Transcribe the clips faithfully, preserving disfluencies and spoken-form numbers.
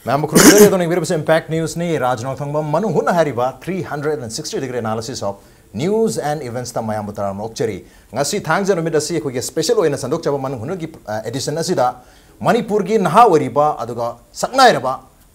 ꯃꯌꯥꯝꯕꯨ ꯈꯨꯔꯨꯝꯖꯔꯤ꯫ ꯑꯗꯣꯝꯅ ꯌꯦꯡꯕꯤꯔꯤꯕꯁꯤ Impact Newsꯅꯤ꯫ ꯔꯥꯖ ꯅꯣꯡꯊꯣꯡꯕꯝ ꯃꯅꯨꯡ ꯍꯨꯠꯅ ꯍꯥꯏꯔꯤꯕ three hundred and sixty degree analysis of news and eventsꯇ ꯃꯌꯥꯝꯕꯨ ꯇꯔꯥꯝꯅ ꯑꯣꯛꯆꯔꯤ꯫ ꯉꯁꯤ ꯊꯥꯡꯖ ꯅꯨꯃꯤꯠ ꯑꯁꯤ ꯑꯩꯈꯣꯏꯒꯤ special ꯑꯣꯏꯅ ꯁꯟꯗꯣꯛꯆꯕ ꯃꯅꯨꯡ ꯍꯨꯠꯅꯒꯤ, ꯑ, edition ꯑꯁꯤꯗ ꯃꯅꯤꯄꯨꯔꯒꯤ ꯅꯍꯥ ꯑꯣꯏꯔꯤꯕ ꯑꯗꯨꯒ ꯁꯛꯅꯥꯏꯔꯕ,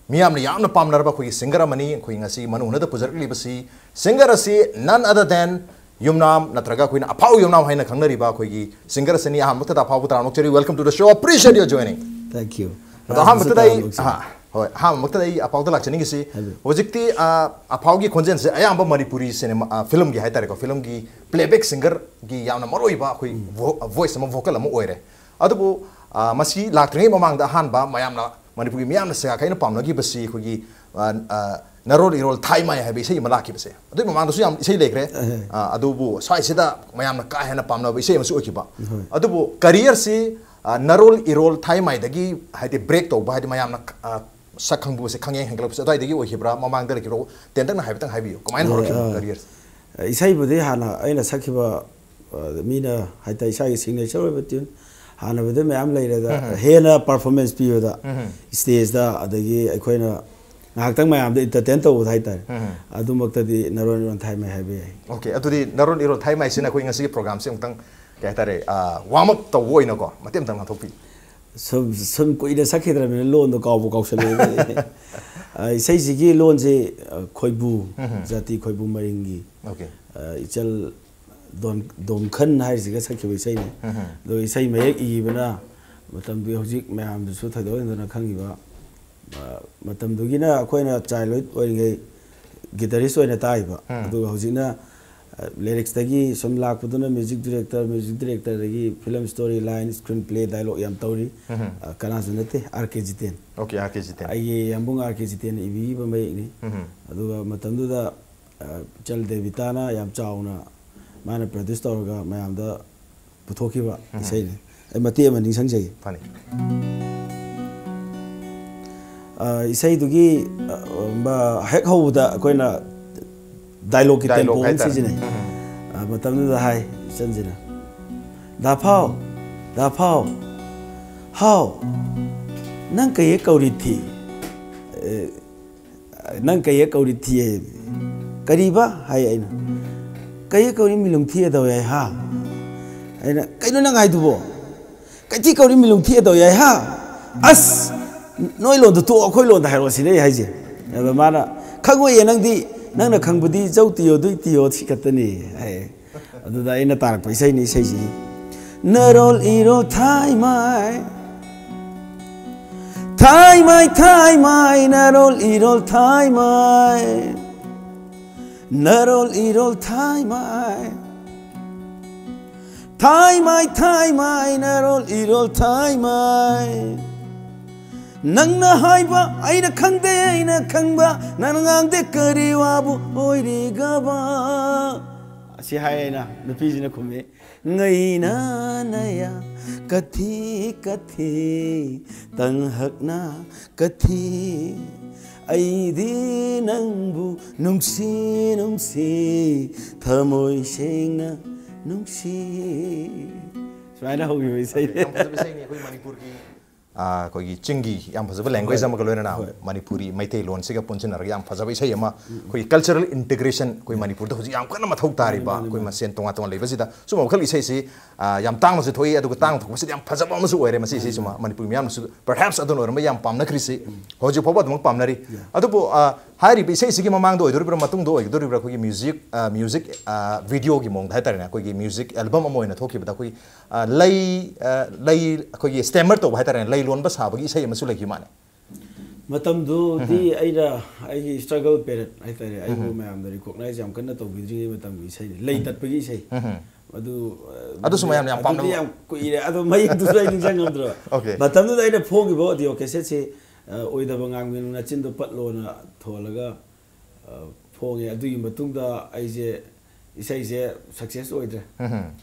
ꯃꯤꯌꯥꯝꯅ ꯌꯥꯝꯅ ꯄꯥꯝꯅꯔꯕ ꯑꯩꯈꯣꯏꯒꯤ singer ꯑꯃꯅꯤ꯫ ꯑꯩꯈꯣꯏ ꯉꯁꯤ ꯃꯅꯨꯡ ꯍꯨꯠꯅꯗ ꯄꯨꯖꯔꯛꯂꯤꯕꯁꯤ singer ꯑꯁꯤ none other than ꯌꯨꯝꯅꯥꯝ, ꯅꯠꯇ꯭ꯔꯒ ꯑꯩꯈꯣꯏꯅ ꯑꯐꯥꯎ ꯌꯨꯝꯅꯥꯝ ꯍꯥꯏꯅ ꯈꯪꯅꯔꯤꯕ ꯑꯩꯈꯣꯏꯒꯤ singer ꯑꯁꯤꯅꯤ꯫ ꯑꯍꯥꯟꯕ ꯃꯛꯇꯗ ꯑꯐꯥꯎꯕ ꯇꯔꯥꯝꯅ ꯑꯣꯛꯆꯔꯤ꯫ Welcome to the show. Appreciate your joining. Thank you. ꯑꯗꯣ ꯑꯍꯥꯟꯕ ꯃꯛꯇꯗ ꯑꯩ, ꯇꯔꯥꯝꯅ ꯑꯣꯛꯆꯔꯤ꯫ ꯑꯍꯥ, ꯍꯣꯏ, ꯑꯍꯥꯟꯕ ꯃꯛꯇꯗ ꯑꯩ ꯑꯐꯥꯎꯗ ꯂꯥꯛꯆꯅꯤꯡꯉꯤꯁꯤ, ꯍꯥꯏꯕꯤꯌꯨ꯫ ꯍꯧꯖꯤꯛꯇꯤ, ꯑ, ꯑꯐꯥꯎꯒꯤ ꯈꯣꯟꯖꯦꯜꯁꯦ ꯑꯌꯥꯝꯕ ꯃꯅꯤꯄꯨꯔꯤ cinema, ꯑ, filmꯒꯤ ꯍꯥꯏꯇꯥꯔꯦꯀꯣ, filmꯒꯤ playback singerꯒꯤ ꯌꯥꯝꯅ ꯃꯔꯨꯑꯣꯏꯕ ꯑꯩꯈꯣꯏ ꯎꯝ꯫ vo-, voice ꯑꯃ, vocal ꯑꯃ ꯑꯣꯏꯔꯦ꯫ ꯑꯗꯨꯕꯨ, ꯑ, ꯃꯁꯤ ꯂꯥꯛꯇ꯭ꯔꯤꯉꯩ ꯃꯃꯥꯡꯗ ꯑꯍꯥꯟꯕ ꯃꯌꯥꯝꯅ, ꯃꯅꯤꯄꯨꯔꯒꯤ ꯃꯤꯌꯥꯝꯅ ꯁꯦꯒꯥꯛ ꯀꯥꯏꯅ ꯄꯥꯝꯅꯈꯤꯕꯁꯦ ꯑꯩꯈꯣꯏꯒꯤ, ꯑ, ꯑ, ꯅꯔꯣꯜ ꯏꯔꯣꯜ ꯊꯥꯏꯃꯥꯏ ꯍꯥꯏꯕ ꯏꯁꯩ ꯑꯃ ꯂꯥꯛꯈꯤꯕꯁꯦ꯫ ꯑꯗꯨꯏ ꯃꯃꯥꯡꯗꯁꯨ ꯌꯥꯝ ꯏꯁꯩ ꯂꯩꯈ꯭ꯔꯦ꯫ ꯑꯍꯦ꯫ ꯑ, ꯑꯗꯨꯕꯨ ꯁ꯭ꯋꯥꯏꯁꯤꯗ ꯃꯌꯥꯝꯅ ꯀꯥ ꯍꯦꯟꯅ ꯄꯥꯝꯅꯕ ꯏꯁꯩ ꯑꯃꯁꯨ ꯑꯣꯏꯈꯤꯕ꯫ ꯍꯣꯏ꯫ ꯑꯗꯨꯕꯨ careerꯁꯤ, ꯑ, ꯅꯔꯣꯜ ꯏꯔꯣꯜ ꯊꯥꯏꯃꯥꯏꯗꯒꯤ ꯍꯥꯏꯗꯤ break ꯇꯧꯕ, ꯍꯥꯏꯗꯤ ꯃꯌꯥꯝꯅ, ꯑ, ꯁꯛ ꯈꯪꯕꯁꯦ, ꯈꯪꯌꯦꯡ ꯍꯦꯟꯒꯠꯂꯛꯄꯁꯦ ꯑꯗꯨꯋꯥꯏꯗꯒꯤ ꯑꯣꯏꯈꯤꯕ꯭ꯔꯥ, ꯃꯃꯥꯡꯗ ꯂꯩꯈꯤꯕ꯭ꯔꯣ? ꯇꯦꯟꯇꯛꯅ ꯍꯥꯏꯐꯦꯠꯇꯪ ꯍꯥꯏꯕꯤꯌꯨ, ꯀꯃꯥꯏꯅ ꯍꯣꯏ, ꯍꯧꯔꯛꯈꯤꯕꯅꯣ ꯑ, careerꯁꯦ? ꯏꯁꯩꯕꯨꯗꯤ ꯍꯥꯟꯅ ꯑꯩꯅ ꯁꯛꯈꯤꯕ, ꯑ, ꯃꯤꯅ ꯍꯥꯏꯇꯥꯔꯦ, ꯏꯁꯥꯒꯤ signature ꯑꯣꯏꯕ tune ꯍꯥꯟꯅꯕꯨꯗꯤ ꯃꯌꯥꯝ ꯂꯩꯔꯦꯗ, ꯎꯝ꯫ ꯍꯦꯟꯅ performance ꯄꯤꯕꯗ, ꯎꯝ꯫ Stageꯇ, ꯑꯗꯒꯤ ꯑꯩꯈꯣꯏꯅ ꯉꯥꯏꯍꯥꯛꯇꯪ ꯃꯌꯥꯝꯗ entertain ꯇꯧꯕꯗ ꯍꯥꯏꯇꯥꯔꯦ, ꯎꯝ꯫ ꯑꯗꯨꯃꯛꯇꯗꯤ ꯅꯔꯣꯟ ꯏꯔꯣꯟ ꯊꯥꯏꯃꯥꯏ ꯍꯥꯏꯕ ꯌꯥꯏ꯫ Okay, ꯑꯗꯨꯗꯤ ꯅꯔꯣꯟ ꯏꯔꯣꯟ ꯊꯥꯏꯃꯥꯏꯁꯤꯅ ꯑꯩꯈꯣꯏ ꯉꯁꯤꯒꯤ programꯁꯦ ꯑꯃꯨꯛꯇꯪ, ꯀꯩ ꯍꯥꯏꯇꯥꯔꯦ, ꯑ, warm up ꯇꯧꯕ ꯑꯣꯏꯅꯀꯣ ꯃꯇꯦꯛ ꯑꯃꯇꯪ ꯉꯥꯡꯊꯣꯛꯄꯤꯌꯨ꯫ ꯁꯨꯝ, ꯁꯨꯝ ꯀꯨꯏꯅ ꯁꯛꯈꯤꯗ꯭ꯔꯕꯅꯤꯅ ꯂꯣꯟꯗꯣ ꯀꯥꯎꯕꯨ ꯀꯥꯎꯁꯜꯂꯛꯑꯦ꯫ ꯑ, ꯏꯁꯩꯁꯤꯒꯤ ꯂꯣꯟꯁꯤ, ꯑ, ꯈꯣꯏꯕꯨ, ꯎꯝ꯫ ꯖꯥꯇꯤ ꯈꯣꯏꯕꯨ ꯃꯔꯤꯡꯒꯤ, Okay꯫ ꯑ, ꯏꯆꯜ ꯗꯣꯟ-, ꯗꯣꯝꯈꯟ ꯍꯥꯏꯔꯤꯁꯤꯒ ꯁꯛꯈꯤꯕ ꯏꯁꯩꯅꯤ꯫ ꯎꯝ꯫ ꯑꯗꯣ ꯏꯁꯩ ꯃꯌꯦꯛ ꯏꯕꯅ ꯃꯇꯝꯗꯨꯒꯤ, ꯍꯧꯖꯤꯛ ꯃꯌꯥꯝꯗꯁꯨ ꯊꯣꯏꯗꯣꯛ ꯍꯦꯟꯗꯣꯛꯅ ꯈꯪꯉꯤꯕ, ꯑ, ꯃꯇꯝꯗꯨꯒꯤꯅ ꯑꯩꯈꯣꯏꯅ childhood ꯑꯣꯏꯔꯤꯉꯩ guitarist ꯑꯣꯏꯅ ꯇꯥꯏꯕ꯫ ꯎꯝ꯫ ꯑꯗꯨꯒ ꯍꯧꯖꯤꯛꯅ, ꯑ, lyricsꯇꯒꯤ ꯁꯨꯝ ꯂꯥꯛꯄꯗꯨꯅ music director, music directorꯗꯒꯤ film story line, screenplay, dialogue ꯌꯥꯝ ꯇꯧꯔꯤ꯫ ꯎꯝ꯫ ꯑ, ꯀꯅꯥꯁꯨ ꯅꯠꯇꯦ, ꯑꯥꯔ ꯀꯦ ꯖꯤꯇꯦꯟ꯫ Okay, ꯑꯥꯔ ꯀꯦ ꯖꯤꯇꯦꯟ꯫ ꯑꯩꯒꯤ ꯌꯥꯝꯕꯨꯡ ꯑꯥꯔ ꯀꯦ ꯖꯤꯇꯦꯟꯅ ꯏꯕꯤꯈꯤꯕ ꯃꯌꯦꯛꯅꯤ꯫ ꯎꯝ꯫ ꯑꯗꯨꯒ ꯃꯇꯝꯗꯨꯗ, ꯑ, ꯏꯆꯜ ꯗꯦꯕꯤꯇꯥꯅ ꯌꯥꯝ ꯆꯥꯎꯅ ꯃꯥꯅ produce ꯇꯧꯔꯒ ꯃꯌꯥꯝꯗ ꯄꯨꯊꯣꯛꯈꯤꯕ ꯎꯝ꯫ ꯏꯁꯩꯅꯤ꯫ ꯑꯩ ꯃꯇꯦꯛ ꯑꯃ ꯅꯤꯡꯁꯤꯡꯖꯒꯦ꯫ ꯐꯅꯤ꯫ ꯑ, ꯏꯁꯩꯗꯨꯒꯤ, ꯑ, ꯃ-, ꯍꯦꯛ ꯍꯧꯕꯗ ꯑꯩꯈꯣꯏꯅ dialogueꯀꯤ dialogue tempo ꯑꯃ ꯍꯥꯏꯇꯥꯔꯦ꯫ ꯁꯤꯖꯤꯟꯅꯩ꯫ ꯎꯝ꯫ ꯑ, ꯃꯇꯝꯗꯨꯗ ꯍꯥꯏ ꯏꯆꯟꯁꯤꯅ, "ꯗꯥꯐꯥꯎ, ꯗꯥꯐꯥꯎ, ꯍꯥꯎ, ꯅꯪ ꯀꯩꯌꯦ ꯀꯧꯔꯤ ꯊꯤ?" "ꯅꯪ ꯀꯩ ꯍꯦꯛ ꯀꯧꯔꯤ ꯊꯤ ꯍꯥꯏ?" "ꯀꯔꯤꯕ?" ꯍꯥꯏ ꯑꯩꯅ꯫ "ꯀꯩ ꯍꯦꯛ ꯀꯧꯔꯤ ꯃꯤꯂꯨꯡ ꯊꯤ ꯇꯧ ꯌꯥꯏ ꯍꯥ?" ꯑꯩꯅ, "ꯀꯩꯅꯣ ꯅꯪ ꯍꯥꯏꯗꯨꯕꯣ? ꯀꯩꯊꯤ ꯀꯧꯔꯤ ꯃꯤꯂꯨꯡ ꯊꯤ ꯇꯧ ꯌꯥꯏ ꯍꯥ?" "ꯑꯁ, ꯅꯣꯏ ꯂꯣꯟꯗ ꯇꯣꯛꯑꯣ, ꯑꯩꯈꯣꯏ ꯂꯣꯟꯗ ꯍꯥꯏꯔꯛꯑꯣ ꯁꯤꯅꯦ ꯑꯩ ꯍꯥꯏꯁꯦ꯫ ꯑꯗ ꯃꯥꯅ, "ꯈꯪꯉꯣꯏꯌꯦ ꯅꯪꯗꯤ, ꯅꯪꯅ ꯈꯪꯕꯗꯤ ꯆꯧ ꯇꯤꯌꯣ ꯗꯨꯏ ꯇꯤꯌꯣ ꯁꯤ ꯈꯛꯇꯅꯤ" ꯍꯥꯏ꯫ ꯑꯗꯨꯗ ꯑꯩꯅ ꯇꯥꯔꯛꯄ ꯏꯁꯩꯅꯤ ꯏꯁꯩꯁꯤ꯫ ꯅꯔꯣꯜ ꯏꯔꯣꯜ ꯊꯥꯏꯃꯥꯏ, ꯊꯥꯏꯃꯥꯏ ꯊꯥꯏꯃꯥꯏ ꯅꯔꯣꯜ ꯏꯔꯣꯜ ꯊꯥꯏꯃꯥꯏ, ꯅꯔꯣꯜ ꯏꯔꯣꯜ ꯊꯥꯏꯃꯥꯏ, ꯊꯥꯏꯃꯥꯏ ꯊꯥꯏꯃꯥꯏ ꯅꯔꯣꯜ ꯏꯔꯣꯜ ꯊꯥꯏꯃꯥꯏ꯫ ꯅꯪꯅ ꯍꯥꯏꯕ ꯑꯩꯅ ꯈꯪꯗꯦ, ꯑꯩꯅ ꯈꯪꯕ ꯅꯪꯅ ꯉꯥꯡꯗꯦ, ꯀꯔꯤ ꯋꯥꯕꯨ ꯑꯣꯏꯔꯤꯒꯕ?" ꯑꯁꯤ ꯍꯥꯏ ꯑꯩꯅ, ꯅꯨꯄꯤꯁꯤꯅ ꯈꯨꯝꯃꯤ, "ꯉꯩꯅ ꯅꯌꯥ ꯀꯊꯤ ꯀꯊꯤ ꯇꯪꯍꯛꯅ ꯀꯊꯤ, ꯑꯩꯗꯤ ꯅꯪꯕꯨ ꯅꯨꯡꯁꯤ ꯅꯨꯡꯁꯤ ꯊꯃꯣꯏ ꯁꯦꯡꯅ ꯅꯨꯡꯁꯤ"꯫ ꯁꯨꯃꯥꯏꯅ ꯍꯧꯈꯤꯕ ꯏꯁꯩ꯫ ꯌꯥꯝ ꯐꯖꯕ ꯏꯁꯩꯅꯤ ꯑꯩꯈꯣꯏ ꯃꯅꯤꯄꯨꯔꯒꯤ꯫ ꯑꯥ, ꯑꯩꯈꯣꯏꯒꯤ ꯆꯤꯡꯒꯤ ꯌꯥꯝ ꯐꯖꯕ language ꯍꯣꯏ, ꯑꯃꯒ ꯂꯣꯏꯅꯅ ꯍꯣꯏ꯫ ꯃꯅꯤꯄꯨꯔꯤ ꯃꯩꯇꯩꯂꯣꯟꯁꯤꯒ ꯄꯨꯟꯁꯤꯟꯅꯔꯒ ꯌꯥꯝ ꯐꯖꯕ ꯏꯁꯩ ꯑꯃ, ꯑꯩꯈꯣꯏꯒꯤ cultural integration, ꯑꯩꯈꯣꯏ ꯃꯅꯤꯄꯨꯔꯗ ꯍꯧꯖꯤꯛ ꯌꯥꯝ ꯀꯟꯅ ꯃꯊꯧ ꯇꯥꯔꯤꯕ, ꯃꯥꯅꯤ, ꯃꯥꯅꯤ, ꯑꯩꯈꯣꯏ ꯃꯥꯅꯤ꯫ ꯃꯁꯦꯟ ꯇꯣꯉꯥꯟ ꯇꯣꯉꯥꯟ ꯂꯩꯕꯁꯤꯗ ꯁꯨꯝꯕ ꯃꯈꯜ ꯏꯁꯩꯁꯤ, ꯑꯥ, ꯌꯥꯝ ꯇꯥꯡꯅꯁꯨ ꯊꯣꯛꯏ, ꯑꯗꯨꯒ ꯇꯥꯡꯅ ꯊꯣꯛꯄꯁꯤꯗꯤ ꯌꯥꯝ ꯐꯖꯕ ꯑꯃꯁꯨ ꯑꯣꯏꯔꯦ꯫ ꯃꯁꯤ ꯏꯁꯩꯁꯤꯃ ꯃꯅꯤꯄꯨꯔꯤ ꯃꯤꯌꯥꯝꯅꯁꯨ perhaps ꯑꯗꯨꯅ ꯑꯣꯏꯔꯝꯕ ꯌꯥꯝ ꯄꯥꯝꯅꯈ꯭ꯔꯤꯁꯤ꯫ ꯍꯧꯖꯤꯛ ꯐꯥꯎꯕ ꯑꯗꯨꯃꯛ ꯄꯥꯝꯅꯔꯤ꯫ ꯑꯗꯨꯕꯨ, ꯑꯥ, ꯍꯥꯏꯔꯤꯕ ꯏꯁꯩꯁꯤꯒꯤ ꯃꯃꯥꯡꯗ ꯑꯣꯏꯗꯣꯔꯤꯕ꯭ꯔꯥ, ꯃꯇꯨꯡꯗ ꯑꯣꯏꯒꯗꯣꯔꯤꯕ꯭ꯔꯥ, ꯑꯩꯈꯣꯏꯒꯤ music, ꯑꯥ, music, ꯑꯥ, videoꯒꯤ ꯃꯑꯣꯡꯗ ꯍꯥꯏꯇꯥꯔꯦꯅꯦ, ꯑꯩꯈꯣꯏꯒꯤ music album ꯑꯃ ꯑꯣꯏꯅ ꯊꯣꯛꯈꯤꯕꯗ ꯑꯩꯈꯣꯏꯒꯤ ꯑ, ꯂꯩ, ꯑ, ꯂꯩ, ꯑꯩꯈꯣꯏꯒꯤ stammer ꯇꯧꯕ ꯍꯥꯏꯇꯥꯔꯦꯅꯦ, ꯂꯩ ꯂꯣꯟꯕ ꯁꯥꯕꯒꯤ ꯏꯁꯩ ꯑꯃꯁꯨ ꯂꯩꯈꯤ ꯃꯥꯅꯦ꯫ ꯃꯇꯝꯗꯨꯗꯤ ꯑꯩꯅ ꯑꯩꯒꯤ struggle period ꯍꯥꯏꯇꯥꯔꯦ, ꯑꯩꯕꯨ ꯃꯌꯥꯝꯅ recognize ꯌꯥꯝ ꯀꯟꯅ ꯇꯧꯕꯤꯗ꯭ꯔꯤꯉꯩ ꯃꯇꯝꯒꯤ ꯏꯁꯩꯅꯤ, ꯂꯩ ꯇꯠꯄꯒꯤ ꯏꯁꯩ꯫ ꯑꯗꯨ, ꯑ, ꯑꯗꯨꯁꯨ ꯃꯌꯥꯝꯅ ꯌꯥꯝ ꯑꯗꯨꯗꯤ ꯄꯥꯝꯅꯕ꯫ ꯌꯥꯝ ꯀꯨꯏꯔꯦ, ꯑꯗꯣ ꯃꯌꯦꯛꯇꯨꯁꯨ ꯑꯩ ꯅꯤꯡꯁꯤꯡꯉꯝꯗ꯭ꯔꯕ꯫ Okay꯫ ꯃꯇꯝꯗꯨꯗ ꯑꯩꯅ ꯐꯣꯡꯈꯤꯕ audio cassette ꯁꯦ, ꯑ, "ꯑꯣꯏꯗꯕ ꯉꯥꯡꯕꯤꯅꯨ, ꯅꯆꯤꯟꯗꯣ ꯄꯠꯂꯣꯅ" ꯊꯣꯜꯂꯒ, ꯑ, ꯐꯣꯡꯉꯦ꯫ ꯑꯗꯨꯒꯤ ꯃꯇꯨꯡꯗ ꯑꯩꯁꯦ ꯏꯁꯩꯁꯦ success ꯑꯣꯏꯗ꯭ꯔꯦ꯫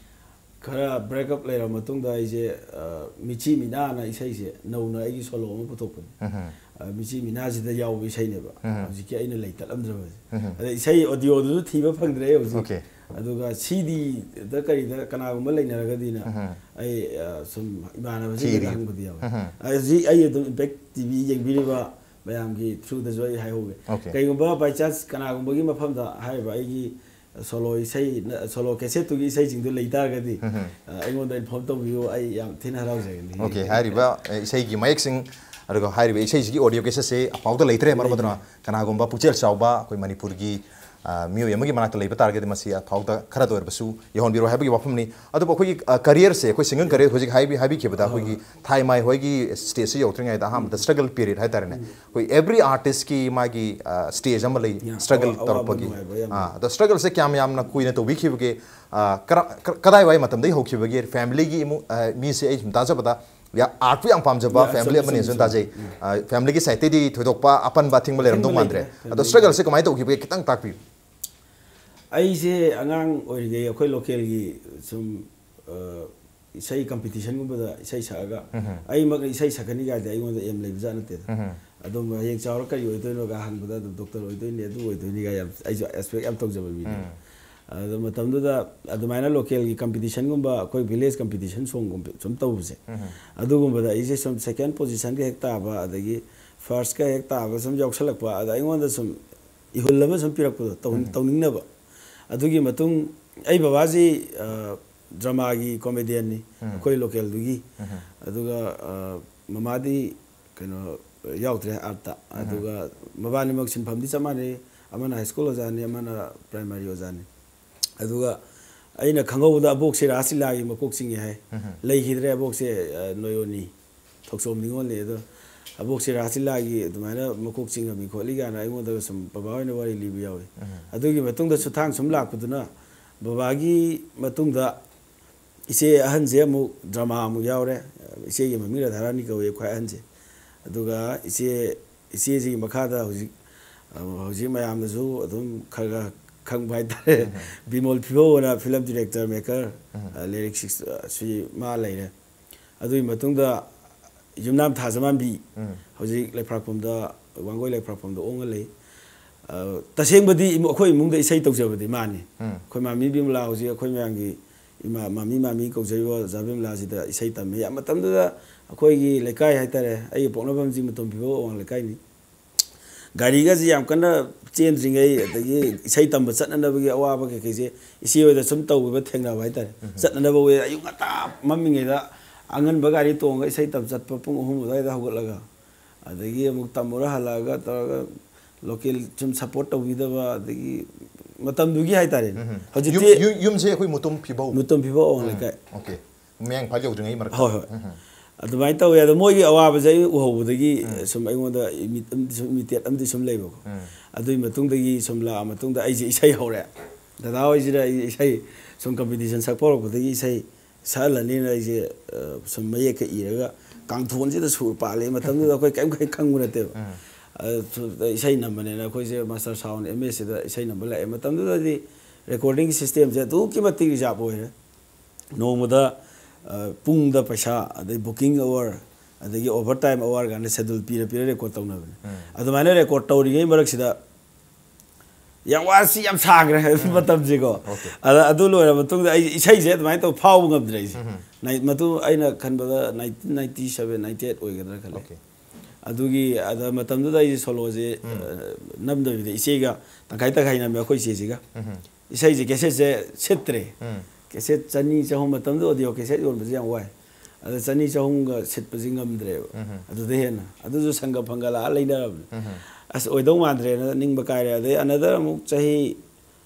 ꯈꯔ break up ꯂꯩꯔꯕ ꯃꯇꯨꯡꯗ ꯑꯩꯁꯦ, ꯑ, ꯃꯤꯆꯤ ꯃꯤꯅꯥꯅ ꯏꯁꯩꯁꯦ ꯅꯧꯅ ꯑꯩꯒꯤ solo ꯑꯃ ꯄꯨꯊꯣꯛꯄꯅꯤ꯫ ꯑ, ꯃꯤꯆꯤ ꯃꯤꯅꯥꯁꯤꯗ ꯌꯥꯎꯕ ꯏꯁꯩꯅꯦꯕ꯫ ꯍꯧꯖꯤꯛꯀꯤ ꯑꯩꯅ ꯂꯩ ꯇꯠꯂꯝꯗ꯭ꯔꯕꯁꯦ꯫ ꯑꯗ ꯏꯁꯩ audioꯗꯨꯁꯨ ꯊꯤꯕ ꯐꯪꯗ꯭ꯔꯦ ꯍꯧꯖꯤꯛ꯫ Okay꯫ ꯑꯗꯨꯒ CDꯗ ꯀꯔꯤꯗ ꯀꯅꯥꯒꯨꯝꯕ ꯂꯩꯅꯔꯒꯗꯤꯅ ꯑꯩ, ꯑ, ꯁꯨꯝ ꯏꯃꯥꯟꯅꯕꯁꯤꯡꯗ ꯊꯤꯔꯤ꯫ ꯍꯪꯕꯗꯤ ꯌꯥꯎꯋꯦ꯫ ꯍꯧꯖꯤꯛ ꯑꯩ ꯑꯗꯨꯝ Impact TV ꯌꯦꯡꯕꯤꯔꯤꯕ ꯃꯌꯥꯝꯒꯤ through ꯗꯁꯨ ꯑꯩ ꯍꯥꯏꯍꯧꯒꯦ꯫ Okay. ꯀꯩꯒꯨꯝꯕ by chance ꯀꯅꯥꯒꯨꯝꯕꯒꯤ ꯃꯐꯝꯗ ꯍꯥꯏꯔꯤꯕ ꯑꯩꯒꯤ solo ꯏꯁꯩ, solo cassette ꯇꯨꯒꯤ ꯏꯁꯩꯁꯤꯡꯗꯨ ꯂꯩ ꯇꯥꯔꯒꯗꯤ, ꯑ, ꯑꯩꯉꯣꯟꯗ inform ꯇꯧꯕꯤꯌꯨ, ꯑꯩ ꯌꯥꯝ ꯊꯤꯅ ꯍꯔꯥꯎꯖꯒꯅꯤ꯫ Okay, ꯍꯥꯏꯔꯤꯕ, ꯑ, ꯏꯁꯩꯒꯤ ꯃꯌꯦꯛꯁꯤꯡ, ꯑꯗꯨꯒ ꯍꯥꯏꯔꯤꯕ ꯏꯁꯩꯁꯤꯒꯤ audio cassette ꯁꯦ ꯑꯐꯥꯎꯗ ꯂꯩꯇ꯭ꯔꯦ꯫ ꯃꯔꯝ ꯑꯗꯨꯅ ꯀꯅꯥꯒꯨꯝꯕ ꯄꯨꯛꯆꯦꯜ ꯆꯥꯎꯕ ꯑꯩꯈꯣꯏ ꯃꯅꯤꯄꯨꯔꯒꯤ, ꯑ, ꯃꯤꯑꯣꯏ ꯑꯃꯒꯤ ꯃꯅꯥꯛꯇ ꯂꯩꯕ ꯇꯥꯔꯒꯗꯤ ꯃꯁꯤ ꯑꯐꯥꯎꯗ ꯈꯔꯗ ꯑꯣꯏꯔꯕꯁꯨ ꯌꯧꯍꯟꯕꯤꯔꯣ ꯍꯥꯏꯕꯒꯤ ꯋꯥꯐꯝꯅꯤ꯫ ꯑꯗꯨꯕꯨ ꯑꯩꯈꯣꯏꯒꯤ, ꯑ, career ꯁꯦ, ꯑꯩꯈꯣꯏ singing career ꯍꯧꯖꯤꯛ ꯍꯥꯏꯕꯤ-, ꯍꯥꯏꯕꯤꯈꯤꯕꯗ ꯑꯩꯈꯣꯏꯒꯤ ꯊꯥꯏꯃꯥꯏ ꯍꯣꯏꯒꯤ stage ꯁꯤ ꯌꯧꯗ꯭ꯔꯤꯉꯩꯗ ꯑꯍꯥꯟꯕꯗ struggle period ꯍꯥꯏꯇꯥꯔꯦꯅꯦ꯫ ꯑꯩꯈꯣꯏ every artist ꯀꯤ ꯃꯥꯒꯤ, ꯑ, stage ꯑꯃ ꯂꯩ, Yeah, struggle ꯑꯋꯥ-, ꯑꯋꯥꯕ ꯇꯧꯔꯛꯄꯒꯤ꯫ ꯅꯨꯡꯉꯥꯏꯕ ꯌꯥꯝ ꯑꯥ, ꯑꯗꯣ struggle ꯁꯦ ꯀꯌꯥꯝ ꯌꯥꯝꯅ ꯀꯨꯏꯅ ꯇꯧꯕꯤꯈꯤꯕꯒꯦ? ꯑ, ꯀꯔ-, ꯀ-, ꯀꯗꯥꯏꯋꯥꯏ ꯃꯇꯝꯗꯒꯤ ꯍꯧꯈꯤꯕꯒꯦ? Family ꯒꯤ ꯏꯃꯨꯡ, ꯑ, ꯃꯤꯁꯦ ꯑꯩ ꯁꯨꯝ ꯇꯥꯖꯕꯗ ꯌꯥ-, art ꯄꯨ ꯌꯥꯝ ꯄꯥꯝꯖꯕ Yeah, family ꯆꯨꯝꯃꯤ, ꯑꯃꯅꯤ ꯆꯨꯝꯃꯤ, ꯁꯨꯝ ꯆꯨꯝꯃꯤ꯫ ꯇꯥꯖꯩ꯫ ꯑ, family ꯒꯤ side ꯇꯩꯗꯤ ꯊꯣꯏꯗꯣꯛꯄ ꯑꯄꯟꯕ ꯑꯊꯤꯡꯕ ꯂꯩꯔꯝꯗꯧ ꯑꯊꯤꯡꯕ ꯃꯥꯟꯗ꯭ꯔꯦ꯫ ꯂꯩꯇ꯭ꯔꯦ, ꯑꯗꯣ family struggle ꯒꯤ꯫ ꯁꯦ ꯀꯃꯥꯏꯅ ꯇꯧꯈꯤꯕꯒꯦ ꯈꯤꯇꯪ ꯇꯥꯛꯄꯤꯌꯨ꯫ ꯑꯩꯁꯦ ꯑꯉꯥꯡ ꯑꯣꯏꯔꯤꯉꯩ ꯑꯩꯈꯣꯏ local ꯒꯤ ꯁꯨꯝ, ꯑ, ꯏꯁꯩ competition ꯒꯨꯝꯕꯗ ꯏꯁꯩ ꯁꯛꯑꯒ, ꯑꯩꯃꯛꯅ ꯏꯁꯩ ꯁꯛꯀꯅꯤ ꯀꯥꯏꯗꯤ ꯑꯩꯉꯣꯟꯗ aim ꯂꯩꯕꯖꯥꯠ ꯅꯠꯇꯦꯗ꯫ ꯑꯗꯨꯝ ꯍꯌꯦꯡ ꯆꯥꯎꯔ ꯀꯔꯤ ꯑꯣꯏꯗꯣꯏꯅꯣꯒ ꯍꯪꯕꯗ ꯑꯗꯨꯝ doctor ꯑꯣꯏꯗꯣꯏꯅꯤ, ꯑꯗꯨ ꯑꯣꯏꯗꯣꯏꯅꯤ ꯀꯥꯏ ꯌꯥꯝ ꯑꯩꯁꯨ expect ꯌꯥꯝ ꯇꯧꯖꯕ ꯃꯤꯅꯦ꯫ ꯑꯗꯣ ꯃꯇꯝꯗꯨꯗ ꯑꯗꯨꯃꯥꯏꯅ local ꯒꯤ competition ꯒꯨꯝꯕ, ꯑꯩꯈꯣꯏ village competition song ꯒꯨꯝꯕ ꯁꯨꯝ ꯇꯧꯕꯁꯦ, ꯑꯗꯨꯒꯨꯝꯕꯗ ꯑꯩꯁꯦ ꯁꯨꯝ second position ꯒ ꯍꯦꯛ ꯇꯥꯕ, ꯑꯗꯒꯤ first ꯀ ꯍꯦꯛ ꯇꯥꯕ ꯁꯨꯝ ꯌꯥꯎꯁꯜꯂꯛꯄ, ꯑꯗ ꯑꯩꯉꯣꯟꯗ ꯁꯨꯝ ꯏꯍꯨꯜ ꯑꯃ ꯁꯨꯝ ꯄꯤꯔꯛꯄꯗꯣ, ꯇꯧ-, ꯇꯧꯅꯤꯡꯅꯕ꯫ ꯑꯗꯨꯒꯤ ꯃꯇꯨꯡ ꯑꯩ ꯕꯕꯥꯁꯤ, ꯑ, drama ꯒꯤ comedian ꯅꯤ, ꯑꯩꯈꯣꯏ local ꯗꯨꯒꯤ꯫ ꯑꯗꯨꯒ, ꯑ, ꯃꯃꯥꯗꯤ ꯀꯩꯅꯣ ꯌꯥꯎꯗ꯭ꯔꯦ art ꯇ꯫ ꯑꯗꯨꯒ ꯃꯕꯥꯅꯤꯃꯛ ꯁꯤꯟꯐꯝꯗꯤ ꯆꯞ ꯃꯥꯟꯅꯩ, ꯑꯃꯅ high school ꯑꯣꯖꯥꯅꯤ, ꯑꯃꯅ primary ꯑꯣꯖꯥꯅꯤ꯫ ꯑꯗꯨꯒ ꯑꯩꯅ ꯈꯪꯍꯧꯕꯗ ꯑꯕꯣꯛꯁꯦ ꯔꯥꯁ ꯂꯤꯂꯥꯒꯤ ꯃꯀꯣꯛ ꯆꯤꯡꯉꯦ ꯍꯥꯏ꯫ ꯂꯩꯈꯤꯗ꯭ꯔꯦ ꯑꯕꯣꯛꯁꯦ, ꯑ, ꯅꯣꯌꯣꯅꯤ ꯊꯣꯛꯆꯣꯝ ꯅꯤꯉꯣꯜꯅꯤ꯫ ꯑꯗꯣ ꯑꯕꯣꯛꯁꯦ ꯔꯥꯁ ꯂꯤꯂꯥꯒꯤ ꯑꯗꯨꯃꯥꯏꯅ ꯃꯀꯣꯛ ꯆꯤꯡꯉꯝꯃꯤ ꯈꯣꯠꯂꯤ ꯀꯥꯏꯅ ꯑꯩꯉꯣꯟꯗꯒ ꯁꯨꯝ ꯕꯕꯥ ꯍꯣꯏꯅ ꯋꯥꯔꯤ ꯂꯤꯕ ꯌꯥꯎꯏ꯫ ꯑꯗꯨꯒꯤ ꯃꯇꯨꯡꯗ ꯁꯨꯊꯥꯡ ꯁꯨꯝ ꯂꯥꯛꯄꯗꯨꯅ ꯕꯕꯥꯒꯤ ꯃꯇꯨꯡꯗ ꯏꯆꯦ ꯑꯍꯟꯁꯦ ꯑꯃꯨꯛ drama ꯑꯃꯨꯛ ꯌꯥꯎꯔꯦ꯫ ꯏꯆꯦꯒꯤ ꯃꯃꯤꯡ ꯔꯥꯙꯥꯔꯥꯅꯤ ꯀꯧꯏ, ꯈ꯭ꯋꯥꯏ ꯑꯍꯟꯁꯦ꯫ ꯑꯗꯨꯒ ꯏꯆꯦ, ꯏꯆꯦꯁꯤꯒꯤ ꯃꯈꯥꯗ ꯍꯧꯖꯤꯛ, ꯑ, ꯍꯧꯖꯤꯛ ꯃꯌꯥꯝꯅꯁꯨ ꯑꯗꯨꯝ ꯈꯔ ꯈꯔ ꯈꯪꯕ ꯍꯥꯏꯇꯥꯔꯦ꯫ ꯕꯤꯃꯣꯜ ꯐꯤꯕꯧ ꯑꯅ film director maker, ꯑ, ꯂꯩꯔꯤꯛ six, ꯑ, ꯁꯤ ꯃꯥ ꯂꯩꯔꯦ꯫ ꯑꯗꯨꯒꯤ ꯃꯇꯨꯡꯗ ꯌꯨꯝꯅꯥꯝ ꯊꯥꯖꯃꯥꯟꯕꯤ, ꯍꯧꯖꯤꯛ ꯂꯩꯐ꯭ꯔꯥꯛꯄꯝꯗ, ꯋꯥꯡꯒꯣꯏ ꯂꯩꯐ꯭ꯔꯥꯛꯄꯝꯗ ꯑꯣꯡꯉ ꯂꯩ꯫ ꯑ, ꯇꯁꯦꯡꯕꯗꯤ ꯏꯃꯨ-, ꯑꯩꯈꯣꯏ ꯏꯃꯨꯡꯗ ꯏꯁꯩ ꯇꯧꯖꯕꯗꯤ ꯃꯥꯅꯤ꯫ ꯑꯩꯈꯣꯏ ꯃꯥꯃꯤ ꯕꯤꯃꯂꯥ ꯍꯧꯖꯤꯛ ꯑꯩꯈꯣꯏ ꯃꯌꯥꯝꯒꯤ ꯏꯃꯥ, ꯃꯥꯃꯤ, ꯃꯥꯃꯤ ꯀꯧꯖꯔꯤꯕ ꯑꯣꯖꯥ ꯕꯤꯃꯂꯥꯁꯤꯗ ꯏꯁꯩ ꯇꯝꯃꯤ꯫ ꯃꯇꯝꯗꯨꯗ ꯑꯩꯈꯣꯏꯒꯤ ꯂꯩꯀꯥꯏ ꯍꯥꯏꯇꯥꯔꯦ, ꯑꯩꯒꯤ ꯄꯣꯛꯅꯐꯝꯁꯤ ꯃꯇꯣꯝ ꯐꯤꯕꯧ ꯑꯋꯥꯡ ꯂꯩꯀꯥꯏꯅꯤ꯫ ꯒꯥꯔꯤꯒꯁꯦ ꯌꯥꯝ ꯀꯟꯅ ꯆꯦꯟꯗ꯭ꯔꯤꯉꯩ, ꯑꯗꯒꯤ ꯏꯁꯩ ꯇꯝꯕ ꯆꯠꯅꯅꯕꯒꯤ ꯑꯋꯥꯕ ꯀꯩꯀꯩꯁꯦ ꯏꯆꯦ ꯍꯣꯏꯗ ꯁꯨꯝ ꯇꯧꯕꯗ ꯊꯦꯡꯅꯕ ꯍꯥꯏꯇꯥꯔꯦ꯫ ꯆꯠꯅꯅꯕ ꯑꯣꯏ ꯑꯌꯨꯛ ꯉꯟꯇꯥ ꯃꯝꯃꯤꯉꯩꯗ ꯑꯉꯟꯕ ꯒꯥꯔꯤ ꯇꯣꯡꯉꯒ ꯏꯁꯩ ꯇꯝ ꯆꯠꯄ, ꯄꯨꯡ ꯑꯍꯨꯝ ꯑꯗꯨꯋꯥꯏꯗ ꯍꯧꯒꯠꯂꯒ, ꯑꯗꯒꯤ ꯑꯃꯨꯛ ꯇꯝꯃꯨꯔ ꯍꯜꯂꯛꯑꯒ ꯇꯧꯔꯒ local ꯁꯨꯝ support ꯇꯧꯕꯤꯗꯕ, ꯑꯗꯒꯤ ꯃꯇꯝꯗꯨꯒꯤ ꯍꯥꯏꯇꯥꯔꯦꯅꯦ꯫ ꯎꯝ, ꯎꯝ꯫ ꯌꯨꯝ, ꯍꯧꯖꯤꯛꯇꯤ ꯌꯨꯝ, ꯌꯨꯝꯁꯦ ꯑꯩꯈꯣꯏ ꯃꯨꯇꯨꯝ ꯐꯤꯕꯧ꯫ ꯃꯨꯇꯨꯝ ꯐꯤꯕꯧ ꯑꯋꯥꯡ ꯎꯝ, ꯂꯩꯀꯥꯏ꯫ Okay꯫ ꯃꯌꯥꯡ ꯏꯝꯐꯥꯜ ꯌꯧꯗ꯭ꯔꯤꯉꯩ ꯃꯔꯛꯇ꯫ ꯍꯣꯏ, ꯍꯣꯏ꯫ ꯎꯝ, ꯎꯝ꯫ ꯑꯗꯨꯃꯥꯏꯅ ꯇꯧꯋꯦ꯫ ꯑꯗꯣ ꯃꯣꯏꯒꯤ ꯑꯋꯥꯕꯁꯦ ꯑꯩ ꯎꯍꯧꯕꯗꯒꯤ ꯎꯝ꯫ ꯁꯨꯝ ꯑꯩꯉꯣꯟꯗ ꯏꯃꯤꯠ-, ꯑꯃꯗꯤ ꯁꯨꯝ imitate ꯑꯃꯗꯤ ꯁꯨꯝ ꯂꯩꯕꯀꯣ꯫ ꯎꯝ꯫ ꯑꯗꯨꯒꯤ ꯃꯇꯨꯡꯗꯒꯤ ꯁꯨꯝ ꯂꯥꯛꯑ ꯃꯇꯨꯡꯗ ꯑꯩꯁꯦ ꯏꯁꯩ ꯍꯧꯔꯦ꯫ ꯗꯗꯥ ꯍꯣꯏꯁꯤꯗ ꯑꯩ ꯏꯁꯩ ꯁꯨꯝ competition ꯁꯛꯄ ꯍꯧꯔꯛꯄꯗꯒꯤ ꯏꯁꯩ ꯁꯛꯍꯜꯂꯅꯤꯅ ꯑꯩꯁꯦ, ꯑ, ꯁꯨꯝ ꯃꯌꯦꯛꯀ ꯏꯔꯒ ꯀꯥꯡꯊꯣꯟꯁꯤꯗ ꯁꯨꯔ ꯄꯥꯜꯂꯦ꯫ ꯃꯇꯝꯗꯨꯗ ꯑꯩꯈꯣꯏ ꯀꯔꯤꯝ, ꯀꯔꯤꯝ ꯈꯪꯕ ꯅꯠꯇꯦꯕ꯫ ꯎꯝ꯫ ꯑ, ꯁꯨ-, ꯏꯁꯩ ꯅꯝꯕꯅꯦꯅ ꯑꯩꯈꯣꯏꯁꯦ Master Sound M A ꯁꯤꯗ ꯏꯁꯩ ꯅꯝꯕ ꯂꯥꯛꯑꯦ꯫ ꯃꯇꯝꯗꯨꯗꯗꯤ recording system ꯁꯦ ꯑꯗꯨꯛꯀꯤ ꯃꯇꯤꯛ reserve ꯑꯣꯏꯔꯦ꯫ ꯅꯣꯡꯃꯗ, ꯑ, ꯄꯨꯡꯗ ꯄꯩꯁꯥ, ꯑꯗꯩ booking hour, ꯑꯗꯒꯤ overtime hour ꯀꯥꯏꯅ schedule ꯄꯤꯔ ꯄꯤꯔ record ꯇꯧꯅꯕꯅꯦ꯫ ꯎꯝ꯫ ꯑꯗꯨꯃꯥꯏꯅ record ꯇꯧꯔꯤꯉꯩ ꯃꯔꯛꯁꯤꯗ ꯌꯥꯝ ꯋꯥ-, ꯁꯤ ꯌꯥꯝ ꯁꯥꯡꯈ꯭ꯔꯦ ꯎꯝ꯫ ꯃꯇꯝꯁꯤꯀꯣ꯫ Okay꯫ ꯑꯗ ꯑꯗꯨ ꯂꯣꯏꯔ ꯃꯇꯨꯡꯗ ꯑꯩ ꯏꯁꯩꯁꯦ ꯑꯗꯨꯃꯥꯏꯅ ꯇꯧ ꯐꯥꯎꯕ ꯉꯝꯗ꯭ꯔꯦ ꯑꯩꯁꯦ꯫ ꯎꯝ꯫ ꯅꯥꯏ-, ꯃꯇꯨ ꯑꯩꯅ ꯈꯟꯕꯗ nineteen ninety seven, ninety eight ꯑꯣꯏꯒꯗ꯭ꯔꯥ ꯈꯜꯂꯦ꯫ Okay꯫ ꯑꯗꯨꯒꯤ ꯑꯗ ꯃꯇꯝꯗꯨꯗ ꯑꯩꯁꯦ solo ꯁꯦ, ꯎꯝ꯫ ꯑ, ꯅꯝꯗꯕꯤꯗ ꯏꯆꯦꯒ ꯇꯪꯈꯥꯏ ꯇꯪꯈꯥꯏ ꯅꯝꯃꯦ ꯑꯩꯈꯣꯏ ꯏꯆꯦꯁꯤꯒ꯫ ꯎꯝ꯫ ꯏꯁꯩꯁꯦ cassette ꯁꯦ ꯁꯤꯠꯇ꯭ꯔꯦ꯫ ꯎꯝ꯫ Cassette ꯆꯅꯤ, ꯆꯍꯨꯝ, ꯃꯇꯝꯗꯨꯗ audio cassette ꯌꯣꯟꯕꯁꯦ ꯌꯥꯝ ꯋꯥꯏ꯫ ꯑꯗ ꯆꯅꯤ, ꯆꯍꯨꯝꯒ ꯁꯤꯠꯄꯁꯤ ꯉꯝꯗ꯭ꯔꯦꯕ꯫ ꯎꯝ꯫ ꯑꯗꯨꯗ ꯍꯦꯟꯅ꯫ ꯑꯗꯨꯁꯨ ꯁꯪꯒ ꯐꯪꯒ ꯂꯥꯛꯑ ꯂꯩꯅꯔꯕꯅꯦ꯫ ꯎꯝ꯫ ꯑꯁ, ꯑꯣꯏꯗꯧ ꯃꯥꯟꯗ꯭ꯔꯦꯅ ꯅꯤꯡꯕ ꯀꯥꯏꯔꯦ꯫ ꯑꯗꯩ another ꯑꯃꯨꯛ ꯆꯍꯤ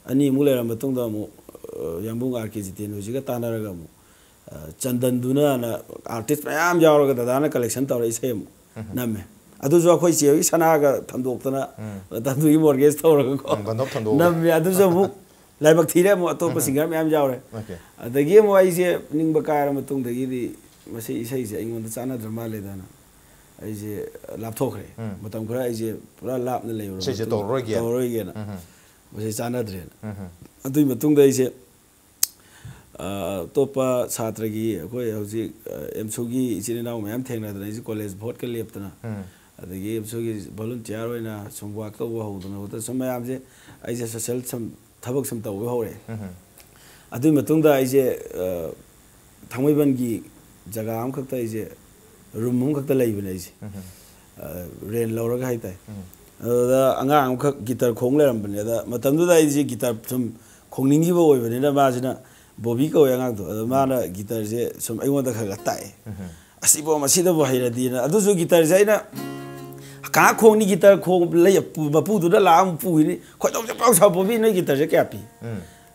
ꯑꯅꯤꯃꯨꯛ ꯂꯩꯔ ꯃꯇꯨꯡꯗ ꯑꯃꯨꯛ, ꯑ, ꯌꯥꯝꯕꯨꯡ ꯑꯥꯔ ꯀꯦ ꯖꯤꯇꯦꯟ ꯍꯣꯏꯁꯤꯒ ꯇꯥꯟꯅꯔꯒ ꯑꯃꯨꯛ, ꯑ, ꯆꯟꯗꯟꯗꯨꯅꯅ artist ꯃꯌꯥꯝ ꯌꯥꯎꯔꯒ ꯗꯗꯥꯅ collection ꯇꯧꯔ ꯏꯁꯩ ꯑꯃꯨꯛ ꯎꯝ꯫ ꯅꯝꯃꯦ꯫ ꯑꯗꯨꯁꯨ ꯑꯩꯈꯣꯏ ꯆꯦ ꯍꯣꯏꯒꯤ ꯁꯅꯥꯒ ꯊꯝꯗꯣꯛꯇꯅ, ꯎꯝ꯫ ꯃꯇꯝꯗꯨꯒꯤ mortgage ꯇꯧꯔꯒꯀꯣ ꯎꯝ, ꯕꯟꯗꯣꯞ ꯊꯝꯗꯣꯛꯑꯒ꯫ ꯅꯝꯃꯦ꯫ ꯑꯗꯨꯁꯨ ꯑꯃꯨꯛ ꯂꯥꯏꯕꯛ ꯊꯤꯔꯦ, ꯑꯃꯨꯛ ꯑꯇꯣꯞꯄ ꯎꯝ꯫ Singer ꯃꯌꯥꯝ ꯌꯥꯎꯔꯦ꯫ Okay꯫ ꯑꯗꯒꯤ ꯑꯃꯨꯛ ꯑꯩꯁꯦ ꯅꯤꯡꯕ ꯀꯥꯏꯔ ꯃꯇꯨꯡꯗꯒꯤꯗꯤ ꯃꯁꯤ ꯏꯁꯩꯁꯦ ꯑꯩꯉꯣꯟꯗ ꯆꯥꯟꯅꯗ꯭ꯔ ꯃꯥꯜꯂꯦꯗꯅ ꯑꯩꯁꯦ ꯂꯥꯞꯊꯣꯛꯈ꯭ꯔꯦ꯫ ꯎꯝ꯫ ꯃꯇꯝ ꯈꯔ ꯑꯩꯁꯦ ꯄꯨꯔꯥ ꯂꯥꯞꯅ ꯂꯩꯔꯨꯔ ꯏꯁꯩꯁꯦ ꯃꯇꯨꯡꯗ ꯇꯧꯔꯔꯣꯏꯒꯦꯅ꯫ ꯇꯧꯔꯔꯣꯏꯒꯦꯅ꯫ ꯎꯝ꯫ ꯃꯁꯤ ꯆꯥꯟꯅꯗ꯭ꯔꯦꯅ꯫ ꯎꯝ꯫ ꯑꯗꯨꯒꯤ ꯃꯇꯨꯡꯗ ꯑꯩꯁꯦ, ꯑ, ꯑꯇꯣꯞꯄ ꯁꯥꯇ꯭ꯔꯒꯤ ꯑꯩꯈꯣꯏ ꯍꯧꯖꯤꯛ, ꯑ, ꯑꯦꯝꯁꯨꯒꯤ ꯏꯆꯤꯟ ꯏꯅꯥꯎ ꯃꯌꯥꯝ ꯊꯦꯡꯅꯗꯅ ꯑꯩꯁꯦ college ꯚꯣꯠꯀ ꯂꯦꯞꯇꯅ, ꯎꯝ꯫ ꯑꯗꯒꯤ ꯑꯦꯝꯁꯨꯒꯤ volunteer ꯑꯣꯏꯅ ꯁꯨꯝ work ꯇꯧꯕ ꯍꯧꯗꯅ ꯈꯣꯠꯇꯅ ꯁꯨꯝ ꯃꯌꯥꯝꯁꯦ ꯑꯩꯁꯦ social ꯁꯨꯝ ꯊꯕꯛ ꯁꯨꯝ ꯇꯧꯕ ꯍꯧꯔꯛꯑꯦ꯫ ꯎꯝ꯫ ꯑꯗꯨꯒꯤ ꯃꯇꯨꯡꯗ ꯑꯩꯁꯦ, ꯑ, ꯊꯥꯡꯃꯩꯕꯟꯒꯤ ꯖꯒꯥ ꯑꯃꯈꯛꯇ ꯑꯩꯁꯦ room ꯑꯃꯈꯛꯇ ꯂꯩꯕꯅꯦ ꯑꯩꯁꯦ꯫ ꯎꯝ꯫ ꯑ, rent ꯂꯧꯔꯒ ꯍꯥꯏꯇꯥꯔꯦ꯫ ꯎꯝ꯫ ꯑꯗꯨꯗ ꯑꯉꯥꯡ ꯑꯃꯈꯛ ꯒꯤꯇꯔ ꯈꯣꯡ ꯂꯩꯔꯝꯕꯅꯦ꯫ ꯑꯗ ꯃꯇꯝꯗꯨꯗ ꯑꯩꯁꯦ ꯒꯤꯇꯥꯔ ꯁꯨꯝ ꯈꯣꯡꯅꯤꯡꯈꯤꯕ ꯑꯣꯏꯕꯅꯤꯅ, ꯃꯥꯁꯤꯅ, ꯕꯣꯕꯤ ꯀꯧꯋꯦ ꯑꯉꯥꯡꯗꯣ, ꯑꯗꯣ ꯃꯥꯅ ꯒꯤꯇꯔꯁꯦ ꯁꯨꯝ ꯑꯩꯉꯣꯟꯗ ꯈꯔ ꯈꯔ ꯇꯥꯛꯑꯦ꯫ "ꯑꯁ ꯏꯕꯣ, ꯃꯁꯤꯗꯕꯨ ꯍꯩꯔꯗꯤꯅ", ꯑꯗꯨꯁꯨ ꯒꯤꯇꯔꯁꯦ ꯑꯩꯅ ꯀꯥ ꯈꯣꯡꯅꯤ, ꯒꯤꯇꯔ ꯈꯣꯡ ꯂꯩ, ꯃꯄꯨꯗꯨꯅ ꯂꯥꯛꯑ ꯑꯃꯨꯛ ꯄꯨꯈꯤꯅꯤ꯫ ꯈꯣꯏꯗꯧꯁꯦ ꯄꯥꯎ ꯁꯥꯎ, "ꯕꯣꯕꯤ, ꯅꯣꯏ ꯒꯤꯇꯔꯁꯦ ꯀꯌꯥ ꯄꯤ?"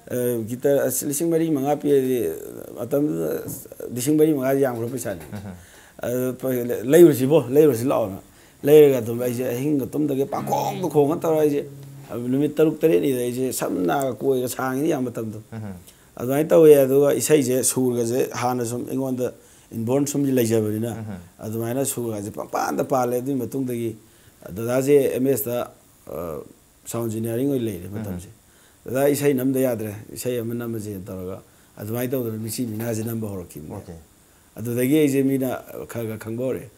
ꯑ, ꯒꯤꯇꯔ ꯑꯁ ꯂꯤꯁꯤꯡ ꯃꯔꯤ ꯃꯉꯥ ꯄꯤꯔꯗꯤ, ꯃꯇꯝꯗꯨꯗ ꯑꯁ ꯂꯤꯁꯤꯡ ꯃꯔꯤ ꯃꯉꯥꯗꯤ ꯌꯥꯝꯈ꯭ꯔꯕ ꯄꯩꯁꯥꯅꯤ꯫ ꯑꯗꯨ ꯐ-, ꯂꯩꯔꯨꯁꯤꯕꯣ, ꯂꯩꯔꯨꯁꯤ ꯂꯥꯛꯑꯣꯅ꯫ ꯂꯩꯔꯒ ꯑꯗꯨꯝ ꯑꯩꯁꯦ ꯑꯍꯤꯡꯒ ꯇꯨꯝꯗꯒꯩ ꯄꯥꯈꯣꯡꯗ ꯈꯣꯡꯉ ꯇꯧꯔ ꯑꯩꯁꯦ ꯅꯨꯃꯤꯠ ꯇꯔꯨꯛ ꯇꯔꯦꯠꯅꯤꯗ ꯑꯩꯁꯦ ꯁꯝ ꯅꯥꯒ ꯀꯣꯏꯒ ꯁꯥꯡꯉꯤꯅꯤ ꯌꯥꯝ ꯃꯇꯝꯗꯣ꯫ ꯑꯗꯨꯃꯥꯏꯅ ꯇꯧꯋꯦ꯫ ꯑꯗꯨꯒ ꯏꯁꯩꯁꯦ ꯁꯨꯔꯒꯁꯦ ꯍꯥꯟꯅ ꯁꯨꯝ ꯑꯩꯉꯣꯟꯗ inborn ꯁꯨꯝ ꯂꯩꯖꯕꯅꯤꯅ, ꯑꯗꯨꯃꯥꯏꯅ ꯁꯨꯔꯒꯁꯦ ꯄꯪꯄꯥꯟꯗ ꯄꯥꯜꯂꯦ꯫ ꯑꯗꯨꯒꯤ ꯃꯇꯨꯡꯗꯒꯤ ꯗꯗꯥꯁꯦ ꯑꯦꯝ ꯑꯦꯁꯇ sound engineering ꯑꯣꯏꯅ ꯂꯩꯔꯦ ꯃꯇꯝꯁꯦ꯫ "ꯗꯗꯥ, ꯏꯁꯩ ꯅꯝꯗ ꯌꯥꯗ꯭ꯔꯦ, ꯏꯁꯩ ꯑꯃ ꯅꯝꯃꯁꯦꯅ" ꯇꯧꯔꯒ ꯑꯗꯨꯃꯥꯏꯅ ꯇꯧꯗꯅ ꯃꯤꯆꯤ ꯃꯤꯅꯥꯁꯦ ꯅꯝꯕ ꯍꯧꯔꯛꯈꯤꯕꯅꯦ꯫ ꯑꯣꯀꯦ꯫ ꯑꯗꯨꯗꯒꯤ ꯑꯩꯁꯦ ꯃꯤꯅ ꯈꯔ ꯈꯔ ꯈꯪꯕ ꯍꯧꯔꯛꯑꯦ꯫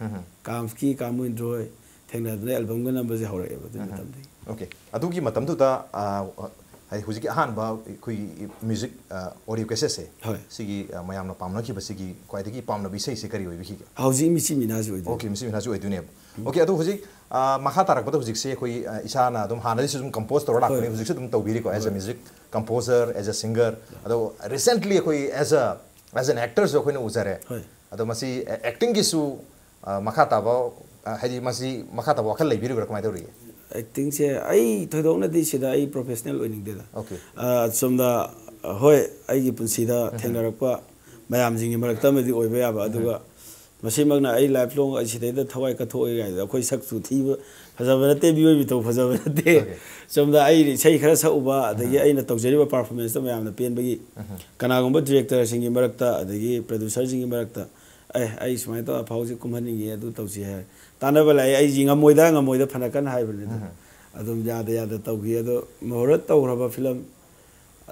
ꯀꯥꯝꯁꯀꯤ, ꯀꯥꯃꯨ ꯏꯟꯗ꯭ꯔꯣꯏ ꯊꯦꯡꯅꯗꯅ ꯑꯦꯜꯕꯝꯒ ꯅꯝꯕꯁꯦ ꯍꯧꯔꯛꯑꯦꯕ ꯑꯗꯨꯒꯤ ꯃꯇꯝꯗꯒꯤ꯫ ꯑꯣꯀꯦ꯫ ꯑꯗꯨꯒꯤ ꯃꯇꯝꯗꯨꯗ, ꯑ, ꯍꯥꯏꯗꯤ ꯍꯧꯖꯤꯛꯀꯤ ꯑꯍꯥꯟꯕ ꯑꯩꯈꯣꯏꯒꯤ music, ꯑ, audio cassette ꯁꯦ, ꯍꯣꯏ꯫ ꯁꯤꯒꯤ, ꯑ, ꯃꯌꯥꯝꯅ ꯄꯥꯝꯅꯈꯤꯕ ꯁꯤꯒꯤ ꯈ꯭ꯋꯥꯏꯗꯒꯤ ꯄꯥꯝꯅꯕ ꯏꯁꯩꯁꯦ ꯀꯔꯤ ꯑꯣꯏꯕꯤꯈꯤꯒꯦ? ꯍꯧꯖꯤꯛ ꯃꯤꯆꯤ ꯃꯤꯅꯥꯁꯤ ꯑꯣꯏꯗꯣꯏꯅꯦ꯫ ꯑꯣꯀꯦ, ꯃꯤꯆꯤ ꯃꯤꯅꯥꯁꯤ ꯑꯣꯏꯗꯣꯏꯅꯦꯕ꯫ ꯑꯣꯀꯦ, ꯑꯗꯣ ꯍꯧꯖꯤꯛ, ꯑ, ꯃꯈꯥ ꯇꯥꯔꯛꯄꯗ ꯍꯧꯖꯤꯛꯁꯦ ꯑꯩꯈꯣꯏ, ꯑ, ꯏꯁꯥꯅ ꯑꯗꯨꯝ ꯍꯥꯟꯅꯗꯩꯁꯨ ꯑꯗꯨꯝ compose ꯇꯧꯔ ꯂꯥꯛꯄꯅꯦ, ꯍꯣꯏ꯫ ꯍꯧꯖꯤꯛꯁꯨ ꯑꯗꯨꯝ ꯇꯧꯕꯤꯔꯤꯀꯣ, as a ꯍꯣꯏ꯫ Music composer, as a singer, ꯑꯗꯣ recently ꯑꯩꯈꯣꯏ as a, as an actor ꯁꯨ ꯑꯩꯈꯣꯏꯅ ꯎꯖꯔꯦ꯫ ꯍꯣꯏ꯫ ꯑꯗꯣ ꯃꯁꯤ, ꯑ, acting ꯒꯤꯁꯨ, ꯑ, ꯃꯈꯥ ꯇꯥꯕ, ꯑ, ꯍꯥꯏꯗꯤ ꯃꯁꯤ ꯃꯈꯥ ꯇꯥꯕ ꯋꯥꯈꯜ ꯂꯩꯕꯤꯔꯤꯕ꯭ꯔꯥ, ꯀꯃꯥꯏꯅ ꯇꯧꯔꯤꯒꯦ? Acting ꯁꯦ ꯑꯩ ꯊꯣꯏꯗꯣꯛꯅꯗꯤ ꯁꯤꯗ ꯑꯩ professional ꯑꯣꯏꯅꯤꯡꯗꯦꯗ꯫ ꯑꯣꯀꯦ꯫ ꯑ, ꯁꯣꯝꯗ, ꯑ, ꯍꯣꯏ, ꯑꯩꯒꯤ ꯄꯨꯟꯁꯤꯗ ꯊꯦꯡꯅꯔꯛꯄ ꯃꯌꯥꯝꯁꯤꯡꯒꯤ ꯃꯔꯛꯇ ꯑꯃꯗꯤ ꯑꯣꯏꯕ ꯌꯥꯕ, ꯑꯗꯨꯒ ꯃꯁꯤꯃꯛꯅ ꯑꯩ life long ꯑꯩ ꯁꯤꯗꯩꯗ ꯊꯋꯥꯏ ꯀꯠꯊꯣꯛꯑꯣꯏ ꯀꯥꯏꯅ꯫ ꯑꯩꯈꯣꯏ ꯁꯛꯁꯨ ꯊꯤꯕ, ꯐꯖꯕ ꯅꯠꯇꯦ, ꯃꯤꯑꯣꯏ ꯃꯤꯊꯧ ꯐꯖꯕ ꯅꯠꯇꯦ꯫ ꯑꯣꯀꯦ꯫ ꯁꯣꯝꯗ ꯑꯩ ꯏꯁꯩ ꯈꯔ ꯁꯛꯎꯕ, ꯑꯗꯒꯤ ꯑꯩꯅ ꯇꯧꯖꯔꯤꯕ performance ꯇꯣ ꯃꯌꯥꯝꯅ ꯄꯦꯟꯕꯒꯤ, ꯀꯅꯥꯒꯨꯝꯕ director ꯁꯤꯡꯒꯤ ꯃꯔꯛꯇ, ꯑꯗꯒꯤ producer ꯁꯤꯡꯒꯤ ꯃꯔꯛꯇ, "ꯑꯦ, ꯑꯩ ꯁꯨꯃꯥꯏꯅ ꯇꯧꯔ ꯑꯐꯥꯎꯁꯦ ꯀꯨꯝꯍꯟꯅꯤꯡꯉꯦ, ꯑꯗꯨ ꯇꯧꯁꯤ" ꯍꯥꯏ꯫ ꯇꯥꯟꯅꯕ ꯂꯥꯛꯑꯦ, ꯑꯩꯁꯤ ꯉꯝꯃꯣꯏꯗ, ꯉꯝꯃꯣꯏꯗ ꯐꯅ ꯀꯟꯅ ꯍꯥꯏꯕꯅꯤꯗ꯫ ꯑꯗꯨꯝ ꯌꯥꯗ ꯌꯥꯗ ꯇꯧꯈꯤ꯫ ꯑꯗꯣ ꯃꯨꯍꯨꯔꯠ ꯇꯧꯈ꯭ꯔꯕ film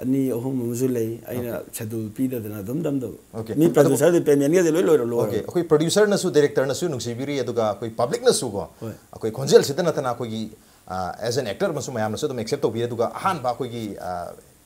ꯑꯅꯤ ꯑꯍꯨꯝ ꯑꯃꯁꯨ ꯂꯩ, ꯑꯩꯅ ꯑꯣꯀꯦ꯫ Schedule ꯄꯤꯗꯗꯅ ꯑꯗꯨꯝ ꯅꯝꯗꯕ꯫ ꯑꯣꯀꯦ꯫ ꯃꯤ ꯑꯗꯨ producer ꯗꯤ payment ꯒꯁꯦ ꯂꯣꯏ ꯂꯣꯏꯔ ꯂꯣꯏꯔꯦ꯫ ꯑꯣꯀꯦ, ꯑꯩꯈꯣꯏ producer ꯅꯁꯨ, director ꯅꯁꯨ ꯅꯨꯡꯁꯤꯕꯤꯔꯤ, ꯑꯗꯨꯒ ꯑꯩꯈꯣꯏ public ꯅꯁꯨ ꯀꯣ, ꯍꯣꯏ꯫ ꯑꯩꯈꯣꯏ ꯈꯣꯟꯖꯦꯜꯁꯤꯗ ꯅꯠꯇꯅ ꯑꯩꯈꯣꯏꯒꯤ, ꯑ, as an actor ꯑꯃꯁꯨ ꯃꯌꯥꯝꯅꯁꯨ ꯑꯗꯨꯝ accept ꯇꯧꯕꯤꯔꯦ, ꯑꯗꯨꯒ ꯑꯍꯥꯟꯕ ꯑꯩꯈꯣꯏꯒꯤ, ꯑ,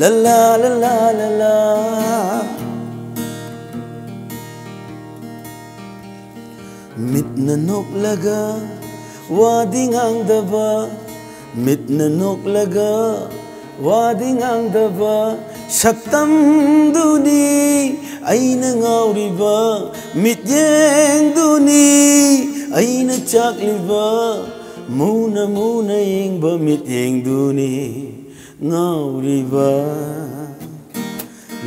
la la la la la la. ꯃꯤꯠꯅ ꯅꯣꯛꯂꯒ ꯋꯥꯗꯤ ꯉꯥꯡꯗꯕ, ꯃꯤꯠꯅ ꯅꯣꯛꯂꯒ ꯋꯥꯗꯤ ꯉꯥꯡꯗꯕ ꯁꯛꯇꯝꯗꯨꯅꯤ ꯑꯩꯅ ꯉꯥꯎꯔꯤꯕ, ꯃꯤꯠꯌꯦꯡꯗꯨꯅꯤ ꯑꯩꯅ ꯆꯥꯛꯂꯤꯕ, ꯃꯨꯅ ꯃꯨꯅ ꯌꯦꯡꯕ ꯃꯤꯠꯌꯦꯡꯗꯨꯅꯤ ꯉꯥꯎꯔꯤꯕ.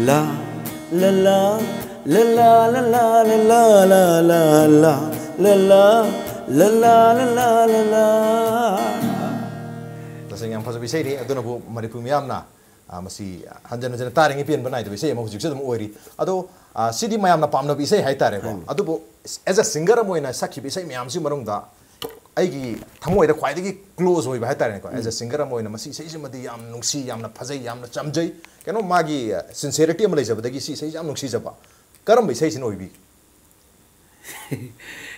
La la la la la la la la la la la la la la la la la la la la. ꯇꯁꯦꯡꯅ ꯌꯥꯝ ꯐꯖꯕ ꯏꯁꯩꯅꯤ꯫ ꯑꯗꯨꯅꯕꯨ ꯃꯅꯤꯄꯨꯔ ꯃꯤꯌꯥꯝꯅ, ꯑ, ꯃꯁꯤ ꯍꯟꯖꯟ ꯍꯟꯖꯟꯅ ꯇꯥꯔꯤꯉꯩ ꯄꯦꯟꯕ ꯅꯥꯏꯗꯕ ꯏꯁꯩ ꯑꯃ ꯍꯧꯖꯤꯛꯁꯨ ꯑꯗꯨꯝ ꯑꯣꯏꯔꯤ꯫ ꯑꯗꯣ, ꯑ, ꯁꯤꯗꯤ ꯃꯌꯥꯝꯅ ꯄꯥꯝꯅꯕ ꯏꯁꯩ ꯍꯥꯏꯇꯥꯔꯦꯀꯣ꯫ ꯃꯥꯅꯤ꯫ ꯑꯗꯨꯕꯨ as a singer ꯑꯃ ꯑꯣꯏꯅ ꯁꯛꯈꯤꯕ ꯏꯁꯩ ꯃꯌꯥꯝꯁꯤ ꯃꯅꯨꯡꯗ ꯑꯩꯒꯤ ꯊꯃꯣꯏꯗ ꯈ꯭ꯋꯥꯏꯗꯒꯤ close ꯑꯣꯏꯕ ꯍꯥꯏꯇꯥꯔꯦꯀꯣ, as a singer ꯑꯃ ꯑꯣꯏꯅ ꯃꯁꯤ ꯏꯁꯩꯁꯤꯃꯗꯤ ꯌꯥꯝ ꯅꯨꯡꯁꯤ, ꯌꯥꯝꯅ ꯐꯖꯩ, ꯌꯥꯝꯅ ꯆꯝꯖꯩ, ꯀꯩꯅꯣ ꯃꯥꯒꯤ sincerity ꯑꯃ ꯂꯩꯖꯕꯗꯒꯤ ꯁꯤ ꯏꯁꯩꯁꯤ ꯌꯥꯝ ꯅꯨꯡꯁꯤꯖꯕ, ꯀꯔꯝꯕ ꯏꯁꯩꯁꯤꯅ ꯑꯣꯏꯕꯤꯒꯦ?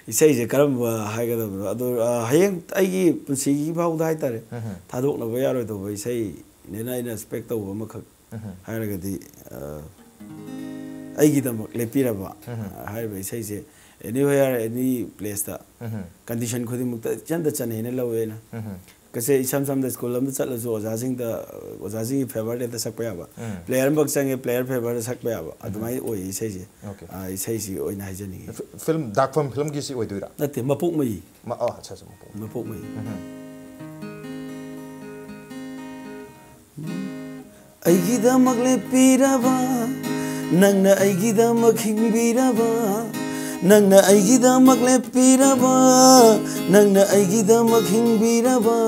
ꯏꯁꯩꯁꯦ ꯀꯔꯝꯕ ꯍꯥꯏꯒꯗꯕꯅꯣ? ꯑꯗꯣ, ꯑ, ꯍꯌꯦꯡ ꯑꯩꯒꯤ ꯄꯨꯟꯁꯤꯒꯤ ꯐꯥꯎꯗ ꯍꯥꯏꯇꯥꯔꯦ, ꯎꯝ꯫ ꯊꯥꯗꯣꯛꯅꯕ ꯌꯥꯔꯣꯏꯗꯧꯕ ꯏꯁꯩꯅꯦꯅ ꯑꯩꯅ expect ꯇꯧꯕ ꯑꯃꯈꯛ ꯎꯝ꯫ ꯍꯥꯏꯔꯒꯗꯤ, ꯑ, ꯑꯩꯒꯤꯗꯃꯛ ꯂꯦꯞꯄꯤꯔꯕ ꯍꯥꯏꯔꯤꯕ ꯏꯁꯩꯁꯦ anywhere, any place ꯇ, condition ꯈꯨꯗꯤꯡꯃꯛꯇ ꯏꯆꯟꯗ ꯆꯟꯅꯩꯅ ꯂꯧꯋꯦ ꯑꯩꯅ꯫ ꯀꯁꯦ ꯏꯁꯝ ꯁꯝꯗ ꯁ꯭ꯀꯨꯜ ꯑꯃꯗ ꯆꯠꯂꯁꯨ ꯑꯣꯖꯥꯁꯤꯡꯗ, ꯑꯣꯖꯥꯁꯤꯡꯒꯤ favour ꯗ ꯍꯦꯛꯇ ꯁꯛꯄ ꯌꯥꯕ, player ꯑꯃꯈꯛ ꯆꯪꯉꯦ, player favour ꯗ ꯁꯛꯄ ꯌꯥꯕ, ꯑꯗꯨꯃꯥꯏꯅ ꯑꯣꯏꯌꯦ ꯏꯁꯩꯁꯦ꯫ Okay. ꯑꯥ, ꯏꯁꯩꯁꯤ ꯑꯣꯏꯅ ꯍꯥꯏꯖꯅꯤꯡꯉꯤ꯫ ꯐꯤꯂꯝ ꯗꯥꯛꯐꯝ ꯐꯤꯂꯝꯒꯤꯁꯤ ꯑꯣꯏꯗꯣꯏꯔꯥ? ꯅꯠꯇꯦ, ꯃꯄꯣꯛ ꯃꯩ꯫ ꯃ- ꯑꯣ, ꯑꯠꯆꯥ, ꯑꯠꯆꯥ, ꯃꯄꯣꯛ꯫ ꯃꯄꯣꯛ ꯃꯩ꯫ ꯑꯩꯒꯤꯗꯃꯛ ꯂꯦꯞꯄꯤꯔꯕ, ꯅꯪꯅ ꯑꯩꯒꯤꯗꯃꯛ ꯍꯤꯡꯕꯤꯔꯕ, ꯅꯪꯅ ꯑꯩꯒꯤꯗꯃꯛ ꯂꯦꯞꯄꯤꯔꯕ, ꯅꯪꯅ ꯑꯩꯒꯤꯗꯃꯛ ꯍꯤꯡꯕꯤꯔꯕ,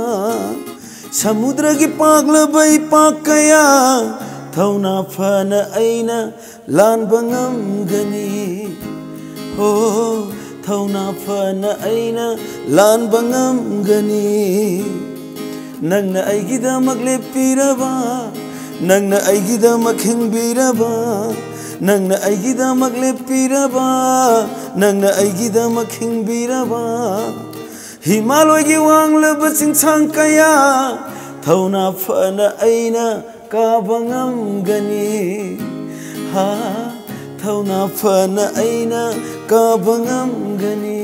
ꯁꯃꯨꯗ꯭ꯔꯒꯤ ꯄꯥꯛꯂꯕ ꯏꯄꯥꯛ ꯀꯌꯥ ꯊꯧꯅꯥ ꯐꯅ ꯑꯩꯅ ꯂꯥꯟꯕ ꯉꯝꯒꯅꯤ꯫ ꯍꯣ, ꯊꯧꯅꯥ ꯐꯅ ꯑꯩꯅ ꯂꯥꯟꯕ ꯉꯝꯒꯅꯤ꯫ ꯅꯪꯅ ꯑꯩꯒꯤꯗꯃꯛ ꯂꯦꯞꯄꯤꯔꯕ, ꯅꯪꯅ ꯑꯩꯒꯤꯗꯃꯛ ꯍꯤꯡꯕꯤꯔꯕ, ꯅꯪꯅ ꯑꯩꯒꯤꯗꯃꯛ ꯂꯦꯞꯄꯤꯔꯕ, ꯅꯪꯅ ꯑꯩꯒꯤꯗꯃꯛ ꯍꯤꯡꯕꯤꯔꯕ, ꯍꯤꯃꯥꯂꯣꯏꯒꯤ ꯋꯥꯡꯂꯕ ꯆꯤꯡꯁꯥꯡ ꯀꯌꯥ ꯊꯧꯅꯥ ꯐꯅ ꯑꯩꯅ ꯀꯥꯕ ꯉꯝꯒꯅꯤ꯫ ꯍꯥ, ꯊꯧꯅꯥ ꯐꯅ ꯑꯩꯅ ꯀꯥꯕ ꯉꯝꯒꯅꯤ꯫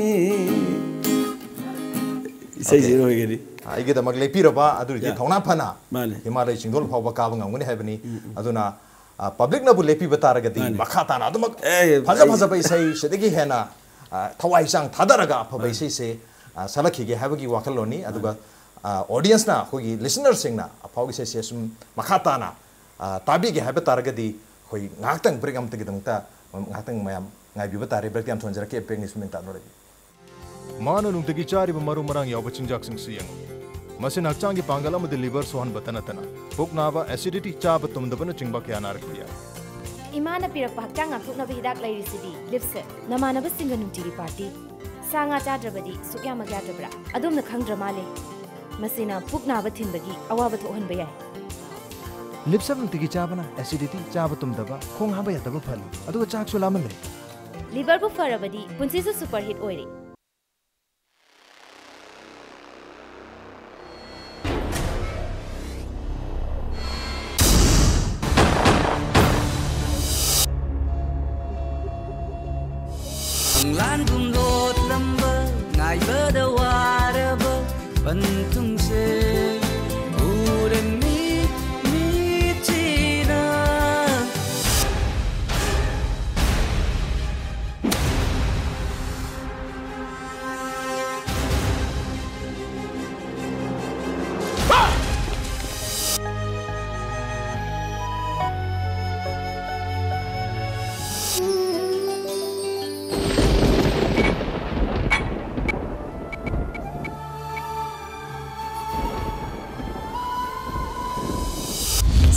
ꯏꯁꯩꯁꯤ Okay. ꯂꯣꯏꯒꯅꯤ꯫ ꯑꯩꯒꯤꯗꯃꯛ ꯂꯦꯞꯄꯤꯔꯕ ꯑꯗꯨꯗꯤ Yeah. ꯊꯧꯅꯥ ꯐꯅ ꯃꯥꯅꯦ. ꯍꯤꯃꯥꯂꯌ ꯆꯤꯡꯗꯣꯜ ꯐꯥꯎꯕ ꯀꯥꯕ ꯉꯝꯒꯅꯤ ꯍꯥꯏꯕꯅꯤ꯫ ꯑꯗꯨꯅ, ꯑ, ꯄꯕ꯭ꯂꯤꯛꯅꯕꯨ ꯂꯦꯞꯄꯤꯕ ꯇꯥꯔꯒꯗꯤ ꯃꯥꯅꯦ. ꯃꯈꯥ ꯇꯥꯅ ꯑꯗꯨꯃꯛ ꯑꯦ, ꯐꯖ ꯑꯩ- ꯐꯖꯕ ꯏꯁꯩ ꯁꯤꯗꯒꯤ ꯍꯦꯟꯅ, ꯑ, ꯊꯋꯥꯏ ꯍꯛꯆꯥꯡ ꯊꯥꯗꯔꯒ ꯑꯐꯕ ꯏꯁꯩꯁꯦ, ꯑ, ꯁꯛꯂꯛꯈꯤꯒꯦ ꯍꯥꯏꯕꯒꯤ ꯋꯥꯈꯜꯂꯣꯟꯅꯤ꯫ ꯑꯗꯨꯒ, ꯑ, audience ꯅ, ꯑꯩꯈꯣꯏꯒꯤ listener ꯁꯤꯡꯅ ꯑꯐꯥꯎꯒꯤ ꯏꯁꯩꯁꯦ ꯁꯨꯝ ꯃꯈꯥ ꯇꯥꯅ, ꯑ, ꯇꯥꯕꯤꯒꯦ ꯍꯥꯏꯕ ꯇꯥꯔꯒꯗꯤ ꯑꯩꯈꯣꯏ ꯉꯥꯏꯍꯥꯛꯇꯪ break ꯑꯃꯠꯇꯒꯤꯗꯃꯛꯇ ꯉꯥꯏꯍꯥꯛꯇꯪ ꯃꯌꯥꯝ ꯉꯥꯏꯕꯤꯕ ꯇꯥꯔꯦ꯫ Break ꯇꯤ ꯌꯥꯝ ꯊꯨꯍꯟꯖꯔꯛꯀꯦ꯫ Break ꯅꯤ ꯁꯨꯝ ꯇꯥꯟꯅꯔꯒꯦ꯫ ꯃꯥꯅ ꯅꯨꯡꯇꯤꯒꯤ ꯆꯥꯔꯤꯕ ꯃꯔꯨ ꯃꯔꯥꯡ ꯌꯥꯎꯕ ꯆꯤꯟꯖꯥꯛꯁꯤꯡꯁꯤ ꯌꯦꯡꯉꯨ꯫ ꯃꯁꯤꯅ ꯍꯛꯆꯥꯡꯒꯤ ꯄꯥꯡꯒꯜ ꯑꯃꯗꯤ liver ꯁꯣꯛꯍꯟꯕꯇ ꯅꯠꯇꯅ ꯄꯨꯛ ꯅꯥꯕ, acidity, ꯆꯥꯕ ꯇꯨꯝꯗꯕꯅꯆꯤꯡꯕ ꯀꯌꯥ ꯅꯥꯔꯛꯄ ꯌꯥꯏ꯫ ꯏꯃꯥꯅ ꯄꯤꯔꯛꯄ ꯍꯛꯆꯥꯡ ꯉꯥꯛꯊꯣꯛꯅꯕ ꯍꯤꯗꯥꯛ ꯂꯩꯔꯤꯁꯤꯗꯤ꯫ ꯂꯤꯞꯁꯦ ꯅꯃꯥꯟꯅꯕꯁꯤꯡꯒ ꯅꯨꯡꯇꯤꯒꯤ party꯫ ꯁꯥ ꯉꯥ ꯆꯥꯗ꯭ꯔꯕꯗꯤ ꯁꯨꯛꯌꯥꯃꯛ ꯌꯥꯗ꯭ꯔꯕ꯭ꯔꯥ? ꯑꯗꯣꯝꯅ ꯈꯪꯗ꯭ꯔ ꯃꯥꯜꯂꯦ꯫ ꯃꯁꯤꯅ ꯄꯨꯛ ꯅꯥꯕ ꯊꯤꯟꯕꯒꯤ ꯑꯋꯥꯕ ꯊꯣꯛꯍꯟꯕ ꯌꯥꯏ꯫ ꯂꯤꯞꯁꯞ ꯅꯨꯡꯇꯤꯒꯤ ꯆꯥꯕꯅ acidity, ꯆꯥꯕ ꯇꯨꯝꯗꯕ, ꯈꯣꯡ ꯍꯥꯝꯕ ꯌꯥꯗꯕ ꯐꯍꯜꯂꯤ, ꯑꯗꯨꯒ ꯆꯥꯛꯁꯨ ꯂꯥꯝꯍꯜꯂꯦ꯫ ꯂꯤꯚꯔꯕꯨ ꯐꯔꯕꯗꯤ ꯄꯨꯟꯁꯤꯁꯨ superhit ꯑꯣꯏꯔꯦ꯫ तुमसे पूरे मी मीठी ना।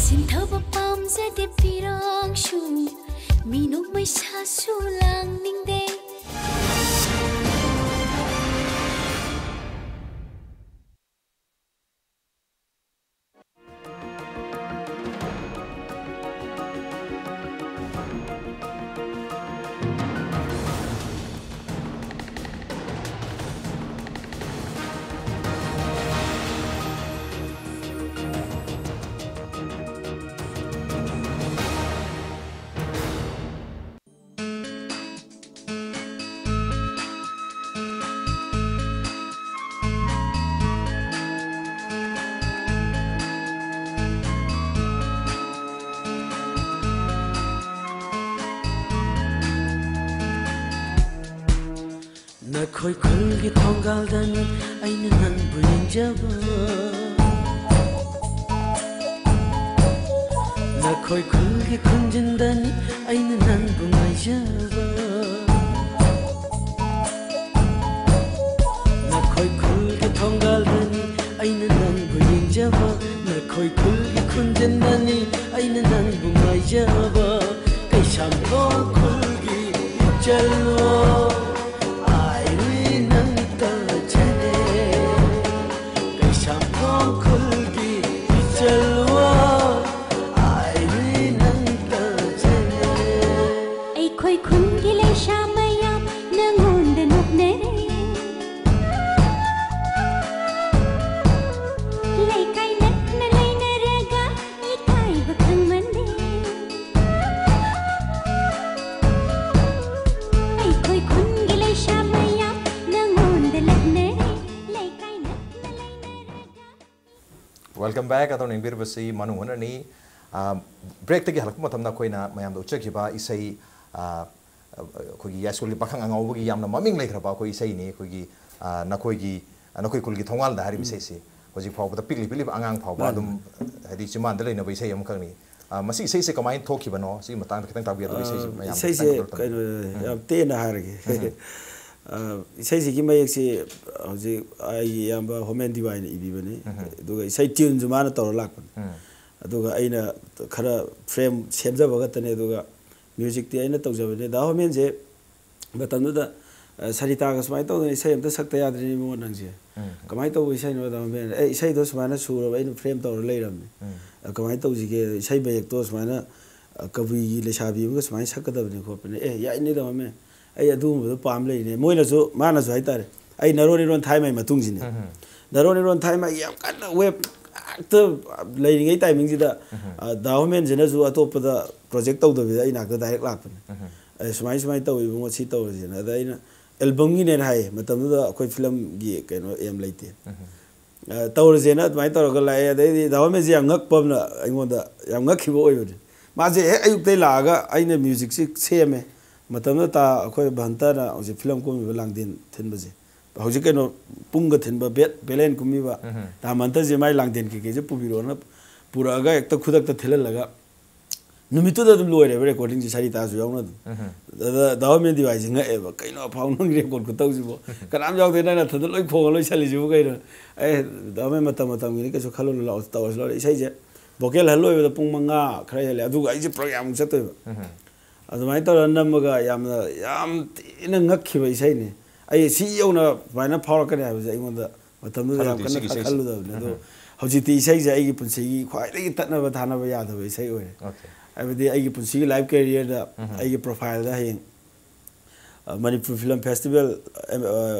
ꯁꯤꯟꯊꯕ ꯄꯥꯝꯖꯗꯦ ꯐꯤꯔꯥꯡꯁꯨ, ꯃꯤꯅꯣꯛ ꯃꯩꯁꯥꯁꯨ ꯂꯥꯡꯅꯤꯡꯗꯦ꯫ ꯅꯈꯣꯏ ꯈꯨꯜꯒꯤ ꯊꯣꯡꯒꯥꯜꯗꯅꯤ ꯑꯩꯅ ꯅꯪꯕꯨ ꯌꯦꯡꯖꯕ꯫ ꯅꯈꯣꯏ ꯈꯨꯜꯒꯤ ꯈꯨꯟꯖꯤꯟꯗꯅꯤ ꯑꯩꯅ ꯅꯪꯕꯨ ꯉꯥꯏꯖꯕ꯫ ꯅꯈꯣꯏ ꯈꯨꯜꯒꯤ ꯊꯣꯡꯒꯥꯜꯗꯅꯤ ꯑꯩꯅ ꯅꯪꯕꯨ ꯌꯦꯡꯖꯕ꯫ ꯅꯈꯣꯏ ꯈꯨꯜꯒꯤ ꯈꯨꯟꯖꯤꯟꯗꯅꯤ ꯑꯩꯅ ꯅꯪꯕꯨ ꯉꯥꯏꯖꯕ꯫ ꯀꯩꯁꯥꯝꯊꯣꯡ ꯈꯨꯜꯒꯤ ꯏꯆꯜꯋꯣ, ꯑꯩ ꯅꯪ ꯇꯥꯖꯔꯦ꯫ ꯀꯩꯁꯥꯝꯊꯣꯡ ꯈꯨꯜꯒꯤ ꯏꯆꯜꯋꯣ, ꯑꯩ ꯅꯪ ꯇꯥꯖꯔꯦ꯫ ꯑꯩꯈꯣꯏ ꯈꯨꯟꯒꯤ ꯂꯩꯁꯥ ꯃꯌꯥꯝ ꯅꯪꯉꯣꯟꯗ ꯅꯣꯛꯅꯔꯦ꯫ ꯂꯩꯀꯥꯏ ꯅꯛꯅ ꯂꯩꯅꯔꯒ ꯏꯀꯥꯏꯕ ꯈꯪꯃꯟꯗꯦ꯫ ꯑꯩ Welcome back꯫ ꯑꯗꯣꯝꯅ ꯌꯦꯡꯕꯤꯔꯤꯕꯁꯤ ꯃꯅꯨꯡ ꯍꯨꯠꯅꯅꯤ꯫ ꯑ, break ꯇꯒꯤ ꯍꯜꯂꯛꯄ ꯃꯇꯝꯗ ꯑꯩꯈꯣꯏꯅ ꯃꯌꯥꯝꯗ ꯎꯠꯆꯈꯤꯕ ꯏꯁꯩ, ꯑ, ꯑꯩꯈꯣꯏꯒꯤ ꯌꯥꯏꯁ꯭ꯀꯨꯜꯒꯤ ꯄꯥꯈꯪ ꯑꯉꯥꯎꯕꯒꯤ ꯌꯥꯝꯅ ꯃꯃꯤꯡ ꯂꯩꯈ꯭ꯔꯕ ꯑꯩꯈꯣꯏ ꯏꯁꯩꯅꯤ꯫ ꯑꯩꯈꯣꯏꯒꯤ, ꯑ, ꯅꯈꯣꯏꯒꯤ, ꯅꯈꯣꯏ ꯈꯨꯜꯒꯤ ꯊꯣꯡꯒꯥꯜꯗ ꯍꯥꯏꯔꯤꯕ ꯏꯁꯩꯁꯤ ꯍꯧꯖꯤꯛ ꯐꯥꯎꯕꯗ ꯄꯤꯛꯂꯤ ꯄꯤꯛꯂꯤꯕ ꯑꯉꯥꯡ ꯐꯥꯎꯕ ꯃꯥꯅꯤ꯫ ꯑꯗꯨꯝ, ꯍꯥꯏꯗꯤ, ꯆꯤꯝꯕꯥꯟꯗ ꯂꯩꯅꯕ ꯏꯁꯩ ꯑꯃꯈꯛꯅꯤ꯫ ꯑ, ꯃꯁꯤ ꯏꯁꯩꯁꯦ ꯀꯃꯥꯏꯅ ꯊꯣꯛꯈꯤꯕꯅꯣ? ꯁꯤꯒꯤ ꯃꯇꯥꯡꯗ ꯈꯤꯇꯪ ꯇꯥꯛꯄꯤꯌꯨ, ꯑꯗꯨꯒ ꯏꯁꯩꯁꯤ ꯑ, ꯃꯌꯥꯝ ꯏꯁꯩꯁꯦ ꯈꯤꯇꯪ ꯀꯩꯅꯣ, ꯎꯝ꯫ ꯌꯥꯝ ꯇꯦꯟꯅ ꯍꯥꯏꯔꯒꯦ꯫ ꯎꯝ꯫ ꯑ, ꯏꯁꯩꯁꯤꯒꯤ ꯃꯌꯦꯛꯁꯤ ꯍꯧꯖꯤꯛ ꯑꯩꯒꯤ ꯏꯌꯥꯝꯕ ꯍꯣꯃꯦꯟ ꯗꯤꯋꯥꯏꯅ ꯏꯕꯤꯕꯅꯤ꯫ ꯎꯝ꯫ ꯑꯗꯨꯒ ꯏꯁꯩ tuneꯁꯨ ꯃꯥꯅ ꯇꯧꯔ ꯂꯥꯛꯄꯅꯤ꯫ ꯎꯝ꯫ ꯑꯗꯨꯒ ꯑꯩꯅ ꯈꯔ frame ꯁꯦꯝꯖꯕ ꯈꯛꯇꯅꯦ꯫ ꯑꯗꯨꯒ musicꯇꯤ ꯑꯩꯅ ꯇꯧꯖꯕꯅꯦ꯫ ꯗꯥ ꯍꯣꯃꯦꯟꯁꯦ ꯃꯇꯝꯗꯨꯗ, ꯑ, "ꯁꯔꯤꯇꯥꯒ ꯁꯨꯃꯥꯏꯅ ꯇꯧꯗꯅ ꯏꯁꯩ ꯑꯝꯇ ꯁꯛꯇ ꯌꯥꯗ꯭ꯔꯦꯅꯦ ꯏꯕꯨꯡꯉꯣ ꯅꯪꯁꯦ꯫ ꯎꯝ꯫ ꯀꯃꯥꯏꯅ ꯇꯧꯕ ꯏꯁꯩꯅꯣ?" ꯗꯥ ꯍꯣꯃꯦꯟ, "ꯑꯦ, ꯏꯁꯩꯗꯣ ꯁꯨꯃꯥꯏꯅ ꯁꯨꯔꯕ ꯑꯩꯅ frame ꯇꯧꯔ ꯂꯩꯔꯕꯅꯦ꯫ ꯎꯝ꯫ ꯑ, ꯀꯃꯥꯏꯅ ꯇꯧꯁꯤꯒꯦ? ꯏꯁꯩ ꯃꯌꯦꯛꯇꯣ ꯁꯨꯃꯥꯏꯅ, ꯑ, ꯀꯕꯨꯏꯒꯤ ꯂꯩꯁꯥꯕꯤ ꯑꯃꯒ ꯁꯨꯃꯥꯏꯅ ꯁꯛꯀꯗꯕꯅꯦ ꯈꯣꯠꯄꯅꯦ꯫" "ꯑꯦ, ꯌꯥꯏꯅꯦ ꯗꯥ ꯍꯣꯃꯦꯟ, ꯑꯩ ꯑꯗꯨꯒꯨꯝꯕꯗꯣ ꯄꯥꯝ ꯂꯩꯔꯤꯅꯦ꯫" ꯃꯣꯏꯅꯁꯨ, ꯃꯥꯅꯁꯨ ꯍꯥꯏꯇꯥꯔꯦ, ꯑꯩ ꯅꯔꯣꯟ ꯏꯔꯣꯟ ꯊꯥꯏꯃꯩ ꯃꯇꯨꯡꯁꯤꯅꯦ꯫ ꯎꯝ꯫ ꯅꯔꯣꯟ ꯏꯔꯣꯟ ꯊꯥꯏꯃꯩ ꯌꯥꯝ ꯀꯟꯅ wave ꯍꯦꯛꯇ ꯂꯩꯔꯤꯉꯩ timingꯁꯤꯗ, ꯎꯝ꯫ ꯑ, ꯗꯥ ꯍꯣꯃꯦꯟꯁꯤꯅꯁꯨ ꯑꯇꯣꯞꯄꯗ project ꯇꯧꯗꯕꯤꯗ ꯑꯩ ꯅꯥꯛꯇ direct ꯂꯥꯛꯄꯅꯦ꯫ ꯎꯝ꯫ "ꯑꯦ, ꯁꯨꯃꯥꯏ ꯁꯨꯃꯥꯏꯅ ꯇꯧꯋꯤ ꯏꯕꯨꯡꯉꯣ, ꯁꯤ ꯇꯧꯔꯁꯦꯅ꯫" ꯑꯗ ꯑꯩꯅ albumꯒꯤꯅꯦꯅ ꯍꯥꯏꯌꯦ꯫ ꯃꯇꯝꯗꯨꯗ ꯑꯩꯈꯣꯏ filmꯒꯤ ꯀꯩꯅꯣ aim ꯂꯩꯇꯦ꯫ ꯎꯝ꯫ ꯑ, ꯇꯧꯔꯁꯦꯅ ꯑꯗꯨꯃꯥꯏꯅ ꯇꯧꯔꯒ ꯂꯥꯛꯑꯦ꯫ ꯑꯗꯩꯗꯤ ꯗꯥ ꯍꯣꯃꯦꯟꯁꯦ ꯌꯥꯝ ꯉꯛꯄ ꯑꯃꯅ ꯑꯩꯉꯣꯟꯗ ꯌꯥꯝ ꯉꯛꯈꯤꯕ ꯑꯣꯏꯕꯅꯦ꯫ ꯃꯥꯁꯦ ꯍꯦꯛ ꯑꯌꯨꯛꯇꯩ ꯂꯥꯛꯑꯒ ꯑꯩꯅ musicꯁꯤ ꯁꯦꯝꯃꯦ꯫ ꯃꯇꯝꯗꯨꯗ ꯇꯥ ꯑꯩꯈꯣꯏ ꯚꯟꯇꯅ ꯍꯧꯖꯤꯛ film ꯀꯨꯝꯃꯤꯕ ꯂꯥꯡꯗꯦꯟ ꯊꯤꯟꯕꯁꯦ, ꯍꯧꯖꯤꯛ ꯀꯩꯅꯣ ꯄꯨꯡꯒ ꯊꯤꯟꯕ ꯕꯦꯠ ꯕꯦꯂꯦꯟ ꯀꯨꯝꯃꯤꯕ ꯎꯝ꯫ ꯇꯥ ꯃꯟꯇꯁꯦ ꯃꯥꯏ ꯂꯥꯡꯗꯦꯟ ꯀꯩꯀꯩꯁꯦ ꯄꯨꯕꯤꯔꯛꯑꯣꯅ ꯄꯨꯔꯛꯑꯒ ꯍꯦꯛꯇ ꯈꯨꯗꯛꯇ ꯊꯤꯜꯍꯜꯂꯒ ꯅꯨꯃꯤꯠꯇꯨꯗ ꯑꯗꯨꯝ ꯂꯣꯏꯔꯦꯕ recordingꯁꯦ ꯁꯔꯤꯇꯥꯁꯨ ꯌꯥꯎꯅ ꯑꯗꯨꯝ꯫ ꯎꯝ꯫ ꯑꯗ ꯗꯥ ꯍꯣꯃꯦꯟ ꯗꯤꯋꯥꯏꯁꯦ ꯉꯛꯑꯦꯕ, "ꯀꯩꯅꯣ ꯑꯐꯥꯎ ꯅꯪꯒꯤ record ꯈꯨꯇꯧꯁꯤꯕꯣ? ꯀꯅꯥꯝ ꯌꯥꯎꯗꯦ, ꯅꯪ ꯅꯊꯟꯗ ꯂꯣꯏ ꯈꯣꯡꯉ ꯂꯣꯏꯁꯜꯂꯤꯁꯤꯕꯨ ꯀꯩꯅꯣ?" "ꯑꯦ, ꯗꯥ ꯍꯣꯃꯦꯟ, ꯃꯇꯝ ꯃꯇꯝꯒꯤꯅꯤ, ꯀꯩꯁꯨ ꯈꯜꯂꯨꯅꯨ, ꯂꯥꯛꯑꯣ, ꯇꯧꯔꯁꯤ ꯂꯥꯛꯑꯣ꯫" ꯏꯁꯩꯁꯦ vocal ꯍꯜ ꯂꯣꯏꯕꯗ ꯄꯨꯡ ꯃꯉꯥ ꯈꯔ ꯍꯦꯜꯂꯦ꯫ ꯑꯗꯨꯒ ꯑꯩꯁꯦ ꯄ꯭ꯔꯣꯒ꯭ꯔꯥꯝꯃꯨꯛ ꯆꯠꯇꯣꯏꯕ꯫ ꯎꯝ꯫ ꯑꯗꯨꯃꯥꯏꯅ ꯇꯧꯔꯒ ꯅꯝꯃꯒ ꯌꯥꯝꯅ, ꯌꯥꯝ ꯊꯤꯅ ꯉꯛꯈꯤꯕ ꯏꯁꯩꯅꯤ꯫ ꯑꯩ ꯁꯤ ꯌꯧꯅ ꯁꯨꯃꯥꯏꯅ ꯐꯥꯎꯔꯛꯀꯅꯤ ꯍꯥꯏꯕꯁꯦ ꯑꯩꯉꯣꯟꯗ ꯃꯇꯝꯗꯨꯗ ꯌꯥꯝ ꯈꯜꯂꯨꯗꯦ ꯀꯟꯅ ꯁꯤꯒꯤ ꯏꯁꯩꯁꯦ꯫ ꯈꯜꯂꯨꯗꯕꯅꯤ꯫ ꯑꯗꯣ ꯎꯝ꯫ ꯍꯧꯖꯤꯛꯇꯤ ꯏꯁꯩꯁꯦ ꯑꯩꯒꯤ ꯄꯨꯟꯁꯤꯒꯤ ꯈ꯭ꯋꯥꯏꯗꯒꯤ ꯇꯠꯅꯕ ꯊꯥꯅꯕ ꯌꯥꯗꯕ ꯏꯁꯩ ꯑꯣꯏꯔꯦ꯫ Okay꯫ ꯍꯥꯏꯕꯗꯤ ꯑꯩꯒꯤ ꯄꯨꯟꯁꯤꯒꯤ life careerꯗ ꯎꯝ꯫ ꯑꯩꯒꯤ profileꯗ ꯍꯌꯦꯡ, ꯑ, ꯃꯅꯤꯄꯨꯔ Film Festival, ꯑ,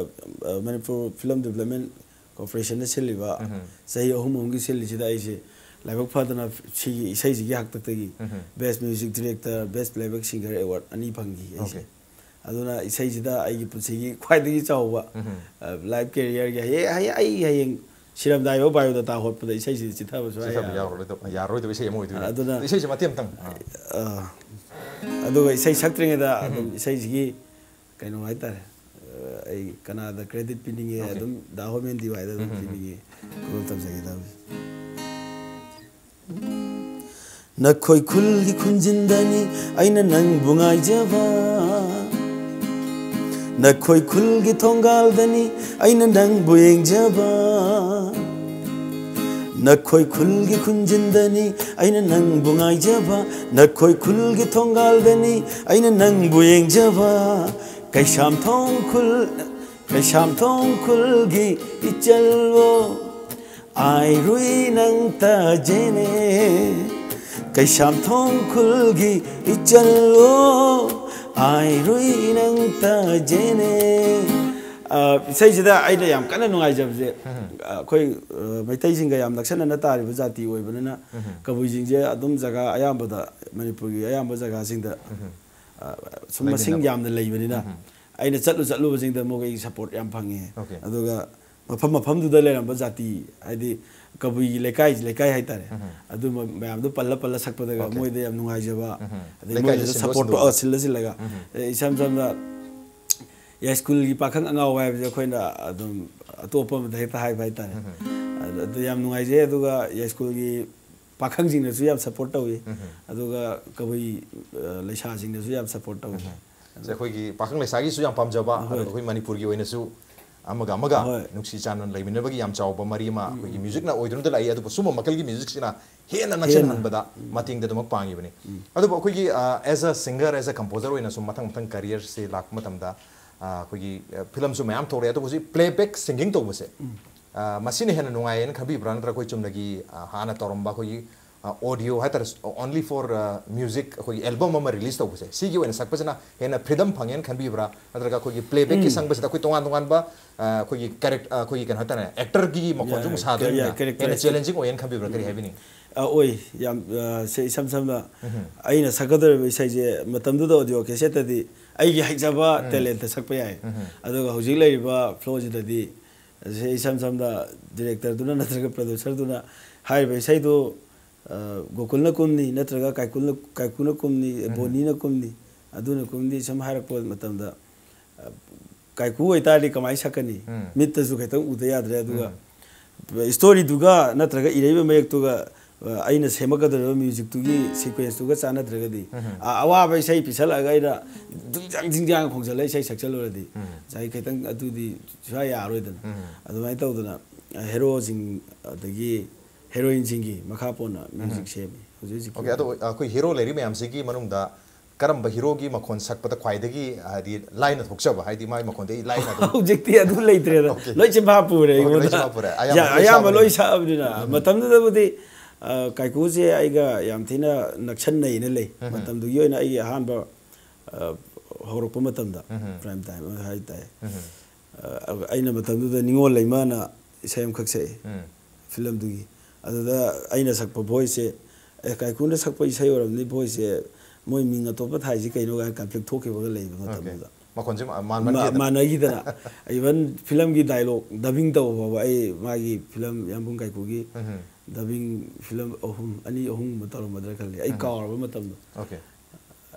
ꯑ, ꯃꯅꯤꯄꯨꯔ Film Development Corporationꯅ ꯁꯤꯜꯂꯤꯕ ꯎꯝ꯫ ꯆꯍꯤ ꯑꯍꯨꯝ ꯑꯍꯨꯝꯒꯤ ꯁꯤꯜꯂꯤꯁꯤꯗ ꯑꯩꯁꯦ ꯂꯥꯏꯕꯛ ꯐꯗꯅ ꯁꯤꯒꯤ ꯏꯁꯩꯁꯤꯒꯤ ꯍꯥꯛꯇꯛꯇꯒꯤ ꯎꯝ꯫ Best Music Director, Best Playback Singer Award ꯑꯅꯤ ꯐꯪꯈꯤ ꯑꯩꯁꯦ꯫ Okay꯫ ꯑꯗꯨꯅ ꯏꯁꯩꯁꯤꯗ ꯑꯩꯒꯤ ꯄꯨꯟꯁꯤꯒꯤ ꯈ꯭ꯋꯥꯏꯗꯒꯤ ꯆꯥꯎꯕ, ꯎꯝ꯫ ꯑ, life careerꯒꯤ ꯍꯌꯦꯡ, ꯍꯌꯦꯡ, ꯑꯩ ꯍꯌꯦꯡ ꯁꯤꯔꯝꯗꯥꯏꯐꯥꯎ ꯕꯥꯏꯑꯣꯗꯥꯇꯥ ꯍꯣꯠꯄꯗ ꯏꯁꯩꯁꯤꯗꯤ ꯆꯤꯊꯕ ꯁꯨꯡꯌꯥ ꯆꯤꯊꯕ ꯌꯥꯔꯣꯏ꯫ ꯌꯥꯔꯣꯏꯗꯕ ꯌꯥꯔꯣꯏꯗꯕ ꯏꯁꯩ ꯑꯃ ꯑꯣꯏꯗꯣꯏꯅꯤ꯫ ꯑꯗꯨꯅ ꯏꯁꯩꯁꯦ ꯃꯇꯦꯛ ꯑꯃꯇꯪ꯫ ꯑꯥ, ꯑꯗꯨꯒ ꯏꯁꯩ ꯁꯛꯇ꯭ꯔꯤꯉꯩꯗ ꯑꯗꯨꯝ ꯏꯁꯩꯁꯤꯒꯤ ꯀꯩꯅꯣ ꯍꯥꯏꯇꯥꯔꯦ, ꯑ, ꯑꯩ ꯀꯅꯥꯗ credit ꯄꯤꯅꯤꯡꯉꯦ? Okay. ꯑꯗꯨꯝ ꯗꯥ ꯍꯣꯃꯦꯟꯗꯤ ꯍꯣꯏꯗ ꯑꯗꯨꯝ ꯄꯤꯅꯤꯡꯉꯦ꯫ ꯈꯨꯗꯣꯜ ꯇꯝꯖꯒꯦ ꯇꯧꯕꯁꯦ꯫ ꯅꯈꯣꯏ ꯈꯨꯜꯒꯤ ꯈꯨꯟꯖꯤꯟꯗꯅꯤ ꯑꯩꯅ ꯅꯪꯕꯨ ꯉꯥꯏꯖꯕ, ꯅꯈꯣꯏ ꯈꯨꯜꯒꯤ ꯊꯣꯡꯒꯥꯜꯗꯅꯤ ꯑꯩꯅ ꯅꯪꯕꯨ ꯌꯦꯡꯖꯕ, ꯅꯈꯣꯏ ꯈꯨꯜꯒꯤ ꯈꯨꯟꯖꯤꯟꯗꯅꯤ ꯑꯩꯅ ꯅꯪꯕꯨ ꯉꯥꯏꯖꯕ, ꯅꯈꯣꯏ ꯈꯨꯜꯒꯤ ꯊꯣꯡꯒꯥꯜꯗꯅꯤ ꯑꯩꯅ ꯅꯪꯕꯨ ꯌꯦꯡꯖꯕ꯫ ꯀꯩꯁꯥꯝꯊꯣꯡ ꯈꯨꯜ, ꯀꯩꯁꯥꯝꯊꯣꯡ ꯈꯨꯜꯒꯤ ꯏꯆꯜꯋꯣ, ꯑꯥꯏꯔꯨꯏ ꯅꯪ ꯇꯥꯖꯦꯅꯦ꯫ ꯀꯩꯁꯥꯝꯊꯣꯡ ꯈꯨꯜꯒꯤ ꯏꯆꯜꯋꯣ, ꯑꯥꯏꯔꯨꯏ ꯅꯪ ꯇꯥꯖꯦꯅꯦ꯫ ꯑ, ꯏꯁꯩꯁꯤꯗ ꯑꯩꯅ ꯌꯥꯝ ꯀꯟꯅ ꯅꯨꯡꯉꯥꯏꯖꯕꯁꯦ, ꯑ, ꯑꯩꯈꯣꯏ, ꯑ, ꯃꯩꯇꯩꯁꯤꯡꯒ ꯌꯥꯝ ꯅꯛꯁꯟꯅꯅ ꯇꯥꯔꯤꯕ ꯖꯥꯇꯤ ꯑꯣꯏꯕꯅꯤꯅ, ꯀꯕꯨꯏꯁꯤꯡꯁꯦ ꯑꯗꯨꯝ ꯖꯒꯥ ꯑꯌꯥꯝꯕꯗ, ꯃꯅꯤꯄꯨꯔꯒꯤ ꯑꯌꯥꯝꯕ ꯖꯒꯥꯁꯤꯡꯗ, ꯑ, ꯁꯨꯝ ꯃꯁꯤꯡ ꯂꯩꯃꯤꯟꯅꯕ꯫ ꯌꯥꯝꯅ ꯂꯩꯕꯅꯤꯅ, ꯑꯩꯅ ꯆꯠꯂꯨ ꯆꯠꯂꯨꯕꯁꯤꯡꯗ ꯃꯣꯏꯒꯤ support ꯌꯥꯝ ꯐꯪꯉꯦ꯫ Okay. ꯑꯗꯨꯒ ꯃꯐꯝ ꯃꯐꯝꯗꯨꯗ ꯂꯩꯔꯝꯕ ꯖꯥꯇꯤ, ꯍꯥꯏꯗꯤ ꯀꯕꯨꯏꯒꯤ ꯂꯩꯀꯥꯏ ꯂꯩꯀꯥꯏ ꯍꯥꯏꯇꯥꯔꯦ, ꯑꯗꯨ ꯃ-, ꯃꯌꯥꯝꯗꯣ ꯄꯜꯂ ꯄꯜꯂ ꯁꯛꯄꯗꯒ Okay. ꯃꯣꯏꯗ ꯌꯥꯝ ꯅꯨꯡꯉꯥꯏꯖꯕ, ꯑꯗꯩ ꯂꯩꯀꯥꯏꯁꯦ ꯃꯣꯏꯅꯁꯨ ꯁꯤꯟꯗꯣꯛ support ꯇꯣ-, ꯁꯤꯟꯗꯣꯛꯑꯒ꯫ ꯑ, ꯁꯤꯜꯂ ꯁꯤꯜꯂꯒ, ꯑꯦ, ꯏꯁꯝ ꯁꯝꯅ ꯌꯥꯏꯁ꯭ꯀꯨꯜꯒꯤ ꯄꯥꯈꯪ ꯑꯉꯥꯎꯕ ꯍꯥꯏꯕꯁꯦ ꯑꯩꯈꯣꯏꯅ ꯑꯗꯨꯝ ꯑꯇꯣꯞꯄ ꯑꯃꯗ ꯍꯦꯛꯇ ꯍꯥꯏꯕ ꯍꯥꯏꯇꯥꯔꯦ꯫ ꯑꯗꯨ, ꯑꯗꯨ ꯌꯥꯝ ꯅꯨꯡꯉꯥꯏꯖꯩ꯫ ꯑꯗꯨꯒ ꯌꯥꯏꯁ꯭ꯀꯨꯜꯒꯤ ꯄꯥꯈꯪꯁꯤꯡꯅꯁꯨ ꯌꯥꯝ support ꯇꯧꯏ, ꯑꯗꯨꯒ ꯀꯕꯨꯏ, ꯑ, ꯂꯩꯁꯥꯁꯤꯡꯅꯁꯨ ꯌꯥꯝ support ꯇꯧꯏ꯫ ꯁꯦ, ꯑꯩꯈꯣꯏꯒꯤ ꯄꯥꯈꯪ ꯂꯩꯁꯥꯒꯤꯁꯨ ꯌꯥꯝ ꯄꯥꯝꯖꯕ, ꯑꯗꯨꯒ ꯑꯩꯈꯣꯏ ꯃꯅꯤꯄꯨꯔꯒꯤ ꯑꯣꯏꯅꯁꯨ ꯑꯃꯒ ꯑꯃꯒ ꯍꯣꯏ. ꯅꯨꯡꯁꯤ ꯆꯥꯟꯅꯅ ꯂꯩꯃꯤꯟꯅꯕꯒꯤ ꯌꯥꯝ ꯆꯥꯎꯕ ꯃꯔꯤ ꯑꯃ ꯑꯩꯈꯣꯏꯒꯤ musicꯅ ꯑꯣꯏꯗꯨꯅꯇ ꯂꯥꯛꯏ꯫ ꯑꯗꯨꯕꯨ ꯁꯨꯝꯕ ꯃꯈꯜꯒꯤ musicꯁꯤꯅ ꯍꯦꯟꯅ ꯅꯛꯁꯤꯟꯍꯟꯕꯗ ꯃꯇꯦꯡꯗꯤ ꯑꯗꯨꯃꯛ ꯄꯥꯡꯉꯤꯕꯅꯤ꯫ ꯑꯗꯨꯕꯨ ꯑꯩꯈꯣꯏꯒꯤ, ꯑ, as a singer, as a composer ꯑꯣꯏꯅ ꯁꯨꯝ ꯃꯊꯪ ꯃꯊꯪ careerꯁꯦ ꯂꯥꯛꯄ ꯃꯇꯝꯗ, ꯑ, ꯑꯩꯈꯣꯏꯒꯤ, ꯑ, filmꯁꯨ ꯃꯌꯥꯝ ꯊꯣꯛꯂꯛꯑꯦ꯫ ꯑꯗꯨꯕꯨ ꯍꯧꯖꯤꯛ playback singing ꯇꯧꯕꯁꯦ, ꯑ, ꯃꯁꯤꯅ ꯍꯦꯟꯅ ꯅꯨꯡꯉꯥꯏꯌꯦꯅ ꯈꯟꯕꯤꯕ꯭ꯔꯥ? ꯅꯠꯇ꯭ꯔꯒ ꯑꯩꯈꯣꯏ ꯆꯨꯝꯅꯒꯤ, ꯑ, ꯍꯥꯟꯅ ꯇꯧꯔꯝꯕ ꯑꯩꯈꯣꯏꯒꯤ, ꯑ, audio ꯍꯥꯏꯇꯥꯔꯦ, only for, ꯑ, music, ꯑꯩꯈꯣꯏꯒꯤ album ꯑꯃ release ꯇꯧꯕꯁꯦ, ꯁꯤꯒꯤ ꯑꯣꯏꯅ ꯁꯛꯄꯁꯤꯅ ꯍꯦꯟꯅ freedom ꯐꯪꯉꯦꯅ ꯈꯟꯕꯤꯕ꯭ꯔꯥ? ꯅꯠꯇ꯭ꯔꯒ ꯑꯩꯈꯣꯏꯒꯤ playbackꯀꯤ ꯁꯪꯕꯁꯤꯗ ꯑꯩꯈꯣꯏ ꯇꯣꯉꯥꯟ ꯇꯣꯉꯥꯟꯕ, ꯑ, ꯑꯩꯈꯣꯏꯒꯤ character, ꯑ, ꯑꯩꯈꯣꯏꯒꯤ ꯀꯩꯅꯣ ꯍꯥꯏꯇꯥꯔꯦ, actorꯒꯤ ꯃꯈꯣꯟꯁꯨ ꯑꯃꯨꯛ Yeah, ꯁꯥꯗꯣꯏꯅꯤꯅ yeah, character ꯍꯦꯟꯅ actor. challenging ꯑꯣꯏꯌꯦꯅ ꯈꯟꯕꯤꯕ꯭ꯔꯥ? ꯀꯔꯤ ꯍꯥꯏꯕꯤꯅꯤꯡꯉꯤ? ꯑ, ꯑꯣꯏ꯫ ꯌꯥꯝ, ꯑ, ꯁꯦ-, ꯏꯁꯝ ꯁꯝꯅ ꯑꯩꯅ ꯁꯛꯀꯗꯧꯔꯤꯕ ꯏꯁꯩꯁꯦ ꯃꯇꯝꯗꯨꯗ audio cassetteꯇꯗꯤ ꯑꯩꯒꯤ ꯍꯩꯖꯕ talentꯇ ꯁꯛꯄ ꯌꯥꯏ꯫ ꯑꯗꯨꯒ ꯍꯧꯖꯤꯛ ꯂꯩꯔꯤꯕ flowꯁꯤꯗꯗꯤ ꯁꯦ ꯏꯁꯝ ꯁꯝꯅ ꯗꯤꯔꯦꯛꯇꯔꯗꯨꯅ ꯅꯠꯇ꯭ꯔꯒ ꯄ꯭ꯔꯗ꯭ꯌꯨꯁꯔꯗꯨꯅ ꯍꯥꯏꯔꯤꯕ ꯏꯁꯩꯗꯨ, ꯑ, ꯒꯣꯀꯨꯜꯅ ꯀꯨꯝꯅꯤ ꯅꯠꯇ꯭ꯔꯒ ꯀꯥꯏꯀꯨꯅ, ꯀꯥꯏꯀꯨꯅ ꯀꯨꯝꯅꯤ, ꯎꯝ꯫ ꯕꯣꯅꯤꯅ ꯀꯨꯝꯅꯤ, ꯑꯗꯨꯅ ꯀꯨꯝꯅꯤ ꯁꯨꯝ ꯍꯥꯏꯔꯛꯄ ꯃꯇꯝꯗ, ꯑ, ꯀꯥꯏꯀꯨ ꯑꯣꯏꯇꯥꯔꯗꯤ ꯀꯃꯥꯏꯅ ꯁꯛꯀꯅꯤ? ꯎꯝ꯫ ꯃꯤꯠꯇꯁꯨ ꯈꯤꯇꯪ ꯎꯗ ꯌꯥꯗ꯭ꯔꯦ꯫ ꯑꯗꯨꯒ ꯎꯝ꯫ ꯏꯁꯇꯣꯔꯤꯗꯨꯒ ꯅꯠꯇ꯭ꯔꯒ ꯏꯔꯛꯏꯕ ꯃꯌꯦꯛꯇꯨꯒ, ꯑ, ꯑꯩꯅ ꯁꯦꯝꯃꯛꯀꯗꯧꯔꯤꯕ ꯃ꯭ꯌꯨꯖꯤꯛꯇꯨꯒꯤ ꯁꯤꯀ꯭ꯋꯦꯟꯁꯇꯨꯒ ꯆꯥꯟꯅꯗ꯭ꯔꯒꯗꯤ, ꯎꯝ꯫ ꯑ-, ꯑꯋꯥꯕ ꯏꯁꯩ ꯄꯤꯁꯜꯂꯛꯑꯒ ꯑꯩꯅ ꯗꯨꯡꯖꯥꯡ ꯗꯤꯡꯖꯥꯡ ꯈꯣꯡꯖꯤꯜꯂ ꯏꯁꯩ ꯁꯛꯆꯜꯂꯨꯔꯗꯤ, ꯎꯝ꯫ ꯉꯁꯥꯏ ꯈꯤꯇꯪ ꯑꯗꯨꯗꯤ ꯁꯨꯡꯌꯥ ꯌꯥꯔꯣꯏꯗꯅ꯫ ꯎꯝ꯫ ꯑꯗꯨꯃꯥꯏꯅ ꯇꯧꯗꯅ, ꯑ, ꯍꯦꯔꯣꯁꯤꯡ ꯑꯗꯒꯤ ꯍꯦꯔꯣꯏꯟꯁꯤꯡꯒꯤ ꯃꯈꯥ ꯄꯣꯟꯅ ꯎꯝ꯫ ꯃ꯭ꯌꯨꯖꯤꯛ ꯁꯦꯝꯃꯤ ꯍꯧꯖꯤꯛ ꯍꯧꯖꯤꯛꯀꯤ ꯑꯣꯀꯦ, ꯑꯗꯣ ꯑꯣꯏꯅ꯫ ꯑꯩꯈꯣꯏ ꯍꯦꯔꯣ ꯂꯩꯔꯤ ꯃꯌꯥꯝꯁꯤꯒꯤ ꯃꯅꯨꯡꯗ ꯀꯔꯝꯕ ꯍꯦꯔꯣꯒꯤ ꯃꯈꯣꯟ ꯁꯛꯄꯗ ꯈ꯭ꯋꯥꯏꯗꯒꯤ, ꯍꯥꯏꯗꯤ, ꯂꯥꯏꯅ ꯊꯣꯛꯆꯕ, ꯍꯥꯏꯗꯤ ꯃꯥꯏ ꯃꯈꯣꯟꯗ ꯑꯩ ꯂꯥꯏꯅ ꯑꯗꯨꯝ ꯍꯧꯖꯤꯛꯇꯤ ꯑꯗꯨ ꯂꯩꯇ꯭ꯔꯦꯗ꯫ ꯑꯣꯀꯦ꯫ ꯂꯣꯏ ꯆꯤꯟꯐꯥ ꯄꯨꯔꯦ ꯑꯣꯀꯦ, ꯂꯣꯏ ꯑꯩꯉꯣꯟꯗ꯫ ꯆꯤꯟꯐꯥ ꯄꯨꯔꯦ꯫ ꯑꯌꯥꯝꯕ ꯌꯥ-, ꯂꯣꯏ ꯑꯌꯥꯝꯕ ꯁꯛꯑꯕꯅꯤꯅ꯫ ꯂꯣꯏ ꯁꯛꯑꯕꯅꯤꯅ꯫ ꯎꯝ꯫ ꯃꯇꯝꯗꯨꯗꯕꯨꯗꯤ, ꯑ, ꯀꯥꯏꯀꯨꯁꯦ ꯑꯩꯒ ꯌꯥꯝ ꯊꯤꯅ ꯅꯛꯁꯟꯅꯩꯅ ꯂꯩ꯫ ꯎꯝ꯫ ꯃꯇꯝꯗꯨꯒꯤ ꯑꯣꯏꯅ ꯑꯩꯒꯤ ꯑꯍꯥꯟꯕ, ꯑ, ꯍꯧꯔꯛꯄ ꯃꯇꯝꯗ, ꯎꯝ꯫ ꯄ꯭ꯔꯥꯏꯝ ꯇꯥꯏꯝ ꯍꯥꯏꯇꯥꯔꯦ꯫ ꯎꯝ꯫ ꯑ, ꯑꯩꯅ ꯃꯇꯝꯗꯨꯗ ꯅꯤꯉꯣꯜ ꯂꯩꯃꯥꯅ ꯏꯁꯩ ꯑꯃꯈꯛ ꯁꯛꯑꯦ, ꯎꯝ꯫ ꯐꯤꯂꯝꯗꯨꯒꯤ꯫ ꯑꯗꯨꯗ ꯑꯩꯅ ꯁꯛꯄ ꯚꯣꯏꯁꯁꯦ, "ꯑꯦ, ꯀꯥꯏꯀꯨꯅ ꯁꯛꯄ ꯏꯁꯩ ꯑꯣꯏꯔꯝꯅꯤ, ꯚꯣꯏꯁꯁꯦ ꯃꯣꯏ ꯃꯤꯡ ꯑꯇꯣꯞꯄ ꯊꯥꯏꯁꯤ ꯀꯩꯅꯣ?" ꯀꯥꯏꯅ ꯀꯟꯐ꯭ꯂꯤꯛ ꯊꯣꯛꯈꯤꯕꯒ ꯂꯩꯕ ꯑꯣꯀꯦ꯫ ꯃꯇꯝꯗꯨꯗ꯫ ꯃꯈꯣꯟꯁꯦ ꯃꯥ-, ꯃꯥ-, ꯃꯥꯟꯃꯟꯈꯤꯗꯅ꯫ ꯃꯥꯟꯅꯈꯤꯗꯅ꯫ ꯏꯚꯟ ꯐꯤꯂꯝꯒꯤ ꯗꯥꯏꯂꯣꯛ ꯗꯕꯤꯡ ꯇꯧꯕ ꯐꯥꯎꯕ ꯑꯩ ꯃꯥꯒꯤ ꯐꯤꯂꯝ ꯌꯥꯝꯕꯨꯡ ꯀꯥꯏꯀꯨꯒꯤ ꯎꯝ꯫ ꯗꯕꯤꯡ ꯐꯤꯂꯝ ꯑꯍꯨꯝ, ꯑꯅꯤ ꯑꯍꯨꯝꯒꯨꯝꯕ ꯇꯧꯔꯝꯃꯗ꯭ꯔꯥ ꯈꯜꯂꯤ꯫ ꯑꯩ ꯎꯝ꯫ ꯀꯥꯎꯔꯕ ꯃꯇꯝꯗꯣ꯫ ꯑꯣꯀꯦ꯫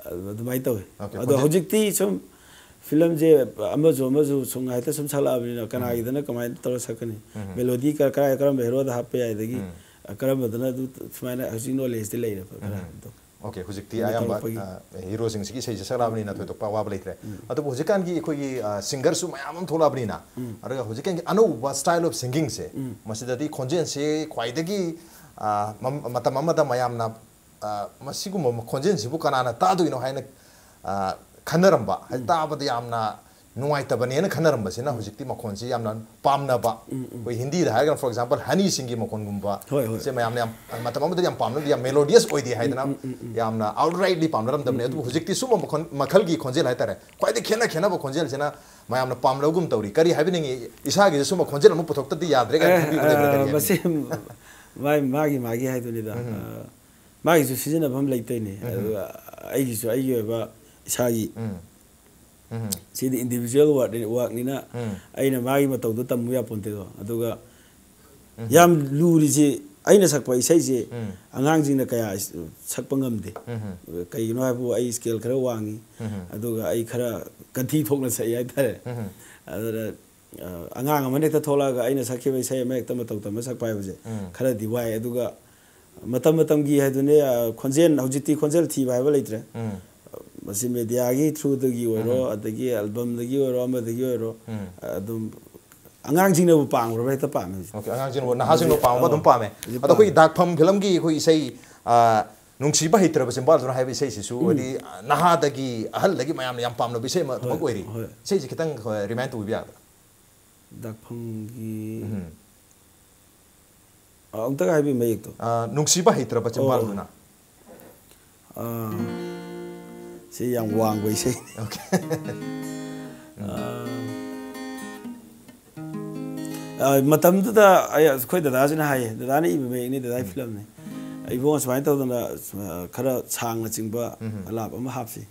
ꯑꯗꯨ-, ꯑꯗꯨꯃꯥꯏꯅ ꯇꯧꯋꯤ꯫ ꯑꯣꯀꯦ, ꯑꯗꯣ ꯍꯧꯖꯤꯛ ꯍꯧꯖꯤꯛꯇꯤ ꯁꯨꯝ ꯐꯤꯂꯝꯁꯦ ꯑꯃꯁꯨ ꯑꯃꯁꯨ ꯁꯨꯝ ꯍꯦꯛꯇ ꯁꯨꯝ ꯁꯥꯠꯂꯛꯑꯕꯅꯤꯅ ꯎꯝ꯫ ꯀꯅꯥꯒꯤꯗꯅ ꯀꯃꯥꯏꯅ ꯇꯧꯔ ꯁꯛꯀꯅꯤ? ꯎꯝ꯫ ꯃꯦꯂꯣꯗꯤ ꯀ-, ꯀꯔꯥꯏ-, ꯀꯔꯝꯕ ꯍꯦꯔꯣꯗ ꯍꯥꯞꯄ ꯌꯥꯏ, ꯑꯗꯒꯤ ꯎꯝ꯫ ꯀꯔꯝꯕꯗꯅ ꯑꯗꯨ ꯁꯨꯃꯥꯏꯅ ꯍꯧꯖꯤꯛ ꯅꯣꯂꯦꯖꯇꯤ ꯂꯩꯔꯦꯕ ꯈꯔ ꯎꯝ꯫ ꯑꯗꯨꯝ꯫ ꯑꯣꯀꯦ, ꯍꯧꯖꯤꯛꯇꯤ ꯑꯗꯨ ꯑꯌꯥꯝꯕ, ꯇꯧꯔꯛꯄꯒꯤ꯫ ꯑ, ꯍꯤꯔꯣꯁꯤꯡꯁꯤꯒꯤ ꯏꯁꯩꯁꯦ ꯁꯛꯂꯛꯑꯕꯅꯤꯅ ꯊꯣꯏꯗꯣꯛꯄ ꯑꯋꯥꯕ ꯂꯩꯇ꯭ꯔꯦ꯫ ꯎꯝ꯫ ꯑꯗꯨꯕꯨ ꯍꯧꯖꯤꯛꯀꯥꯟꯒꯤ ꯑꯩꯈꯣꯏꯒꯤ, ꯑ, ꯁꯤꯡꯒꯔꯁꯨ ꯃꯌꯥꯝ ꯑꯃ ꯊꯣꯛꯂꯛꯑꯕꯅꯤꯅ, ꯎꯝ꯫ ꯑꯗꯨꯒ ꯍꯧꯖꯤꯛꯀꯥꯟꯒꯤ ꯑꯅꯧꯕ style of singingꯁꯦ, ꯎꯝ꯫ ꯃꯁꯤꯗꯗꯤ ꯈꯣꯟꯖꯦꯜꯁꯦ ꯈ꯭ꯋꯥꯏꯗꯒꯤ, ꯑ, ꯃꯝ-, ꯃꯇꯝ ꯑꯃꯗ ꯃꯌꯥꯝꯅ ꯑ, ꯃꯁꯤꯒꯨꯝꯕ ꯈꯣꯟꯖꯦꯜꯁꯤꯕꯨ ꯀꯅꯥꯅ ꯇꯥꯗꯣꯏꯅꯣ ꯍꯥꯏꯅ, ꯑ, ꯈꯟꯅꯔꯝꯕ, ꯍꯥꯏꯗꯤ ꯎꯝ꯫ ꯇꯥꯕꯗ ꯌꯥꯝꯅ ꯅꯨꯡꯉꯥꯏꯇꯕꯅꯦꯅ ꯈꯟꯅꯔꯝꯕꯁꯤꯅ ꯎꯝ꯫ ꯍꯧꯖꯤꯛꯇꯤ ꯃꯈꯣꯟꯁꯤ ꯌꯥꯝꯅ ꯄꯥꯝꯅꯕ, ꯎꯝ, ꯎꯝ꯫ ꯑꯩꯈꯣꯏ ꯍꯤꯟꯗꯤꯗ ꯍꯥꯏꯔꯒꯅ, for example, ꯍꯅꯤꯁꯤꯡꯒꯤ ꯃꯈꯣꯟꯒꯨꯝꯕ, ꯍꯣꯏ, ꯍꯣꯏ꯫ ꯁꯦ ꯃꯌꯥꯝꯅ ꯌꯥꯝ, ꯃꯇꯝ ꯑꯃꯗ ꯌꯥꯝ ꯄꯥꯝꯅꯕ, ꯌꯥꯝ melodious ꯑꯣꯏꯗꯦ ꯍꯥꯏꯗꯅ, ꯎꯝ, ꯎꯝ, ꯎꯝ, ꯎꯝ꯫ ꯌꯥꯝꯅ outrightly ꯄꯥꯝꯅꯔꯝꯗꯕꯅꯦ꯫ ꯎꯝ, ꯎꯝ, ꯑꯗꯨꯕꯨ ꯎꯝ꯫ ꯍꯧꯖꯤꯛꯇꯤ ꯁꯨꯝꯕ ꯃꯈꯣꯟ, ꯃꯈꯜꯒꯤ ꯈꯣꯟꯖꯦꯜ ꯍꯥꯏꯇꯥꯔꯦ, ꯈ꯭ꯋꯥꯏꯗꯩ ꯈꯦꯠꯅ ꯈꯦꯠꯅꯕ ꯈꯣꯟꯖꯦꯜꯁꯤꯅ ꯃꯌꯥꯝꯅ ꯄꯥꯝꯅꯕꯒꯨꯝ ꯇꯧꯔꯤ꯫ ꯀꯔꯤ ꯍꯥꯏꯕꯤꯅꯤꯡꯉꯤ? ꯏꯁꯥꯒꯤꯁꯨ ꯁꯨꯝꯕ ꯈꯣꯟꯖꯦꯜ ꯑꯃ ꯄꯨꯊꯣꯛꯇꯗꯤ ꯌꯥꯗ꯭ꯔꯦ ꯀꯥꯏꯅ ꯑꯦ, ꯈꯟꯕꯤꯕ ꯂꯩꯕ꯭ꯔꯥ? ꯑ, ꯀꯔꯤ ꯍꯥꯏꯅꯤꯡꯉꯤ? ꯃꯁꯤ ꯃꯥꯒꯤ, ꯃꯥꯒꯤ ꯍꯥꯏꯗꯨꯅꯤꯗ꯫ ꯎꯝ꯫ ꯑ, ꯃꯥꯒꯤꯁꯨ ꯁꯤꯖꯤꯟꯅꯐꯝ ꯂꯩꯇꯣꯏꯅꯤ꯫ ꯎꯝ꯫ ꯑꯗꯨꯒ ꯑꯩꯒꯤꯁꯨ ꯑꯩꯒꯤ ꯑꯣꯏꯕ ꯏꯁꯥꯒꯤ ꯎꯝ꯫ ꯁꯤꯗꯤ individual workꯅꯤꯅ ꯑꯩꯅ ꯃꯥꯒꯤ ꯃꯇꯧꯗꯣ ꯇꯝꯃꯨ ꯌꯥꯄꯣꯟꯇꯦꯗꯣ꯫ ꯑꯗꯨꯒ ꯌꯥꯝ ꯂꯨꯔꯤꯁꯤ ꯑꯩꯅ ꯁꯛꯄ ꯏꯁꯩꯁꯦ ꯑꯉꯥꯡꯁꯤꯡꯅ ꯀꯌꯥ ꯁꯛꯄ ꯉꯝꯗꯦ꯫ ꯀꯩꯒꯤꯅꯣ ꯍꯥꯏꯕꯕꯨ ꯑꯩ scale ꯈꯔ ꯋꯥꯡꯉꯤ, ꯑꯗꯨꯒ ꯑꯩ ꯈꯔ ꯀꯟꯊꯤ ꯊꯣꯛꯅ ꯁꯛꯏ ꯍꯥꯏꯇꯥꯔꯦ꯫ ꯑꯗꯨꯅ ꯑ, ꯑꯉꯥꯡ ꯑꯃꯅ ꯍꯦꯛꯇ ꯊꯣꯛꯂꯛꯑꯒ ꯑꯩꯅ ꯁꯛꯈꯤꯕ ꯏꯁꯩ ꯑꯃ ꯍꯦꯛꯇ ꯃꯇꯧ ꯇꯝꯃ ꯁꯛꯄ ꯍꯥꯏꯕꯁꯦ ꯈꯔꯗꯤ ꯋꯥꯏ꯫ ꯑꯗꯨꯒ ꯃꯇꯝ ꯃꯇꯝꯒꯤ ꯍꯥꯏꯗꯨꯅꯦ, ꯑ, ꯈꯣꯟꯖꯦꯜ, ꯍꯧꯖꯤꯛꯇꯤ ꯈꯣꯟꯖꯦꯜ ꯊꯤꯕ ꯍꯥꯏꯕ ꯂꯩꯇ꯭ꯔꯦ꯫ ꯃꯁꯤ mediaꯒꯤ throughꯗꯒꯤ ꯑꯣꯏꯔꯣ, ꯑꯗꯒꯤ albumꯗꯒꯤ ꯑꯣꯏꯔꯣ, ꯑꯃꯗꯒꯤ ꯑꯣꯏꯔꯣ, ꯑꯗꯨꯝ ꯑꯉꯥꯡꯁꯤꯡꯅꯕꯨ ꯄꯥꯝꯈ꯭ꯔꯕ ꯍꯦꯛꯇ ꯄꯥꯝꯃꯦ ꯍꯧꯖꯤꯛ꯫ Okay, ꯑꯉꯥꯡꯁꯤꯡꯅꯕꯨ, ꯅꯍꯥꯁꯤꯡꯅꯕꯨ ꯄꯥꯝꯕ ꯑꯗꯨꯝ ꯄꯥꯝꯃꯦ꯫ ꯍꯧꯖꯤꯛ ꯑꯗꯣ ꯑꯩꯈꯣꯏꯒꯤ ꯄꯥꯝꯃꯦ꯫ ꯗꯥꯛꯐꯝ ꯐꯤꯂꯝꯒꯤ ꯑꯩꯈꯣꯏ ꯏꯁꯩ, ꯑ, ꯅꯨꯡꯁꯤꯕ ꯍꯩꯇ꯭ꯔꯕ ꯆꯤꯝꯕꯥꯜꯗꯨꯅ ꯍꯥꯏꯕ ꯏꯁꯩꯁꯤꯁꯨ, ꯍꯥꯏꯗꯤ, ꯅꯍꯥꯗꯒꯤ ꯑꯍꯜꯗꯒꯤ ꯃꯌꯥꯝꯅ ꯌꯥꯝ ꯄꯥꯝꯅꯕ ꯏꯁꯩ ꯑꯃ ꯑꯗꯨꯃꯛ ꯍꯣꯏ, ꯑꯣꯏꯔꯤ꯫ ꯍꯣꯏ꯫ ꯏꯁꯩꯁꯦ ꯈꯤꯇꯪ, ꯑ, remind ꯇꯧꯕꯤꯕ ꯌꯥꯒꯗ꯭ꯔꯥ? ꯗꯥꯛꯐꯝꯒꯤ, ꯑ, ꯑꯃꯨꯛꯇꯒ ꯍꯥꯏꯕꯤꯌꯨ ꯃꯌꯦꯛꯇꯣ꯫ ꯑ, ꯅꯨꯡꯁꯤꯕ ꯍꯩꯇ꯭ꯔꯕ ꯑꯣ, ꯑꯣ꯫ ꯆꯤꯝꯕꯥꯜꯗꯨꯅ꯫ ꯑ, ꯁꯤ ꯌꯥꯝ ꯋꯥꯡꯕ ꯏꯁꯩꯅꯤ꯫ Okay꯫ ꯑ, ꯑ, ꯃꯇꯝꯗꯨꯗ ꯑꯩ, ꯑꯩꯈꯣꯏ ꯗꯗꯥꯁꯤꯅ ꯍꯥꯏꯌꯦ, ꯗꯗꯥꯅ ꯏꯕ ꯃꯌꯦꯛꯅꯤ, ꯗꯗꯥꯒꯤ ꯐꯤꯂꯝꯅꯤ꯫ "ꯏꯕꯨꯡꯉꯣ, ꯁꯨꯃꯥꯏꯅ ꯇꯧꯗꯅ, ꯑ, ꯈꯔ ꯁꯥꯡꯅ ꯆꯤꯡꯕ ꯑꯂꯥꯞ ꯑꯃ ꯍꯥꯞꯁꯤ꯫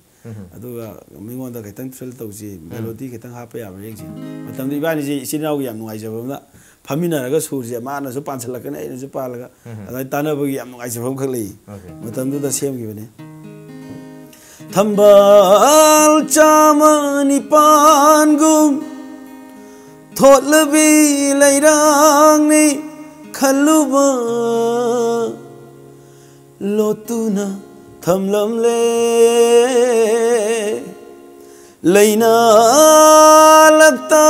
ꯑꯗꯨꯒ ꯃꯤꯉꯣꯟꯗ ꯈꯤꯇꯪ thrill ꯇꯧꯁꯤ, melody ꯈꯤꯇꯪ ꯍꯥꯞꯄ ꯌꯥꯕ꯭ꯔꯥ ꯌꯦꯡꯁꯤ꯫" ꯃꯇꯝꯗꯨ ꯏꯕꯥꯅꯤꯁꯤ ꯏꯆꯤꯟ ꯏꯅꯥꯎꯒꯤ ꯌꯥꯝ ꯅꯨꯡꯉꯥꯏꯖꯕ ꯑꯃꯅ, ꯐꯝꯃꯤꯟꯅꯔꯒ ꯁꯨꯔꯁꯦ, ꯃꯥꯅꯁꯨ ꯄꯥꯟꯁꯤꯜꯂꯛꯀꯅꯤ, ꯑꯩꯅꯁꯨ ꯄꯥꯜꯂꯒ, ꯑꯗꯨꯃꯥꯏꯅ ꯇꯥꯟꯅꯕꯒꯤ ꯌꯥꯝ ꯅꯨꯡꯉꯥꯏꯖꯕ ꯑꯃꯈꯛ ꯂꯩ꯫ Okay꯫ ꯃꯇꯝꯗꯨꯗ ꯁꯦꯝꯈꯤꯕꯅꯤ꯫ ꯊꯝꯕꯥꯜ ꯆꯥꯃ ꯅꯤꯄꯥꯟꯒꯨꯝ ꯊꯣꯠꯂꯕꯤ ꯂꯩꯔꯥꯡꯅꯤ ꯈꯜꯂꯨꯕ ꯂꯣꯠꯇꯨꯅ ꯊꯝꯂꯝꯂꯦ꯫ ꯂꯩꯅꯥ ꯂꯛꯇ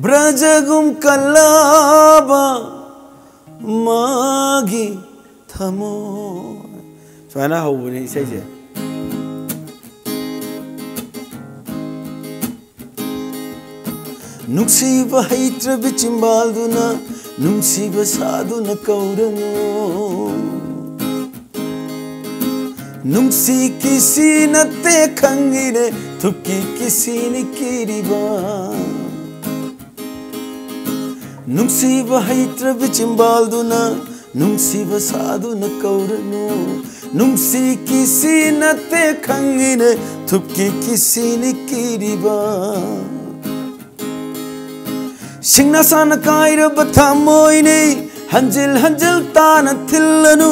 ꯕ꯭ꯔꯖꯒꯨꯝ ꯀꯜꯂꯕ ꯃꯥꯒꯤ ꯊꯃꯣꯏ꯫ ꯁꯨꯃꯥꯏꯅ ꯍꯧꯕꯅꯦ ꯏꯁꯩꯁꯦ꯫ ꯅꯨꯡꯁꯤꯕ ꯍꯩꯇ꯭ꯔꯕꯤ ꯆꯤꯝꯕꯥꯜꯗꯨꯅ ꯅꯨꯡꯁꯤꯕ ꯁꯥꯗꯨꯅ ꯀꯧꯔꯅꯨ꯫ ꯅꯨꯡꯁꯤ ꯀꯤꯁꯤ ꯅꯠꯇꯦ ꯈꯪꯉꯤꯅꯦ, ꯊꯨꯞꯀꯤ ꯀꯤꯁꯤꯅꯤ ꯀꯤꯔꯤꯕ꯫ ꯅꯨꯡꯁꯤꯕ ꯍꯩꯇ꯭ꯔꯕꯤ ꯆꯤꯝꯕꯥꯜꯗꯨꯅ ꯅꯨꯡꯁꯤꯕ ꯁꯥꯗꯨꯅ ꯀꯧꯔꯅꯨ꯫ ꯅꯨꯡꯁꯤ ꯀꯤꯁꯤ ꯅꯠꯇꯦ ꯈꯪꯉꯤꯅꯦ, ꯊꯨꯞꯀꯤ ꯀꯤꯁꯤꯅꯤ ꯀꯤꯔꯤꯕ꯫ ꯁꯤꯡꯅ ꯁꯥꯅ ꯀꯥꯏꯔꯕ ꯊꯃꯣꯏꯅꯤ, ꯍꯟꯖꯤꯜ ꯍꯟꯖꯤꯜ ꯇꯥꯅ ꯊꯤꯜꯂꯅꯨ꯫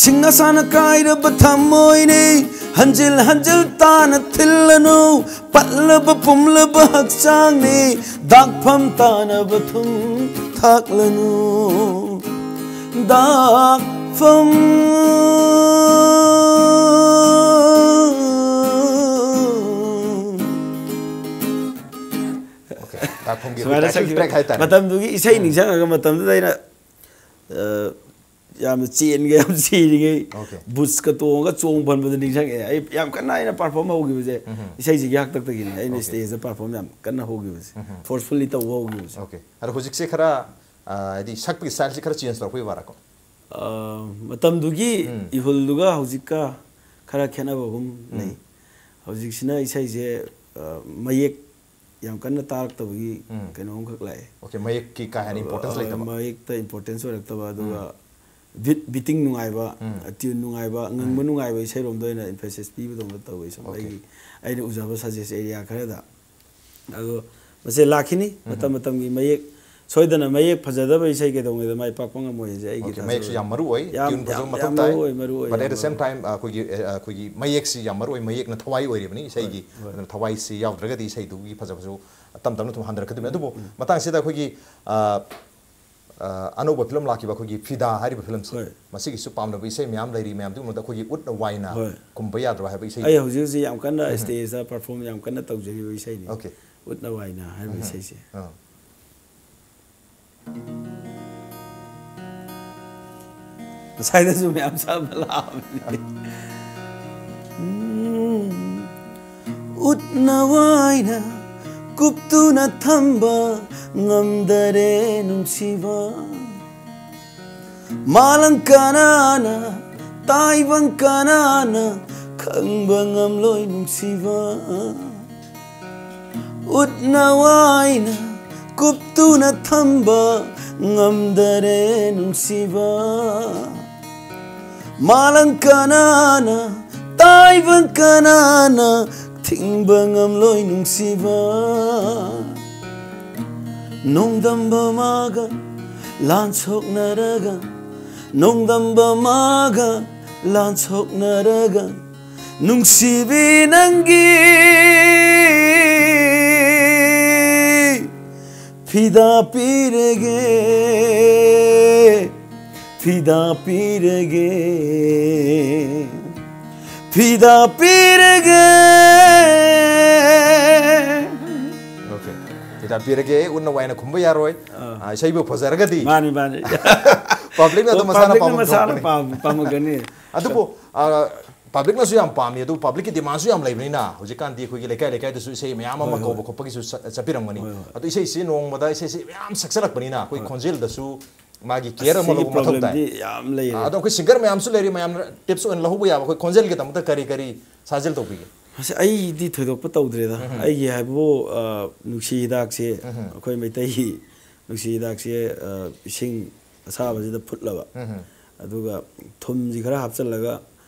ꯁꯤꯡꯅ ꯁꯥꯅ ꯀꯥꯏꯔꯕ ꯊꯃꯣꯏꯅꯤ, ꯍꯟꯖꯤꯜ ꯍꯟꯖꯤꯜ ꯇꯥꯅ ꯊꯤꯜꯂꯅꯨ꯫ ꯄꯠꯂꯕ ꯄꯨꯝꯂꯕ ꯍꯛꯆꯥꯡꯅꯤ, ꯗꯥꯛꯐꯝ ꯇꯥꯅꯕ ꯊꯨꯝ ꯊꯥꯛꯂꯅꯨ꯫ ꯗꯥꯛꯐꯝ꯫ Okay. ꯗꯥꯛꯐꯝꯒꯤ ꯁꯨꯃꯥꯏꯅ ꯑꯩꯈꯣꯏ title ꯁꯛꯈꯤꯕ track ꯍꯥꯏꯇꯥꯔꯦ꯫ ꯃꯇꯝꯗꯨꯒꯤ ꯏꯁꯩ ꯅꯤꯡꯁꯤꯡꯉꯒ ꯃꯇꯝꯗꯨꯗ ꯑꯩꯅ, ꯑ, ꯌꯥꯝꯅ ꯆꯦꯟꯒ ꯌꯥꯝ ꯆꯦꯜꯂꯤꯉꯩ, Okay. ꯕꯨꯠꯁꯀ ꯇꯣꯡꯉꯒ ꯆꯣꯡ ꯐꯟꯕꯗ ꯅꯤꯡꯁꯤꯡꯉꯛꯑꯦ꯫ ꯑꯩ ꯌꯥꯝ ꯀꯟꯅ ꯑꯩꯅ perform ꯍꯧꯈꯤꯕꯁꯦ ꯏꯁꯩꯁꯤꯒꯤ ꯍꯥꯛꯇꯛꯇꯒꯤꯅꯤ꯫ ꯑꯩꯅ Okay. Stageꯇ perform ꯌꯥꯝ ꯀꯟꯅ ꯍꯧꯈꯤꯕꯁꯦ, forcefully ꯇꯧꯕ ꯍꯧꯈꯤꯕꯁꯦ꯫ Okay. ꯑꯗꯣ ꯍꯧꯖꯤꯛꯁꯦ ꯈꯔ, ꯑ, ꯍꯥꯏꯗꯤ ꯁꯛꯄꯒꯤ styleꯁꯦ ꯈꯔ change ꯇꯧꯔꯛꯄꯒꯤ ꯋꯥꯔꯥꯀꯣ? ꯑ, ꯃꯇꯝꯗꯨꯒꯤ ꯏꯍꯨꯜꯗꯨꯒ ꯍꯧꯖꯤꯛꯀ ꯈꯔ ꯈꯦꯠꯅꯕꯒꯨꯝ ꯂꯩ꯫ ꯍꯧꯖꯤꯛꯁꯤꯅ ꯏꯁꯩꯁꯦ, ꯑ, ꯃꯌꯦꯛ ꯌꯥꯝ ꯀꯟꯅ ꯇꯥꯔꯛꯇꯕꯒꯤ ꯀꯩꯅꯣꯝꯈꯛ ꯂꯥꯛꯑꯦ꯫ Okay, ꯃꯌꯦꯛꯀꯤ ꯀꯥ ꯍꯦꯟꯅ importance ꯑ, ꯂꯩꯇꯕ꯫ ꯃꯌꯦꯛꯇ importance ꯑꯣꯏꯔꯛꯇꯕ, ꯑꯗꯨꯒ beat, beating ꯅꯨꯡꯉꯥꯏꯕ, tune ꯅꯨꯡꯉꯥꯏꯕ, ꯉꯪꯕ ꯅꯨꯡꯉꯥꯏꯕ ꯏꯁꯩꯔꯣꯝꯗ ꯑꯣꯏꯅ emphasis ꯄꯤꯕꯗꯧꯅ ꯇꯧꯋꯦ ꯁꯨꯝ꯫ Okay. ꯑꯩꯒꯤ, ꯑꯩꯅ ꯎꯖꯕ suggest area ꯈꯔꯗ꯫ ꯑꯗꯣ ꯃꯁꯦ ꯂꯥꯛꯈꯤꯅꯤ, ꯃꯇꯝ ꯃꯇꯝꯒꯤ ꯃꯌꯦꯛ꯫ ꯁꯣꯏꯗꯅ ꯃꯌꯦꯛ ꯐꯖꯗꯕ ꯏꯁꯩ ꯀꯩꯗꯧꯉꯩꯗ ꯃꯥꯏ ꯄꯥꯛꯄ ꯉꯝꯃꯣꯏ ꯍꯥꯏꯁꯦ ꯑꯩꯒꯤ Okay, ꯊꯥꯖꯕ ꯃꯌꯦꯛꯁꯨ ꯑꯣꯏ꯫ ꯌꯥꯝ ꯃꯔꯨ ꯑꯣꯏ, ꯌꯥꯝ, tune ꯐꯖꯕ ꯌꯥꯝ, ꯃꯊꯧ ꯌꯥꯝ ꯇꯥꯏ꯫ ꯃꯔꯨ ꯑꯣꯏ, ꯃꯔꯨ ꯑꯣꯏ, But at ꯌꯥꯝ the same ꯃꯔꯨ ꯑꯣꯏ꯫ time, ꯑꯩꯈꯣꯏꯒꯤ, ꯑ, ꯑꯩꯈꯣꯏꯒꯤ ꯃꯌꯦꯛꯁꯤ ꯌꯥꯝ ꯃꯔꯨ ꯑꯣꯏ, ꯃꯌꯦꯛꯅ ꯊꯋꯥꯏ ꯑꯣꯏꯔꯤꯕꯅꯤ ꯏꯁꯩꯒꯤ꯫ ꯍꯣꯏ. ꯑꯗꯨꯅ ꯊꯋꯥꯏꯁꯤ ꯌꯥꯎꯗ꯭ꯔꯒꯗꯤ ꯏꯁꯩꯗꯨꯒꯤ ꯐꯖꯕꯁꯨ ꯇꯞ ꯇꯞꯅ ꯑꯗꯨꯝ ꯍꯟꯊꯔꯛꯀꯗꯣꯏꯅꯤ꯫ ꯑꯗꯨꯕꯨ ꯃꯇꯥꯡꯁꯤꯗ ꯑꯩꯈꯣꯏꯒꯤ, ꯑ, ꯑ, ꯑꯅꯧꯕ ꯐꯤꯂꯝ ꯂꯥꯛꯈꯤꯕ ꯑꯩꯈꯣꯏꯒꯤ ꯐꯤꯗꯥ ꯍꯥꯏꯔꯤꯕ ꯐꯤꯂꯝꯁꯦ, ꯍꯣꯏ. ꯃꯁꯤꯒꯤꯁꯨ ꯄꯥꯝꯅꯕ ꯏꯁꯩ ꯃꯌꯥꯝ ꯂꯩꯔꯤ꯫ ꯃꯌꯥꯝꯗꯨꯒꯤ ꯃꯅꯨꯡꯗ ꯑꯩꯈꯣꯏꯒꯤ ꯎꯠꯅ ꯋꯥꯏꯅ ꯍꯣꯏ. ꯀꯨꯝꯕ ꯌꯥꯗ꯭ꯔꯣ ꯍꯥꯏꯕ ꯏꯁꯩ? ꯑꯩ ꯍꯧꯖꯤꯛ ꯍꯧꯖꯤꯛ ꯌꯥꯝ ꯀꯟꯅ stageꯇ perform ꯌꯥꯝ ꯀꯟꯅ ꯇꯧꯖꯔꯤꯕ ꯏꯁꯩꯅꯤ꯫ Okay. ꯎꯠꯅ ꯋꯥꯏꯅ ꯍꯥꯏꯕ ꯏꯁꯩꯁꯦ꯫ ꯑꯥ. ꯉꯁꯥꯏꯗꯁꯨ ꯃꯌꯥꯝ ꯁꯥꯕ ꯂꯥꯛꯑꯕꯅꯤ꯫ ꯎꯝ, ꯎꯠꯅ ꯋꯥꯏꯅ ꯀꯨꯞꯇꯨꯅ ꯊꯝꯕ ꯉꯝꯗꯔꯦ ꯅꯨꯡꯁꯤꯕ꯫ ꯃꯥꯂꯪ ꯀꯅꯥꯅ, ꯇꯥꯏꯕꯪ ꯀꯅꯥꯅ ꯈꯪꯕ ꯉꯝꯂꯣꯏ ꯅꯨꯡꯁꯤꯕ꯫ ꯎꯠꯅ ꯋꯥꯏꯅ ꯀꯨꯞꯇꯨꯅ ꯊꯝꯕ ꯉꯝꯗꯔꯦ ꯅꯨꯡꯁꯤꯕ꯫ ꯃꯥꯂꯪ ꯀꯅꯥꯅ, ꯇꯥꯏꯕꯪ ꯀꯅꯥꯅ ꯊꯤꯡꯕ ꯉꯝꯂꯣꯏ ꯅꯨꯡꯁꯤꯕ꯫ ꯅꯣꯡꯗꯝꯕ ꯃꯥꯒ ꯂꯥꯟ ꯁꯣꯛꯅꯔꯒ, ꯅꯣꯡꯗꯝꯕ ꯃꯥꯒ ꯂꯥꯟ ꯁꯣꯛꯅꯔꯒ, ꯅꯨꯡꯁꯤꯕꯤ ꯅꯪꯒꯤ ꯐꯤꯗꯥ ꯄꯤꯔꯒꯦ, ꯐꯤꯗꯥ ꯄꯤꯔꯒꯦ, ꯐꯤꯗꯥ ꯄꯤꯔꯒꯦ꯫ ꯑꯣꯀꯦ, ꯐꯤꯗꯥ ꯄꯤꯔꯒꯦ꯫ ꯎꯟꯅ ꯋꯥꯏꯅ ꯈꯨꯝꯕ ꯌꯥꯔꯣꯏ꯫ ꯑꯥ, ꯏꯁꯩꯕꯨ ꯐꯖꯔꯒꯗꯤ ꯃꯥꯅꯤ ꯃꯥꯅꯤ꯫ ꯄꯕ꯭ꯂꯤꯛꯅ ꯑꯗꯨꯝ ꯃꯁꯥꯅ ꯄꯕ꯭ꯂꯤꯛꯅ ꯄꯥꯝꯕ ꯃꯁꯥꯅ ꯈꯣꯠꯄꯅꯤ꯫ ꯄꯥꯝ- ꯄꯥꯝꯃꯛꯀꯅꯤ꯫ ꯑꯗꯨꯕꯨ ꯄꯕ꯭ꯂꯤꯛꯅꯁꯨ ꯌꯥꯝ ꯄꯥꯝꯃꯤ, ꯑꯗꯨ ꯄꯕ꯭ꯂꯤꯛꯀꯤ ꯗꯤꯃꯥꯟꯁꯨ ꯌꯥꯝ ꯂꯩꯕꯅꯤꯅ ꯍꯧꯖꯤꯛꯀꯥꯟꯗꯤ ꯑꯩꯈꯣꯏꯒꯤ ꯂꯩꯀꯥꯏ ꯂꯩꯀꯥꯏꯗꯁꯨ ꯏꯁꯩ ꯃꯌꯥꯝ ꯑꯃ ꯍꯣꯏ, ꯍꯣꯏ꯫ ꯀꯧꯕ ꯈꯣꯠꯄꯒꯤꯁꯨ ꯆꯠ- ꯆꯠꯄꯤꯔꯝꯒꯅꯤ꯫ ꯍꯣꯏ, ꯍꯣꯏ꯫ ꯑꯗꯨ ꯏꯁꯩꯁꯤ ꯅꯣꯡꯃꯗ ꯏꯁꯩꯁꯤ ꯃꯌꯥꯝ ꯁꯛꯆꯜꯂꯛꯄꯅꯤꯅ ꯑꯩꯈꯣꯏ ꯈꯣꯟꯖꯦꯜꯗꯁꯨ ꯃꯥꯒꯤ ꯀꯦꯌꯔ ꯑꯃ ꯁꯤꯒꯤ ꯂꯧꯕ ꯃꯊꯧ ꯇꯥꯏ꯫ ꯄ꯭ꯔꯣꯕ꯭ꯂꯦꯝꯗꯤ ꯌꯥꯝ ꯂꯩꯔꯦ꯫ ꯑꯗꯣ ꯑꯩꯈꯣꯏ ꯁꯤꯡꯒꯔ ꯃꯌꯥꯝꯁꯨ ꯂꯩꯔꯤ, ꯃꯌꯥꯝꯅ ꯇꯤꯞꯁ ꯑꯣꯏꯅ ꯂꯧꯍꯧꯕ ꯌꯥꯕ ꯑꯩꯈꯣꯏ ꯈꯣꯟꯖꯦꯜꯒꯤꯗꯃꯛꯇ ꯀꯔꯤ ꯀꯔꯤ ꯁꯥꯖꯦꯜ ꯇꯧꯕꯤꯒꯦ? ꯑꯁ, ꯑꯩꯗꯤ ꯊꯣꯏꯗꯣꯛꯄ ꯇꯧꯗ꯭ꯔꯦꯗ꯫ ꯑꯩꯒꯤ ꯍꯥꯏꯕꯨ ꯑ, ꯅꯨꯡꯁꯤ ꯍꯤꯗꯥꯛꯁꯦ, ꯑꯩꯈꯣꯏ ꯃꯩꯇꯩꯒꯤ ꯅꯨꯡꯁꯤ ꯍꯤꯗꯥꯛꯁꯦ, ꯑ, ꯏꯁꯤꯡ ꯑꯁꯥꯕꯁꯤꯗ ꯐꯨꯠꯂꯕ, ꯑꯗꯨꯒ ꯊꯨꯝꯁꯤ ꯈꯔ ꯍꯥꯞꯆꯤꯜꯂꯒ,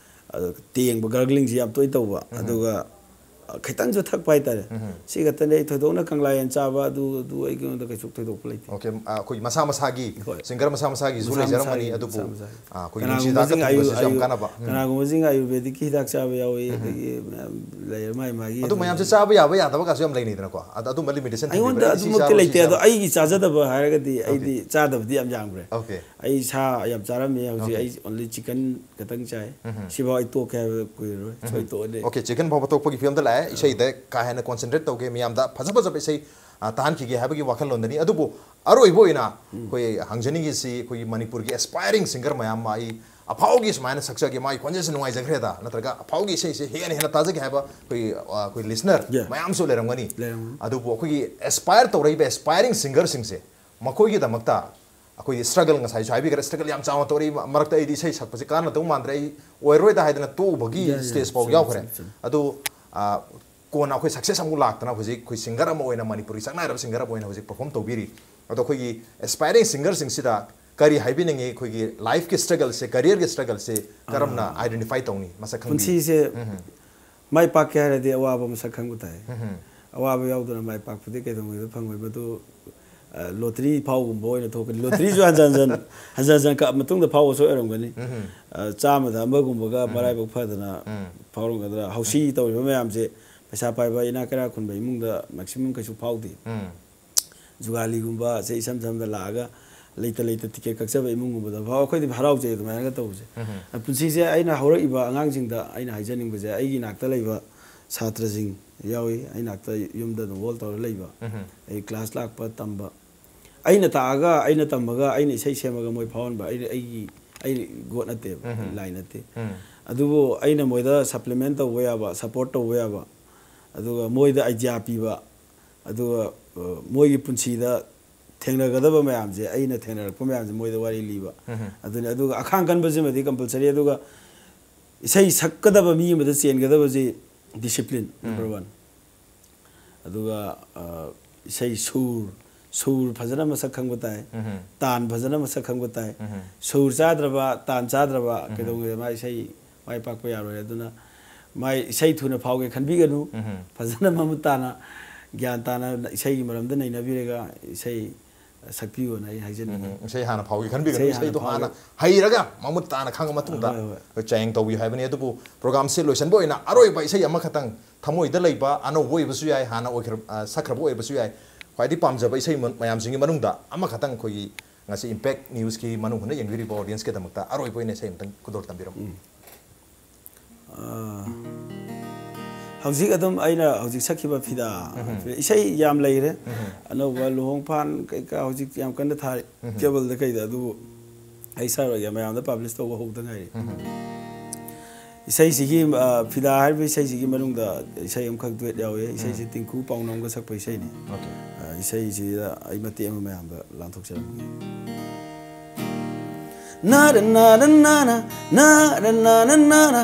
ꯑ, ꯇꯦꯡꯕ, ꯒꯥꯔꯒ꯭ꯂꯤꯡꯁꯤ ꯌꯥꯝ ꯇꯣꯏꯅ ꯇꯧꯕ, ꯑꯗꯨꯒ, ꯑ, ꯈꯤꯇꯪꯁꯨ ꯊꯛꯄ ꯍꯥꯏꯇꯥꯔꯦ꯫ ꯁꯤ ꯈꯛꯇꯅꯤ꯫ ꯑꯩ ꯊꯣꯏꯗꯣꯛꯅ ꯀꯪꯂꯥ ꯌꯦꯟ ꯆꯥꯕ, ꯑꯗꯨ ꯑꯗꯨ ꯑꯩꯉꯣꯟꯗ ꯀꯩꯁꯨ ꯊꯣꯏꯗꯣꯛꯄ ꯂꯩꯇꯦ꯫ ꯑꯣꯀꯦ, ꯑ, ꯑꯩꯈꯣꯏ ꯃꯁꯥ ꯃꯁꯥꯒꯤ ꯍꯣꯏ꯫ ꯁꯤꯡꯒꯔ ꯃꯁꯥ ꯃꯁꯥꯒꯤꯁꯨ ꯃꯁꯥ ꯂꯩꯖꯔꯝꯒꯅꯤ꯫ ꯃꯁꯥꯒꯤ, ꯑꯗꯨꯕꯨ ꯃꯁꯥ ꯃꯁꯥꯒꯤ꯫ ꯑ, ꯑꯩꯈꯣꯏꯒꯤ ꯅꯨꯡꯁꯤ ꯍꯤꯗꯥꯛꯀ ꯀꯅꯥꯒꯨꯝꯕꯁꯤꯡ ꯊꯨꯝꯕꯁꯤꯁꯨ ꯌꯥꯝ ꯑꯌꯨ- ꯀꯥꯟꯅꯕ꯫ ꯀꯅꯥꯒꯨꯝꯕꯁꯤꯡ ꯑꯥꯌꯨꯔꯕꯦꯗꯤꯛꯀꯤ ꯍꯤꯗꯥꯛ ꯆꯥꯕ ꯌꯥꯎꯏ, ꯑꯗꯒꯤ ꯃꯌꯥꯝ ꯂꯩꯔꯦ ꯃꯥꯏ ꯃꯥꯒꯤ꯫ ꯑꯗꯨ ꯃꯌꯥꯝꯁꯦ ꯆꯥꯕ ꯌꯥꯕ ꯌꯥꯗꯕ ꯀꯥꯁꯨ ꯌꯥꯝ ꯂꯩꯅꯩꯗꯅꯀꯣ꯫ ꯑꯗ- ꯑꯗꯨꯝꯕ ꯂꯤꯃꯤꯇꯦꯁꯟ ꯑꯩꯉꯣꯟꯗ ꯑꯗꯨꯃꯛꯇꯤ ꯂꯩꯇꯦ꯫ ꯑꯗꯣ ꯑꯩꯒꯤ ꯆꯥꯖꯗꯕ ꯍꯥꯏꯔꯒꯗꯤ ꯑꯩꯗꯤ ꯆꯥꯗꯕꯗꯤ ꯌꯥꯝ ꯌꯥꯝꯈ꯭ꯔꯦ꯫ ꯑꯣꯀꯦ꯫ ꯑꯩ ꯁꯥ ꯌꯥꯝ ꯆꯥꯔꯝꯃꯤ, ꯍꯧꯖꯤꯛ ꯑꯩ ꯑꯣꯟꯂꯤ ꯆꯤꯀꯟ ꯈꯛꯇꯪ ꯆꯥꯏ꯫ ꯁꯤꯐꯥꯎ ꯑꯩ ꯇꯣꯛꯀꯦ ꯍꯥꯏꯕ ꯀꯨꯏꯔꯔꯣꯏ, ꯁꯣꯏ ꯇꯣꯛꯑꯅꯤ꯫ ꯑꯣꯀꯦ, ꯆꯤꯀꯟ ꯐꯥꯎꯕ ꯇꯣꯛꯄꯒꯤ ꯐꯤꯕꯝꯗ ꯂꯥꯛꯑꯦ꯫ ꯏꯁꯩꯗ ꯀꯥ ꯍꯦꯟꯅ ꯀꯣꯟꯁꯦꯟꯇ꯭ꯔꯦꯠ ꯇꯧꯒꯦ, ꯃꯤꯌꯥꯝꯗ ꯐꯖ ꯐꯖꯕ ꯏꯁꯩ, ꯑ, ꯇꯥꯍꯟꯈꯤꯒꯦ ꯍꯥꯏꯕꯒꯤ ꯋꯥꯈꯜꯂꯣꯟꯗꯅꯤ꯫ ꯑꯗꯨꯕꯨ ꯑꯔꯣꯏꯕ ꯑꯣꯏꯅ ꯑꯩꯈꯣꯏ ꯍꯪꯖꯅꯤꯡꯉꯤꯁꯤ, ꯑꯩꯈꯣꯏꯒꯤ ꯃꯅꯤꯄꯨꯔꯒꯤ ꯑꯦꯁꯄꯥꯏꯔꯤꯡ ꯁꯤꯡꯒꯔ ꯃꯌꯥꯝ ꯑꯃ, ꯑꯩ ꯑꯐꯥꯎꯒꯤ ꯁꯨꯃꯥꯏꯅ ꯁꯛꯆꯒꯦ, ꯃꯥꯒꯤ ꯈꯣꯟꯖꯦꯜꯁꯦ ꯅꯨꯡꯉꯥꯏꯖꯈ꯭ꯔꯦꯗ, ꯅꯠꯇ꯭ꯔꯒ ꯑꯐꯥꯎꯒꯤ ꯏꯁꯩꯁꯦ ꯍꯦꯟꯅ ꯍꯦꯟꯅ ꯇꯥꯖꯒꯦ ꯍꯥꯏꯕ ꯑꯩꯈꯣꯏ, ꯑ, ꯑꯩꯈꯣꯏ ꯂꯤꯁꯅꯔ Yeah. ꯃꯌꯥꯝꯁꯨ ꯂꯩꯔꯝꯒꯅꯤ꯫ ꯂꯩꯔꯝꯒꯅꯤ꯫ ꯑꯗꯨꯕꯨ ꯑꯩꯈꯣꯏꯒꯤ ꯑꯦꯁꯄꯥꯏꯔ ꯇꯧꯔꯛꯏꯕ ꯑꯦꯁꯄꯥꯏꯔꯤꯡ ꯁꯤꯡꯒꯔꯁꯤꯡꯁꯦ, ꯃꯈꯣꯏꯒꯤꯗꯃꯛꯇ ꯑꯩꯈꯣꯏꯒꯤ ꯁ꯭ꯇ꯭ꯔꯒꯜ, ꯉꯁꯥꯏꯁꯨ ꯍꯥꯏꯕꯤꯈ꯭ꯔꯦ, ꯁ꯭ꯇ꯭ꯔꯒꯜ ꯌꯥꯝ ꯆꯥꯎꯅ ꯇꯧꯔꯛꯏ꯫ ꯃꯔꯛꯇ ꯑꯩꯗꯤ ꯏꯁꯩ ꯁꯛꯄꯁꯦ ꯀꯥꯟꯅꯗꯧ ꯃꯥꯟꯗ꯭ꯔꯦ, ꯑꯩ ꯑꯣꯏꯔꯔꯣꯏꯗ ꯍꯥꯏꯗꯅ ꯇꯣꯛꯎꯕꯒꯤ Yeah, yeah. ꯁ꯭ꯇꯦꯖ ꯐꯥꯎ ꯆꯨꯝꯃꯦ, ꯌꯥꯎꯈ꯭ꯔꯦ꯫ ꯆꯨꯝꯃꯦ, ꯆꯨꯝꯃꯦ꯫ ꯑꯗꯨ, ꯑ, ꯀꯣꯟꯅ ꯑꯩꯈꯣꯏ ꯁꯛꯁꯦꯁ ꯑꯃꯨꯛ ꯂꯥꯛꯇꯅ ꯍꯧꯖꯤꯛ ꯑꯩꯈꯣꯏ ꯁꯤꯡꯒꯔ ꯑꯃ ꯑꯣꯏꯅ, ꯃꯅꯤꯄꯨꯔꯒꯤ ꯁꯛꯅꯥꯏꯔꯕ ꯁꯤꯡꯒꯔ ꯑꯃ ꯑꯣꯏꯅ ꯍꯧꯖꯤꯛ ꯄꯔꯐꯣꯔꯝ ꯇꯧꯕꯤꯔꯤ꯫ ꯑꯗꯣ ꯑꯩꯈꯣꯏꯒꯤ ꯑꯦꯁꯄꯥꯏꯔꯤꯡ ꯁꯤꯡꯒꯔꯁꯤꯡꯁꯤꯗ ꯀꯔꯤ ꯍꯥꯏꯕꯤꯅꯤꯡꯉꯤ? ꯑꯩꯈꯣꯏꯒꯤ ꯂꯥꯏꯐꯀꯤ ꯁ꯭ꯇ꯭ꯔꯒꯜꯁꯦ, ꯀꯔꯤꯌꯔꯒꯤ ꯁ꯭ꯇ꯭ꯔꯒꯜꯁꯦ ꯀꯔꯝꯅ ꯑꯥꯏꯗꯦꯟꯇꯤꯐꯥꯏ ꯇꯧꯅꯤ, ꯃꯁꯛ ꯈꯪꯕꯤ? ꯄꯨꯟꯁꯤꯁꯦ ꯎꯝ꯫ ꯃꯥꯏ ꯄꯥꯛꯀꯦ ꯍꯥꯏꯔꯗꯤ ꯑꯋꯥꯕ ꯃꯁꯛ ꯈꯪꯕ ꯇꯥꯏ꯫ ꯎꯝ꯫ ꯑꯋꯥꯕ ꯌꯥꯎꯗꯅ ꯃꯥꯏ ꯄꯥꯛꯄꯗꯤ ꯀꯩꯗꯧꯉꯩꯗ ꯐꯪꯉꯣꯏ꯫ ꯃꯗꯨ, ꯑ, ꯂꯣꯇꯔꯤ ꯐꯥꯎꯒꯨꯝꯕ ꯑꯣꯏꯅ ꯊꯣꯛꯀꯅꯤ꯫ ꯂꯣꯇꯔꯤꯁꯨ ꯍꯟꯖꯟ ꯍꯟꯖꯟ, ꯍꯟꯖꯟ ꯍꯟꯖꯟ ꯀꯛ-, ꯃꯇꯨꯡꯗ ꯐꯥꯎꯕꯁꯨ ꯑꯣꯏꯔꯝꯒꯅꯤ꯫ ꯎꯝ꯫ ꯑ, ꯆꯥꯝꯃꯗ ꯑꯃꯒꯨꯝꯕꯒ ꯎꯝ꯫ ꯃꯔꯥꯏꯕꯛ ꯐꯗꯅ ꯎꯝ꯫ ꯐꯥꯎꯔꯝꯒꯗ꯭ꯔꯥ? ꯍꯧꯁꯤ ꯇꯧꯔꯤꯕ ꯃꯌꯥꯝꯁꯦ ꯄꯩꯁꯥ ꯄꯥꯏꯕ, ꯏꯅꯥꯛ ꯀꯩꯔꯥꯛ ꯈꯨꯟꯕ ꯏꯃꯨꯡꯗ ꯃꯦꯛꯁꯤꯃꯝ ꯀꯩꯁꯨ ꯐꯥꯎꯗꯦ꯫ ꯎꯝ꯫ ꯖꯨꯒꯥꯂꯤꯒꯨꯝꯕ, ꯁꯦ ꯏꯁꯝ ꯁꯝꯅ ꯂꯥꯛꯑꯒ ꯂꯩꯇ ꯂꯩꯇ ꯇꯤꯀꯦꯠ ꯀꯛꯆꯕ ꯏꯃꯨꯡꯒꯨꯝꯕꯗ ꯐꯥꯎ ꯑꯩꯈꯣꯏꯗꯤ ꯍꯔꯥꯎꯖꯩ ꯑꯗꯨꯃꯥꯏꯅꯒ ꯇꯧꯕꯁꯦ꯫ ꯎꯝ꯫ ꯄꯨꯟꯁꯤꯁꯦ ꯑꯩꯅ ꯍꯧꯔꯛꯏꯕ ꯑꯉꯥꯡꯁꯤꯡꯗ ꯑꯩꯅ ꯍꯥꯏꯖꯅꯤꯡꯕꯁꯦ, ꯑꯩꯒꯤ ꯏꯅꯥꯛꯇ ꯂꯩꯕ ꯁꯥꯇ꯭ꯔꯁꯤꯡ ꯌꯥꯎꯏ, ꯑꯩ ꯏꯅꯥꯛꯇ ꯌꯨꯝꯗ ꯑꯗꯨꯝ ꯍꯣꯜ ꯇꯧꯔ ꯂꯩꯕ, ꯎꯝ꯫ ꯑꯩ ꯀ꯭ꯂꯥꯁ ꯂꯥꯛꯄ ꯇꯝꯕ, ꯑꯩꯅ ꯇꯥꯛꯑꯒ, ꯑꯩꯅ ꯇꯝꯃꯒ, ꯑꯩꯅ ꯏꯁꯩ ꯁꯦꯝꯃꯒ ꯃꯣꯏ ꯐꯥꯎꯍꯟꯕ, ꯑꯩ, ꯑꯩꯒꯤ, ꯑꯩ ꯒꯣꯠ ꯅꯠꯇꯦꯕ, ꯎꯝ꯫ ꯂꯥꯏ ꯅꯠꯇꯦ꯫ ꯎꯝ꯫ ꯑꯗꯨꯕꯨ ꯑꯩꯅ ꯃꯣꯏꯗ ꯁꯄ꯭ꯂꯤꯃꯦꯟ ꯇꯧꯕ ꯌꯥꯕ, ꯁꯄꯣꯔꯠ ꯇꯧꯕ ꯌꯥꯕ, ꯑꯗꯨꯒ ꯃꯣꯏꯗ ꯑꯥꯏꯗꯤꯌꯥ ꯄꯤꯕ, ꯑꯗꯨꯒ, ꯑ, ꯃꯣꯏꯒꯤ ꯄꯨꯟꯁꯤꯗ ꯊꯦꯡꯅꯒꯗꯕ ꯃꯌꯥꯝꯁꯦ, ꯑꯩꯅ ꯊꯦꯡꯅꯔꯛꯄ ꯃꯌꯥꯝꯁꯦ ꯃꯣꯏꯗ ꯋꯥꯔꯤ ꯂꯤꯕ꯫ ꯎꯝ꯫ ꯑꯗꯨꯅꯤ꯫ ꯑꯗꯨꯒ ꯑꯈꯥꯡ ꯀꯟꯕꯁꯤꯃꯗꯤ ꯀꯝꯄꯜꯁꯔꯤ꯫ ꯑꯗꯨꯒ ꯏꯁꯩ ꯁꯛꯀꯗꯕ ꯃꯤ ꯑꯃꯗ ꯆꯦꯟꯒꯗꯕꯁꯤ ꯗꯤꯁꯤꯄ꯭ꯂꯤꯟ, ꯎꯝ꯫ Number one. ꯑꯗꯨꯒ, ꯑ, ꯏꯁꯩ ꯁꯨꯔ, ꯁꯨꯔ ꯐꯖꯅ ꯃꯁꯛ ꯈꯪꯕ ꯇꯥꯏ, ꯎꯝ꯫ ꯇꯥꯟ ꯐꯖꯅ ꯃꯁꯛ ꯈꯪꯕ ꯇꯥꯏ꯫ ꯎꯝ꯫ ꯁꯨꯔ ꯆꯥꯗ꯭ꯔꯕ, ꯇꯥꯟ ꯆꯥꯗ꯭ꯔꯕ, ꯎꯝ꯫ ꯀꯩꯗꯧꯉꯩꯗ ꯃꯥ ꯏꯁꯩ ꯃꯥꯏ ꯄꯥꯛꯄ ꯌꯥꯔꯣꯏ꯫ ꯑꯗꯨꯅ ꯃꯥꯏ ꯏꯁꯩ ꯊꯨꯅ ꯐꯥꯎꯒꯦ ꯈꯟꯕꯤꯒꯅꯨ꯫ ꯎꯝ꯫ ꯐꯖꯅ ꯃꯃꯨꯠ ꯇꯥꯅ, ꯒ꯭ꯌꯥꯟ ꯇꯥꯅ ꯏꯁꯩꯒꯤ ꯃꯔꯝꯗ ꯅꯩꯅꯕꯤꯔꯒ ꯏꯁꯩ ꯁꯛꯄꯤꯌꯣꯅ ꯑꯩ ꯍꯥꯏꯖꯅꯤꯡꯉꯤ꯫ ꯎꯝ, ꯏꯁꯩ ꯍꯥꯟꯅ ꯐꯥꯎꯒꯦ ꯈꯟꯕꯤꯒꯅꯨ꯫ ꯏꯁꯩ ꯍꯥꯟꯅ ꯏꯁꯩꯗꯣ ꯐꯥꯎꯒꯦ꯫ ꯍꯥꯟꯅ ꯍꯩꯔꯒ ꯃꯃꯨꯠ ꯇꯥꯅ ꯈꯪꯉ ꯃꯇꯨꯡꯗ ꯍꯣꯏ, ꯍꯣꯏ꯫ ꯑꯩꯈꯣꯏ ꯆꯥꯌꯦꯡ ꯇꯧꯕꯤꯌꯨ ꯍꯥꯏꯕꯅꯤ꯫ ꯑꯗꯨꯕꯨ ꯄ꯭ꯔꯣꯒ꯭ꯔꯥꯝꯁꯦ ꯂꯣꯏꯁꯤꯟꯕ ꯑꯣꯏꯅ ꯑꯔꯣꯏꯕ ꯏꯁꯩ ꯑꯃꯈꯛꯇꯪ, ꯊꯃꯣꯏꯗ ꯂꯩꯕ, ꯑꯅꯧꯕ ꯑꯣꯏꯕꯁꯨ ꯌꯥꯏ, ꯍꯥꯟꯅ ꯑꯣꯏꯈ꯭ꯔ-, ꯑ, ꯁꯛꯈ꯭ꯔꯕ ꯑꯣꯏꯕꯁꯨ ꯌꯥꯏ, ꯈ꯭ꯋꯥꯏꯗꯒꯤ ꯄꯥꯝꯖꯕ ꯏꯁꯩ ꯃ-, ꯃꯌꯥꯝꯁꯤꯡꯒꯤ ꯃꯅꯨꯡꯗ ꯑꯃꯈꯛꯇꯪ ꯑꯩꯈꯣꯏꯒꯤ ꯉꯁꯤ ꯏꯝꯄꯦꯛ ꯅ꯭ꯌꯨꯁꯀꯤ ꯃꯅꯨꯡ ꯍꯨꯠꯅ ꯌꯦꯡꯕꯤꯔꯤꯕ ꯑꯣꯗꯤꯌꯦꯟꯁꯀꯤꯗꯃꯛꯇ ꯑꯔꯣꯏꯕ ꯑꯣꯏꯅ ꯏꯁꯩ ꯑꯃꯇꯪ ꯈꯨꯗꯣꯜ ꯇꯝꯕꯤꯔꯝꯃꯨ꯫ ꯎꯝ꯫ ꯑꯥ, ꯍꯧꯖꯤꯛ ꯑꯗꯨꯝ ꯑꯩꯅ ꯍꯧꯖꯤꯛ ꯁꯛꯈꯤꯕ ꯐꯤꯗꯥ, ꯎꯝ꯫ ꯏꯁꯩ ꯌꯥꯝ ꯂꯩꯔꯦ꯫ ꯎꯝ꯫ ꯑꯅꯧꯕ ꯂꯨꯍꯣꯡ ꯐꯥꯟ ꯀꯩꯀꯥ ꯍꯧꯖꯤꯛ ꯌꯥꯝ ꯀꯟꯅ ꯊꯥꯔꯤ꯫ ꯎꯝ꯫ ꯀꯦꯕꯜꯗ ꯀꯩꯗ, ꯑꯗꯨꯕꯨ ꯑꯩ ꯁꯛꯑꯔꯣꯏꯒꯦ, ꯃꯌꯥꯝꯗ ꯄꯕ꯭ꯂꯤꯁ ꯇꯧꯕ ꯍꯧꯗ ꯉꯥꯏꯔꯤ꯫ ꯎꯝ꯫ ꯏꯁꯩꯁꯤꯒꯤ, ꯑ, ꯐꯤꯗꯥ ꯍꯥꯏꯔꯤꯕ ꯏꯁꯩꯁꯤꯒꯤ ꯃꯅꯨꯡꯗ ꯏꯁꯩ ꯑꯃꯈꯛ ꯗꯨꯋꯦꯠ ꯌꯥꯎꯋꯦ꯫ ꯏꯁꯩꯁꯤ ꯎꯝ꯫ ꯇꯤꯡꯀꯨ ꯄꯥꯎꯅꯝꯒ ꯁꯛꯄ ꯏꯁꯩꯅꯤ꯫ ꯑꯣꯀꯦ꯫ ꯑ, ꯏꯁꯩꯁꯤꯗ ꯑꯩ ꯃꯇꯦꯛ ꯑꯃ ꯃꯌꯥꯝꯗ ꯂꯥꯟꯊꯣꯛꯆꯔꯝꯒꯦ꯫ ꯅꯥꯔ ꯅꯥꯔ ꯅꯥꯔ, ꯅꯥꯔ ꯅꯥꯔ ꯅꯥꯔ,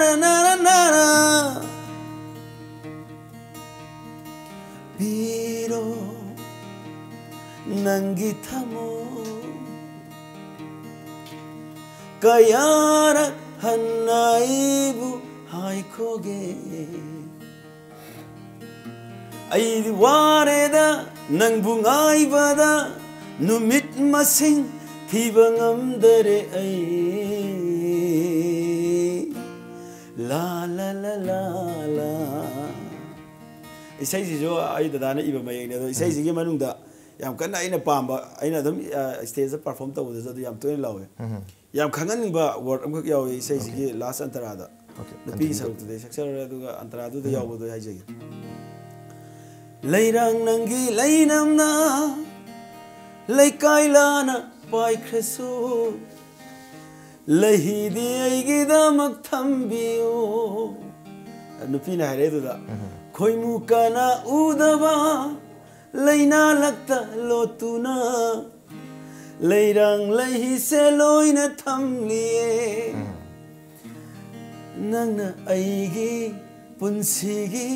ꯅꯥꯔ ꯅꯥꯔ ꯅꯥꯔ ꯄꯤꯔꯣ ꯅꯪꯒꯤ ꯊꯃꯣꯏ꯫ ꯀꯌꯥꯔꯛ ꯍꯟꯅ ꯑꯩꯕꯨ ꯍꯥꯏꯈꯣꯒꯦ꯫ ꯑꯩꯗꯤ ꯋꯥꯔꯦꯗ ꯅꯪꯕꯨ ꯉꯥꯏꯕꯗ, ꯅꯨꯃꯤꯠ ꯃꯁꯤꯡ ꯊꯤꯕ ꯉꯝꯗꯔꯦ ꯑꯩ꯫ ꯂꯥ ꯂꯥ ꯂꯥ ꯂꯥ ꯂꯥ꯫ ꯏꯁꯩꯁꯤꯁꯨ ꯑꯩ ꯗꯗꯥꯅ ꯏꯕ ꯃꯌꯦꯛꯅꯦ, ꯑꯗꯣ ꯏꯁꯩꯁꯤꯒꯤ ꯃꯅꯨꯡꯗ ꯌꯥꯝ ꯀꯟꯅ ꯑꯩꯅ ꯄꯥꯝꯕ, ꯑꯩꯅ ꯑꯗꯨꯝ ꯁ꯭ꯇꯦꯖꯇ ꯄꯔꯐꯣꯔꯝ ꯇꯧꯕꯗꯁꯨ ꯑꯗꯨ ꯌꯥꯝ ꯇꯣꯏꯅ ꯂꯥꯎꯋꯦ꯫ ꯌꯥꯝ ꯈꯪꯍꯟꯅꯤꯡꯕ ꯋꯥꯔꯗ ꯑꯃꯈꯛ ꯌꯥꯎꯋꯦ ꯏꯁꯩꯁꯤꯒꯤ ꯂꯥꯁ ꯑꯟꯇꯔꯥꯗ꯫ ꯅꯨꯄꯤꯒꯤ ꯁꯔꯨꯛꯇꯨꯗꯤ ꯑꯩ ꯁꯛꯆꯔꯔꯣꯏ, ꯑꯗꯨꯒ ꯑꯟꯇꯔꯥꯗꯨꯗ ꯌꯥꯎꯕꯗꯣ ꯑꯩ ꯍꯥꯏꯖꯒꯦ꯫ ꯂꯩꯔꯥꯡ ꯅꯪꯒꯤ ꯂꯩꯅꯝꯅ ꯂꯩꯀꯥꯏ ꯂꯥꯅ ꯄꯥꯏꯈ꯭ꯔꯁꯨ, ꯂꯩꯍꯤꯗꯤ ꯑꯩꯒꯤꯗꯃꯛ ꯊꯝꯕꯤꯌꯨ꯫ ꯅꯨꯄꯤꯅ ꯍꯥꯏꯔꯛꯏꯗꯨꯗ, ꯈꯣꯏꯃꯨ ꯀꯅꯥ ꯎꯗꯕ ꯂꯩꯅꯥ ꯂꯛꯇ ꯂꯣꯠꯇꯨꯅ, ꯂꯩꯔꯥꯡ ꯂꯩꯍꯤꯁꯦ ꯂꯣꯏꯅ ꯊꯝꯂꯤꯌꯦ꯫ ꯅꯪꯅ ꯑꯩꯒꯤ ꯄꯨꯟꯁꯤꯒꯤ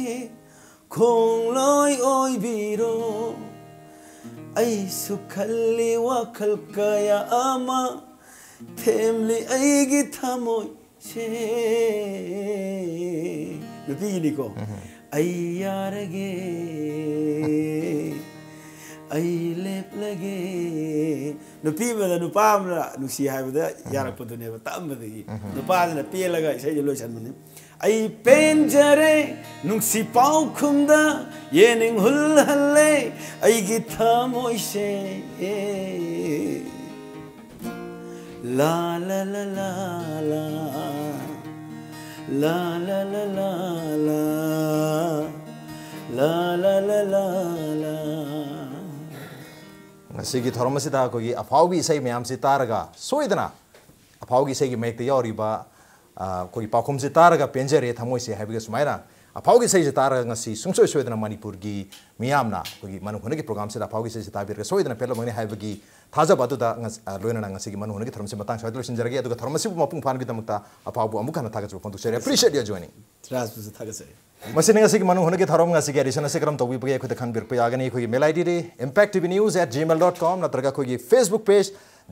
ꯈꯣꯡꯂꯣꯏ ꯑꯣꯏꯕꯤꯔꯣ꯫ ꯑꯩꯁꯨ ꯈꯜꯂꯤ ꯋꯥꯈꯜ ꯀꯌꯥ ꯑꯃ, ꯊꯦꯝꯂꯤ ꯑꯩꯒꯤ ꯊꯃꯣꯏꯁꯦ꯫ ꯅꯨꯄꯤꯒꯤꯅꯤꯀꯣ꯫ ꯑꯩ ꯌꯥꯔꯒꯦ, ꯑꯩ ꯂꯦꯞꯂꯒꯦ꯫ ꯅꯨꯄꯤ ꯑꯃꯗ ꯅꯨꯄꯥ ꯑꯃꯅ ꯅꯨꯡꯁꯤ ꯍꯥꯏꯕꯗ ꯌꯥꯔꯛꯄꯗꯨꯅꯦꯕ ꯇꯝꯕꯗꯒꯤ꯫ ꯅꯨꯄꯥꯁꯤꯅ ꯄꯦꯜꯂꯒ ꯏꯁꯩꯗꯣ ꯂꯣꯏꯁꯟꯕꯅꯤ꯫ ꯑꯩ ꯄꯦꯟꯖꯔꯦ ꯅꯨꯡꯁꯤ ꯄꯥꯎꯈꯨꯝꯗ ꯌꯦꯅꯤꯡ ꯍꯨꯜꯍꯜꯂꯦ ꯑꯩꯒꯤ ꯊꯃꯣꯏꯁꯦ꯫ ꯂꯥ ꯂꯥ ꯂꯥ ꯂꯥ ꯂꯥ꯫ ꯂꯥ ꯂꯥ ꯂꯥ ꯂꯥ ꯂꯥ꯫ ꯂꯥ ꯂꯥ ꯂꯥ ꯂꯥ ꯂꯥ꯫ ꯉꯁꯤꯒꯤ ꯊꯧꯔꯝ ꯑꯁꯤꯗ ꯑꯩꯈꯣꯏꯒꯤ ꯑꯐꯥꯎꯒꯤ ꯏꯁꯩ ꯃꯌꯥꯝꯁꯤ ꯇꯥꯔꯒ ꯁꯣꯏꯗꯅ ꯑꯐꯥꯎꯒꯤ ꯏꯁꯩꯒꯤ ꯃꯌꯦꯛꯇ ꯌꯥꯎꯔꯤꯕ, ꯑ, ꯑꯩꯈꯣꯏꯒꯤ ꯄꯥꯎꯈꯨꯝꯁꯤ ꯇꯥꯔꯒ ꯄꯦꯟꯖꯔꯦ ꯊꯃꯣꯏꯁꯦ ꯍꯥꯏꯕꯒ ꯁꯨꯃꯥꯏꯅ ꯑꯐꯥꯎꯒꯤ ꯏꯁꯩꯁꯦ ꯇꯥꯔꯒ ꯉꯁꯤ ꯁꯨꯡꯁꯣꯏ ꯁꯣꯏꯗꯅ ꯃꯅꯤꯄꯨꯔꯒꯤ ꯃꯤꯌꯥꯝꯅ ꯑꯩꯈꯣꯏꯒꯤ ꯃꯅꯨꯡ ꯍꯨꯠꯅꯒꯤ ꯄ꯭ꯔꯣꯒ꯭ꯔꯥꯝꯁꯤꯗ ꯑꯐꯥꯎꯒꯤ ꯏꯁꯩꯁꯦ ꯇꯥꯕꯤꯔꯒ ꯁꯣꯏꯗꯅ ꯄꯦꯜꯂꯝꯒꯅꯤ ꯍꯥꯏꯕꯒꯤ ꯊꯥꯖꯕ ꯑꯗꯨꯗ ꯉꯁ-, ꯑ, ꯂꯣꯏꯅꯅ ꯉꯁꯤꯒꯤ ꯃꯅꯨꯡ ꯍꯨꯠꯅꯒꯤ ꯊꯧꯔꯝꯁꯤ ꯃꯇꯥꯡ ꯁ꯭ꯋꯥꯏꯗ ꯂꯣꯏꯁꯤꯟꯖꯔꯒꯦ꯫ ꯑꯗꯨꯒ ꯊꯧꯔꯝ ꯑꯁꯤꯕꯨ ꯃꯄꯨꯡ ꯐꯥꯍꯟꯕꯒꯤꯗꯃꯛꯇ ꯑꯐꯥꯎꯕꯨ ꯑꯃꯨꯛ ꯍꯟꯅ ꯊꯥꯒꯠꯆꯕ ꯐꯣꯡꯗꯣꯛꯆꯔꯤ꯫ Appreciate your joining. ꯔꯥꯖꯄꯨꯁꯨ ꯊꯥꯒꯠꯆꯔꯤ꯫ ꯃꯁꯤꯅ ꯉꯁꯤꯒꯤ ꯃꯅꯨꯡ ꯍꯨꯠꯅꯒꯤ ꯊꯧꯔꯝ꯫ ꯉꯁꯤꯒꯤ edition ꯑꯁꯤ ꯀꯔꯝ ꯇꯧꯕꯤꯕꯒꯦ ꯑꯩꯈꯣꯏꯗ ꯈꯪꯕꯤꯔꯛꯄ ꯌꯥꯒꯅꯤ꯫ ꯑꯩꯈꯣꯏꯒꯤ mail ID D impact T V news at gmail dot com ꯅꯠꯇ꯭ꯔꯒ ꯑꯩꯈꯣꯏꯒꯤ Facebook page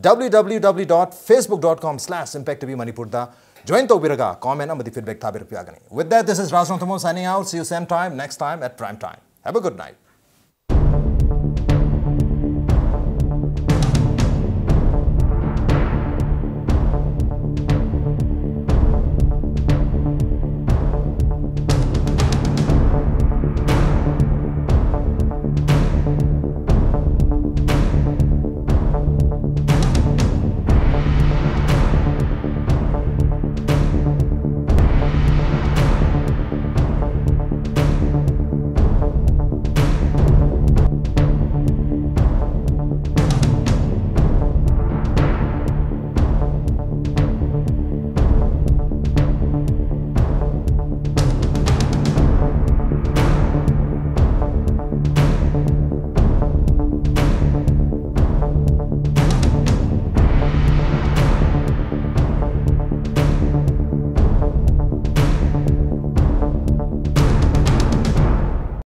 W W W dot facebook dot com slash impact T V Manipur ꯗ join ꯇꯧꯕꯤꯔꯒ comment ꯑꯃꯗꯤ feedback ꯊꯥꯕꯤꯔꯛꯄ ꯌꯥꯒꯅꯤ꯫ With that, this is Raj Nongthamoh signing out. See you same time, next time at prime time. Have a good night.